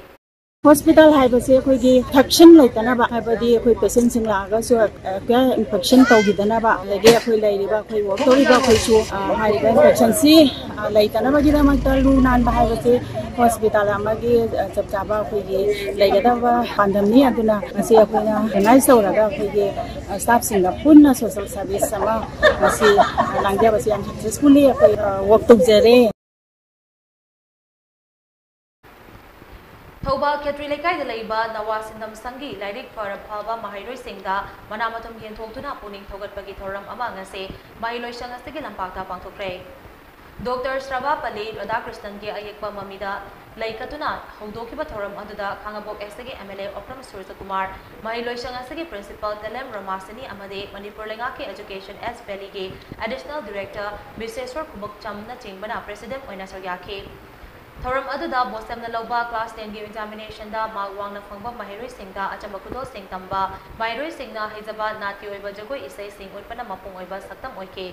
ꯍꯣꯁꯄꯤꯇꯥꯜ ꯍꯥꯏꯕꯁꯦ ꯑꯩꯈꯣꯏꯒꯤ ꯏꯟꯐꯦꯛꯁꯟ ꯂꯩꯇꯅꯕ, ꯍꯥꯏꯕꯗꯤ ꯑꯩꯈꯣꯏ ꯄꯦꯁꯦꯟꯠꯁꯤꯡ ꯂꯥꯛꯑꯒꯁꯨ, ꯑ, ꯏꯟꯐꯦꯛꯁꯟ ꯇꯧꯈꯤꯗꯅꯕ, ꯑꯗꯒꯤ ꯑꯩꯈꯣꯏ ꯂꯩꯔꯤꯕ, ꯑꯩꯈꯣꯏ ꯋꯥꯔꯛ ꯇꯧꯔꯤꯕ ꯑꯩꯈꯣꯏꯁꯨ, ꯑ, ꯍꯥꯏꯔꯤꯕ ꯏꯟꯐꯦꯛꯁꯟꯁꯤ, ꯑ, ꯂꯩꯇꯅꯕꯒꯤꯗꯃꯛꯇ ꯂꯨ ꯅꯥꯟꯕ ꯍꯥꯏꯕꯁꯤ ꯍꯣꯁꯄꯤꯇꯥꯜ ꯑꯃꯒꯤ, ꯑ, ꯆꯞ ꯆꯥꯕ ꯑꯩꯈꯣꯏꯒꯤ ꯂꯩꯒꯗꯕ ꯄꯥꯟꯗꯝꯅꯤ꯫ ꯑꯗꯨꯅ ꯉꯁꯤ ꯑꯩꯈꯣꯏꯅ ꯑꯣꯔꯒꯅꯥꯏꯖ ꯇꯧꯔꯒ ꯑꯩꯈꯣꯏꯒꯤ, ꯑ, ꯁ꯭ꯇꯥꯐꯁꯤꯡꯒ ꯄꯨꯟꯅ ꯁꯣꯁꯦꯜ ꯁꯔꯚꯤꯁ ꯑꯃ ꯉꯁꯤ, ꯑ, ꯂꯥꯡꯖꯕꯁꯤ ꯌꯥꯝ ꯁꯛꯁꯦꯁꯐꯨꯜꯂꯤ ꯑꯩꯈꯣꯏ, ꯑ, ꯋꯥꯔꯛ ꯇꯧꯖꯔꯦ꯫ ꯊꯧꯕꯥꯜ ꯈꯦꯇ꯭ꯔꯤ ꯂꯩꯀꯥꯏꯗ ꯂꯩꯕ ꯅꯋꯥ ꯁꯤꯟꯗꯝ ꯁꯪꯒꯤ ꯂꯥꯏꯔꯤꯛ ꯐꯔ ꯐꯕ ꯃꯍꯩꯔꯣꯏꯁꯤꯡꯗ ꯃꯅꯥ ꯃꯊꯨꯝ ꯌꯦꯟꯊꯣꯛꯇꯨꯅ ꯄꯨꯛꯅꯤꯡ ꯊꯧꯒꯠꯄꯒꯤ ꯊꯧꯔꯝ ꯑꯃ ꯉꯁꯤ ꯃꯍꯩꯂꯣꯏꯁꯪ ꯑꯁꯤꯒꯤ ꯂꯝꯄꯥꯛꯇ ꯄꯥꯡꯊꯣꯛꯈ꯭ꯔꯦ꯫ ꯗꯣꯛꯇꯔ ꯁ꯭ꯔꯚꯥꯄꯜꯂꯤ ꯔꯥꯙꯥꯀ꯭ꯔꯤꯁꯅꯟꯒꯤ ꯑꯌꯦꯛꯄ ꯃꯃꯤꯗ ꯂꯩ ꯀꯠꯇꯨꯅ ꯍꯧꯗꯣꯛꯈꯤꯕ ꯊꯧꯔꯝ ꯑꯗꯨꯗ ꯈꯥꯉꯕꯣꯛ ꯑꯦꯁꯇꯒꯤ ꯑꯦꯝ ꯑꯦꯜ ꯑꯦ ꯑꯣꯀ꯭ꯔꯝ ꯁꯨꯔꯖꯀꯨꯃꯥꯔ, ꯃꯍꯩꯂꯣꯏꯁꯪ ꯑꯁꯤꯒꯤ ꯄ꯭ꯔꯤꯟꯁꯤꯄꯥꯜ ꯇꯦꯂꯦꯝ ꯔꯣꯃꯥꯁꯤꯅꯤ ꯑꯃꯗꯤ ꯃꯅꯤꯄꯨꯔ ꯂꯩꯉꯥꯛꯀꯤ ꯑꯦꯖꯨꯀꯦꯁꯟ ꯑꯦꯁ ꯚꯦꯂꯤꯒꯤ ꯑꯦꯗꯤꯁꯅꯦꯜ ꯗꯤꯔꯦꯛꯇꯔ ꯕꯤꯁꯦꯁ꯭ꯋꯔ ꯈꯨꯃꯨꯛꯆꯝꯅꯆꯤꯡꯕꯅ ꯄ꯭ꯔꯦꯁꯤꯗꯦꯟꯠ ꯑꯣꯏꯅ ꯁꯔꯨꯛ ꯌꯥꯈꯤ꯫ ꯊꯧꯔꯝ ꯑꯗꯨꯗ ꯕꯣꯁꯇꯝꯅ ꯂꯧꯕ ꯀ꯭ꯂꯥꯁ ꯇꯦꯟꯒꯤ ꯑꯦꯛꯖꯥꯃꯤꯅꯦꯁꯟꯗ ꯃꯥꯔꯛ ꯋꯥꯡꯅ ꯐꯪꯕ ꯃꯍꯩꯔꯣꯏꯁꯤꯡꯗ ꯑꯆꯝꯕ ꯈꯨꯗꯣꯜꯁꯤꯡ ꯇꯝꯕ, ꯃꯍꯩꯔꯣꯏꯁꯤꯡꯅ ꯍꯩꯖꯕ ꯅꯥꯠꯀꯤ ꯑꯣꯏꯕ ꯖꯒꯣꯏ ꯏꯁꯩꯁꯤꯡ ꯎꯠꯄꯅ ꯃꯄꯨꯡ ꯑꯣꯏꯕ ꯁꯛꯇꯝ ꯑꯣꯏꯈꯤ꯫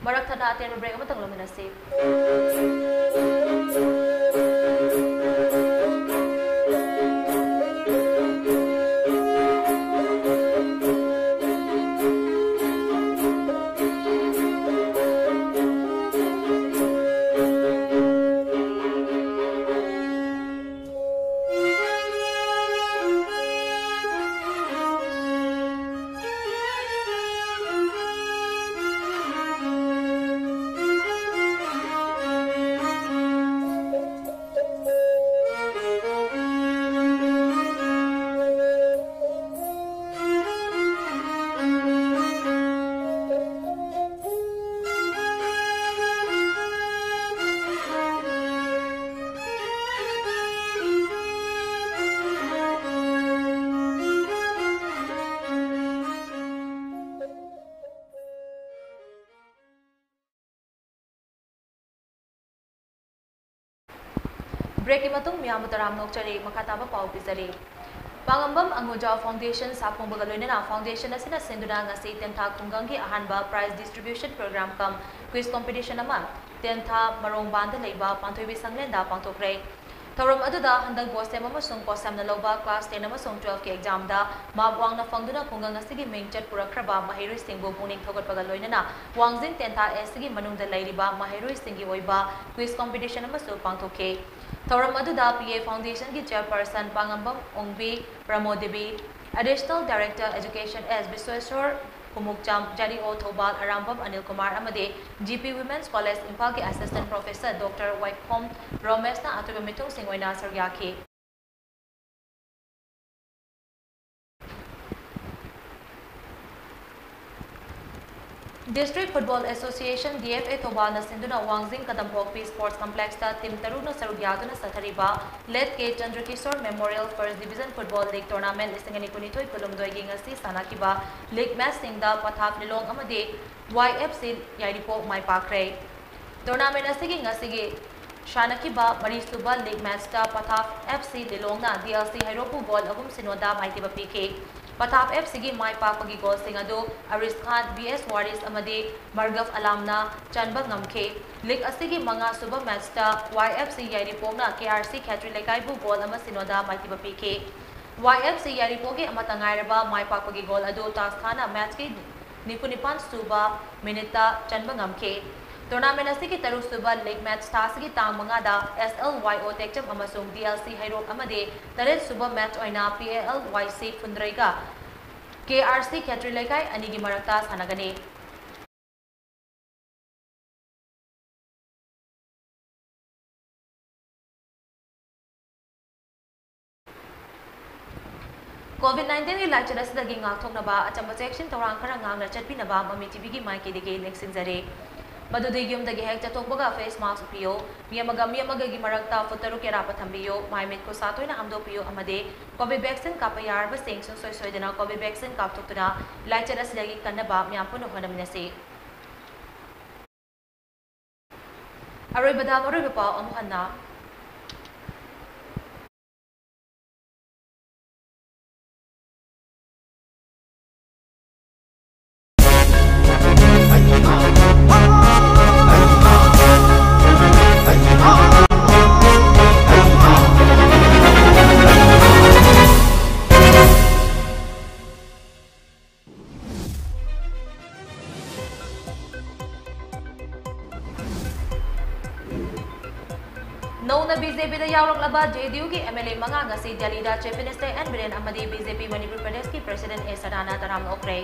ꯃꯔꯛ ꯊꯠꯅ ꯑꯇꯦꯟꯕ break ꯑꯃꯇꯪ ꯂꯧꯃꯤꯟꯅꯁꯤ꯫ Breakꯀꯤ ꯃꯇꯨꯡ ꯃꯤꯌꯥꯝꯕꯨ ꯇꯔꯥꯝꯅ ꯑꯣꯛꯆꯔꯤ꯫ ꯃꯈꯥ ꯇꯥꯕ ꯄꯥꯎ ꯄꯤꯖꯔꯤ꯫ ꯄꯥꯉꯝꯕꯝ ꯑꯉꯨꯖꯥ Foundation ꯁꯥꯐꯣꯡꯕꯒ ꯂꯣꯏꯅꯅ foundation ꯑꯁꯤꯅ ꯁꯤꯟꯗꯨꯅ ꯉꯁꯤ ꯇꯦꯟꯊꯥ ꯈꯨꯡꯒꯪꯒꯤ ꯑꯍꯥꯟꯕ prize distribution program cum quiz competition ꯑꯃ ꯇꯦꯟꯊꯥ ꯃꯔꯣꯡꯕꯥꯟꯗ ꯂꯩꯕ ꯄꯥꯟꯊꯣꯏꯕꯤ ꯁꯪꯂꯦꯟꯗ ꯄꯥꯡꯊꯣꯛꯈ꯭ꯔꯦ꯫ ꯊꯧꯔꯝ ꯑꯗꯨꯗ ꯍꯟꯗꯛ ꯕꯣꯁꯦꯝ ꯑꯃꯁꯨꯡ ꯄꯣꯁꯦꯝꯅ ꯂꯧꯕ class ten ꯑꯃꯁꯨꯡ twelveꯀꯤ examꯗ mark ꯋꯥꯡꯅ ꯐꯪꯗꯨꯅ ꯈꯨꯡꯒꯪ ꯑꯁꯤꯒꯤ ꯃꯤꯡꯆꯠ ꯄꯨꯔꯛꯈ꯭ꯔꯕ ꯃꯍꯩꯔꯣꯏꯁꯤꯡꯕꯨ ꯄꯨꯛꯅꯤꯡ ꯊꯧꯒꯠꯄꯒ ꯂꯣꯏꯅꯅ ꯋꯥꯡꯖꯤꯡ ꯇꯦꯟꯊꯥ Sꯒꯤ ꯃꯅꯨꯡꯗ ꯂꯩꯔꯤꯕ ꯃꯍꯩꯔꯣꯏꯁꯤꯡꯒꯤ ꯑꯣꯏꯕ quiz competition ꯑꯃꯁꯨ ꯄꯥꯡꯊꯣꯛꯈꯤ꯫ ꯊꯧꯔꯝ ꯑꯗꯨꯗ P A Foundationꯒꯤ chairperson ꯄꯥꯉꯝꯕꯝ Ongbi ꯄ꯭ꯔꯃꯣꯗꯦꯕꯤ, Additional Director Education S ꯕꯤꯁ꯭ꯋꯦꯁꯣꯔ ꯀꯨꯃꯨꯛꯆꯥꯝ, zari ꯑꯣ ꯊꯧꯕꯥꯜ ꯑꯔꯥꯝꯕꯝ ꯑꯅꯤꯜ ꯀꯨꯃꯥꯔ ꯑꯃꯗꯤ G P Women's College ꯏꯝꯐꯥꯜꯒꯤ assistant professor Doctor ꯋꯥꯏꯈꯣꯝ ꯔꯣꯃꯦꯁꯅ ꯑꯊꯣꯏꯕ ꯃꯤꯊꯨꯡꯁꯤꯡ ꯑꯣꯏꯅ ꯁꯔꯨꯛ ꯌꯥꯈꯤ꯫ District Football Association, D F A, ꯊꯧꯕꯥꯜꯅ ꯁꯤꯟꯗꯨꯅ ꯋꯥꯡꯖꯤꯡ ꯀꯗꯝꯄꯣꯛꯄꯤ Sports Complexꯇ team ꯇꯔꯨꯛꯅ ꯁꯔꯨꯛ ꯌꯥꯗꯨꯅ ꯆꯠꯊꯔꯤꯕ Late K ꯆꯟꯗ꯭ꯔꯀꯤꯁꯣꯔ Memorial First Division Football League Tournament ꯂꯤꯁꯤꯡ ꯑꯅꯤ ꯀꯨꯟꯅꯤꯊꯣꯏ ꯀꯨꯟꯍꯨꯝꯗꯣꯏꯒꯤ ꯉꯁꯤ ꯁꯥꯟꯅꯈꯤꯕ league matchꯁꯤꯡꯗ ꯄꯊꯥꯞ ꯂꯤꯂꯣꯡ ꯑꯃꯗꯤ Y F C ꯌꯥꯏꯔꯤꯄꯣꯛ ꯃꯥꯏ ꯄꯥꯛꯈ꯭ꯔꯦ꯫ Tournament ꯑꯁꯤꯒꯤ ꯉꯁꯤꯒꯤ ꯁꯥꯟꯅꯈꯤꯕ ꯃꯔꯤꯁꯨꯕ league matchꯇ ꯄꯊꯥꯞ F C ꯂꯤꯂꯣꯡꯅ D L C ꯍꯩꯔꯣꯛꯄꯨ goal ꯑꯍꯨꯝ ꯁꯤꯅꯣꯗ ꯃꯥꯏꯊꯤꯕ ꯄꯤꯈꯤ꯫ ꯄꯊꯥꯞ ꯑꯦꯐ ꯁꯤꯒꯤ ꯃꯥꯏ ꯄꯥꯛꯄꯒꯤ ꯒꯣꯜꯁꯤꯡ ꯑꯗꯨ ꯑꯔꯤꯁ ꯈꯥꯟ, ꯕꯤ ꯑꯦꯁ ꯋꯥꯔꯤꯁ ꯑꯃꯗꯤ ꯃꯔꯒꯐ ꯑꯂꯥꯝꯅ ꯆꯟꯕ ꯉꯝꯈꯤ꯫ ꯂꯤꯒ ꯑꯁꯤꯒꯤ ꯃꯉꯥꯁꯨꯕ ꯃꯦꯆꯇ ꯋꯥꯏ ꯑꯦꯐ ꯁꯤ ꯌꯥꯏꯔꯤꯄꯣꯛꯅ ꯀꯦ ꯑꯥꯔ ꯁꯤ ꯈꯦꯇ꯭ꯔꯤ ꯂꯩꯀꯥꯏꯕꯨ ꯒꯣꯜ ꯑꯃ ꯁꯤꯅꯣꯗ ꯃꯥꯏꯊꯤꯕ ꯄꯤꯈꯤ꯫ ꯋꯥꯏ ꯑꯦꯐ ꯁꯤ ꯌꯥꯏꯔꯤꯄꯣꯛꯀꯤ ꯑꯃꯠꯇ ꯉꯥꯏꯔꯕ ꯃꯥꯏ ꯄꯥꯛꯄꯒꯤ ꯒꯣꯜ ꯑꯗꯨ ꯇꯥꯁ ꯈꯥꯟꯅ ꯃꯦꯆꯀꯤ ꯅꯤꯐꯨ ꯅꯤꯄꯥꯟ ꯁꯨꯕ ꯃꯤꯅꯤꯠꯇ ꯆꯟꯕ ꯉꯝꯈꯤ꯫ ꯇꯣꯔꯅꯥꯃꯦꯟ ꯑꯁꯤꯒꯤ ꯇꯔꯨꯛ ꯁꯨꯕ ꯂꯤꯒ ꯃꯦꯆ ꯊꯥ ꯑꯁꯤꯒꯤ ꯇꯥꯡ ꯃꯉꯥꯗ ꯑꯦꯁ ꯑꯦꯜ ꯋꯥꯏ ꯑꯣ ꯇꯦꯛꯆꯝ ꯑꯃꯁꯨꯡ ꯗꯤ ꯑꯦꯜ ꯁꯤ ꯍꯩꯔꯣꯛ ꯑꯃꯗꯤ ꯇꯔꯦꯠ ꯁꯨꯕ ꯃꯦꯆ ꯑꯣꯏꯅ ꯄꯤ ꯑꯦ ꯑꯦꯜ ꯋꯥꯏ ꯁꯤ ꯐꯨꯟꯗ꯭ꯔꯩꯒ ꯀꯦ ꯑꯥꯔ ꯁꯤ ꯈꯦꯇ꯭ꯔꯤ ꯂꯩꯀꯥꯏ ꯑꯅꯤꯒꯤ ꯃꯔꯛꯇ ꯁꯥꯟꯅꯒꯅꯤ꯫ ꯀꯣꯚꯤꯗ ꯅꯥꯏꯟꯇꯤꯟꯒꯤ ꯂꯥꯏꯆꯠ ꯑꯁꯤꯗꯒꯤ ꯉꯥꯛꯊꯣꯛꯅꯕ ꯑꯆꯝꯕ ꯆꯦꯛꯁꯤꯟ ꯊꯧꯔꯥꯡ ꯈꯔ ꯉꯥꯛꯅ ꯆꯠꯄꯤꯅꯕ ꯃꯃꯤ ꯇꯤꯚꯤꯒꯤ ꯃꯥꯏꯀꯩꯗꯒꯤ ꯅꯤꯡꯁꯤꯡꯖꯔꯤ꯫ ꯃꯗꯨꯗꯤ ꯌꯨꯝꯗꯒꯤ ꯍꯦꯛ ꯆꯠꯊꯣꯛꯄꯒ ꯐꯦꯁ ꯃꯥꯁꯛ ꯎꯞꯄꯤꯌꯨ, ꯃꯤ ꯑꯃꯒ ꯃꯤ ꯑꯃꯒꯒꯤ ꯃꯔꯛꯇ ꯐꯨꯠ ꯇꯔꯨꯛꯀꯤ ꯑꯔꯥꯞꯄ ꯊꯝꯕꯤꯌꯨ, ꯃꯥꯏ ꯃꯤꯠ ꯈꯨꯠ ꯁꯥ ꯇꯣꯏꯅ ꯍꯥꯝꯗꯣꯛꯄꯤꯌꯨ ꯑꯃꯗꯤ ꯀꯣꯚꯤꯗ ꯚꯦꯛꯁꯤꯟ ꯀꯥꯞꯄ ꯌꯥꯔꯕꯁꯤꯡ ꯁꯨꯡꯁꯣꯏ ꯁꯣꯏꯗꯅ ꯀꯣꯚꯤꯗ ꯚꯦꯛꯁꯤꯟ ꯀꯥꯞꯊꯣꯛꯇꯨꯅ ꯂꯥꯏꯆꯠ ꯑꯁꯤꯗꯒꯤ ꯀꯟꯅꯕ ꯃꯤꯌꯥꯝ ꯄꯨꯟꯅ ꯍꯣꯠꯅꯃꯤꯟꯅꯁꯤ꯫ ꯑꯔꯣꯏꯕꯗ ꯃꯔꯨꯑꯣꯏꯕ ꯄꯥꯎ ꯑꯃꯨꯛ ꯍꯟꯅ꯫ ꯅꯧꯅ ꯕꯤ ꯖꯦ ꯄꯤꯗ ꯌꯥꯎꯔꯛꯂꯕ ꯖꯦ ꯗꯤ ꯌꯨꯒꯤ ꯑꯦꯝ ꯑꯦꯜ ꯑꯦ ꯃꯉꯥ ꯉꯁꯤ ꯗꯦꯜꯂꯤꯗ ꯆꯤꯐ ꯃꯤꯅꯤꯁꯇꯔ ꯑꯦꯟ ꯕꯤꯔꯦꯟ ꯑꯃꯗꯤ ꯕꯤ ꯖꯦ ꯄꯤ ꯃꯅꯤꯄꯨꯔ ꯄ꯭ꯔꯗꯦꯁꯀꯤ ꯄ꯭ꯔꯦꯁꯤꯗꯦꯟ ꯑꯦ ꯁꯗꯥꯅꯟꯗ ꯇꯔꯥꯝꯅ ꯑꯣꯛꯈ꯭ꯔꯦ꯫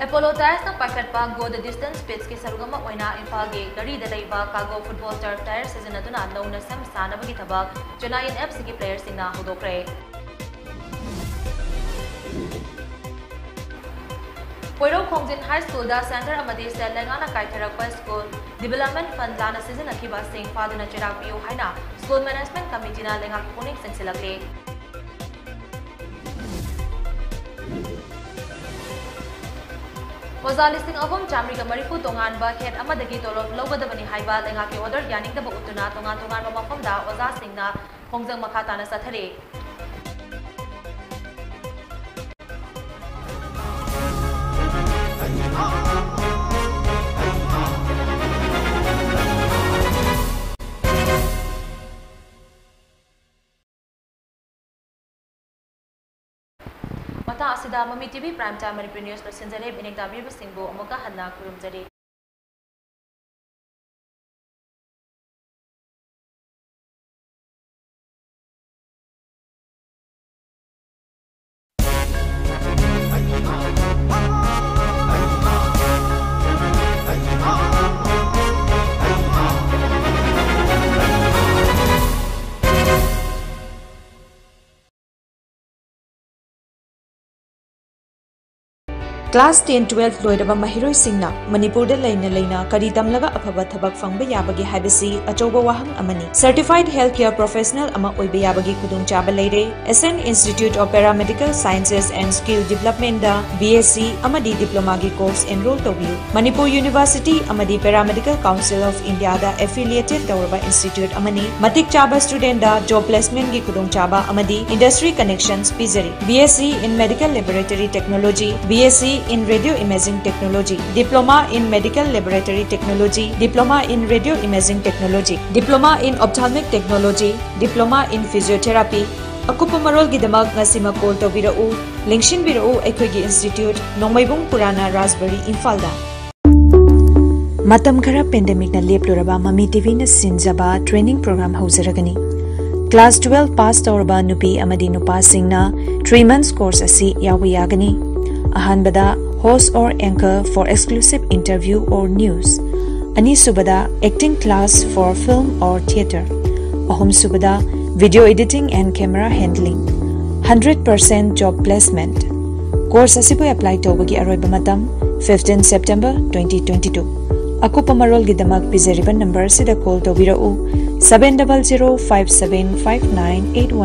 ꯑꯦꯄꯣꯂꯣ ꯇꯥꯏꯜꯁꯅ ꯄꯥꯏꯈꯠꯄ Go the Distance ꯁ꯭ꯄꯤꯆꯀꯤ ꯁꯔꯨꯛ ꯑꯃ ꯑꯣꯏꯅ ꯏꯝꯐꯥꯜꯒꯤ ꯘꯔꯤꯗ ꯂꯩꯕ ꯀꯥꯒꯣ ꯐꯨꯠꯕꯣꯜ ꯇꯔꯐ ꯇꯥꯏꯜ ꯁꯤꯖꯤꯟꯅꯗꯨꯅ ꯅꯧꯅ ꯁꯦꯝ ꯁꯥꯅꯕꯒꯤ ꯊꯕꯛ ꯆꯦꯟꯅꯥꯏ ꯑꯦꯟ ꯑꯦꯐ ꯁꯤꯒꯤ ꯄ꯭ꯂꯦꯌꯔꯁꯤꯡꯅ ꯍꯧꯗꯣꯛꯈ꯭ꯔꯦ꯫ ꯄꯣꯏꯔꯧ ꯈꯣꯡꯖꯤꯟ ꯍꯥꯏ ꯁ꯭ꯀꯨꯜꯗ ꯁꯦꯟꯇꯔ ꯑꯃꯗꯤ ꯁꯦꯜ ꯂꯩꯉꯥꯛꯅ ꯀꯥꯏꯊꯔꯛꯄ ꯁ꯭ꯀꯨꯜ ꯗꯤꯚꯦꯂꯞꯃꯦꯟ ꯐꯟ ꯂꯥꯟꯅ ꯁꯤꯖꯤꯟꯅꯈꯤꯕꯁꯤꯡ ꯐꯥꯗꯨꯅ ꯆꯩꯔꯥꯛ ꯄꯤꯌꯨ ꯍꯥꯏꯅ ꯁ꯭ꯀꯨꯜ ꯃꯦꯅꯦꯖꯃꯦꯟꯠ ꯀꯃꯤꯇꯤꯅ ꯂꯩꯉꯥꯛꯀꯤ ꯄꯨꯛꯅꯤꯡ ꯆꯤꯡꯁꯤꯜꯂꯛꯂꯤ꯫ ꯑꯣꯖꯥ ꯂꯤꯁꯤꯡ ꯑꯍꯨꯝ ꯆꯥꯃꯔꯤꯒ ꯃꯔꯤꯐꯨ ꯇꯣꯉꯥꯟꯕ ꯍꯦꯠ ꯑꯃꯗꯒꯤ ꯇꯣꯂꯣꯞ ꯂꯧꯒꯗꯕꯅꯤ ꯍꯥꯏꯕ ꯂꯩꯉꯥꯛꯀꯤ ꯑꯣꯔꯗꯔ ꯌꯥꯅꯤꯡꯗꯕ ꯎꯠꯇꯨꯅ ꯇꯣꯉꯥꯟ ꯇꯣꯉꯥꯟꯕ ꯃꯐꯝꯗ ꯑꯣꯖꯥꯁꯤꯡꯅ ꯈꯣꯡꯖꯪ ꯃꯈꯥ ꯇꯥꯅ ꯆꯠꯊꯔꯤ꯫ ꯃꯇꯥꯡ ꯑꯁꯤꯗ ꯃꯃꯤ T V Prime Time Manipuri news ꯂꯣꯏꯁꯤꯟꯖꯔꯦ꯫ ꯃꯤꯠꯌꯦꯡ ꯇꯥꯕꯤꯔꯤꯕꯁꯤꯡꯕꯨ ꯑꯃꯨꯛꯀ ꯍꯟꯅ ꯈꯨꯔꯨꯝꯖꯔꯤ꯫ Class ten twelve ꯂꯣꯏꯔꯕ ꯃꯍꯩꯔꯣꯏꯁꯤꯡꯅ ꯃꯅꯤꯄꯨꯔꯗ ꯂꯩꯅ ꯂꯩꯅ ꯀꯔꯤ ꯇꯝꯂꯒ ꯑꯐꯕ ꯊꯕꯛ ꯐꯪꯕ ꯌꯥꯕꯒꯦ ꯍꯥꯏꯕꯁꯤ ꯑꯆꯧꯕ ꯋꯥꯍꯪ ꯑꯃꯅꯤ꯫ Certified health care professional ꯑꯃ ꯑꯣꯏꯕ ꯌꯥꯕꯒꯤ ꯈꯨꯗꯣꯡꯆꯥꯕ ꯂꯩꯔꯦ꯫ Ascent Institute of Paramedical Sciences and Skill Development the B S C ꯑꯃꯗꯤ diploma ꯒꯤ course enroll ꯇꯧꯕꯤꯌꯨ꯫ ꯃꯅꯤꯄꯨꯔ University ꯑꯃꯗꯤ Paramedical Council of India the affiliated ꯇꯧꯔꯕ institute ꯑꯃꯅꯤ꯫ ꯃꯇꯤꯛ ꯆꯥꯕ student ꯗ job placement ꯒꯤ ꯈꯨꯗꯣꯡꯆꯥꯕ ꯑꯃꯗꯤ industry connections ꯄꯤꯖꯔꯤ꯫ B S C in Medical Laboratory Technology, B S C in Radio Imaging Technology, Diploma in Medical Laboratory Technology, Diploma in Radio Imaging Technology, Diploma in Ophthalmic Technology, Diploma in Physiotherapy꯫ ꯑꯀꯨꯞꯄ ꯃꯔꯣꯜꯒꯤꯗꯃꯛ ꯉꯁꯤꯃꯛ call ꯇꯧꯕꯤꯔꯛꯎ꯫ ꯂꯦꯡꯁꯤꯟꯕꯤꯔꯛꯎ ꯑꯩꯈꯣꯏꯒꯤ institute, ꯅꯣꯡꯃꯩꯕꯨꯡ ꯄꯨꯔꯥꯅ ꯔꯥꯖꯕꯔꯤ, ꯏꯝꯐꯥꯜꯗ꯫ ꯃꯇꯝ ꯈꯔ pandemic ꯅ ꯂꯦꯞꯂꯨꯔꯕ ꯃꯃꯤ T V ꯅ ꯁꯤꯟꯖꯕ training program ꯍꯧꯖꯔꯒꯅꯤ꯫ Class twelve pass ꯇꯧꯔꯕ ꯅꯨꯄꯤ ꯑꯃꯗꯤ ꯅꯨꯄꯥꯁꯤꯡꯅ three months course ꯑꯁꯤ ꯌꯥꯎꯕ ꯌꯥꯒꯅꯤ꯫ ꯑꯍꯥꯟꯕꯗ, host or anchor for exclusive interview or news꯫ ꯑꯅꯤꯁꯨꯕꯗ, acting class for film or theatre꯫ ꯑꯍꯨꯝꯁꯨꯕꯗ, video editing and camera handling꯫ Hundred percent job placement꯫ Course ꯑꯁꯤꯕꯨ apply ꯇꯧꯕꯒꯤ ꯑꯔꯣꯏꯕ ꯃꯇꯝ fifteen September twenty twenty-two꯫ ꯑꯀꯨꯞꯄ ꯃꯔꯣꯜꯒꯤꯗꯃꯛ ꯄꯤꯖꯔꯤꯕ number ꯑꯁꯤꯗ call ꯇꯧꯕꯤꯔꯛꯎ, seven double zero five seven five nine eight one꯫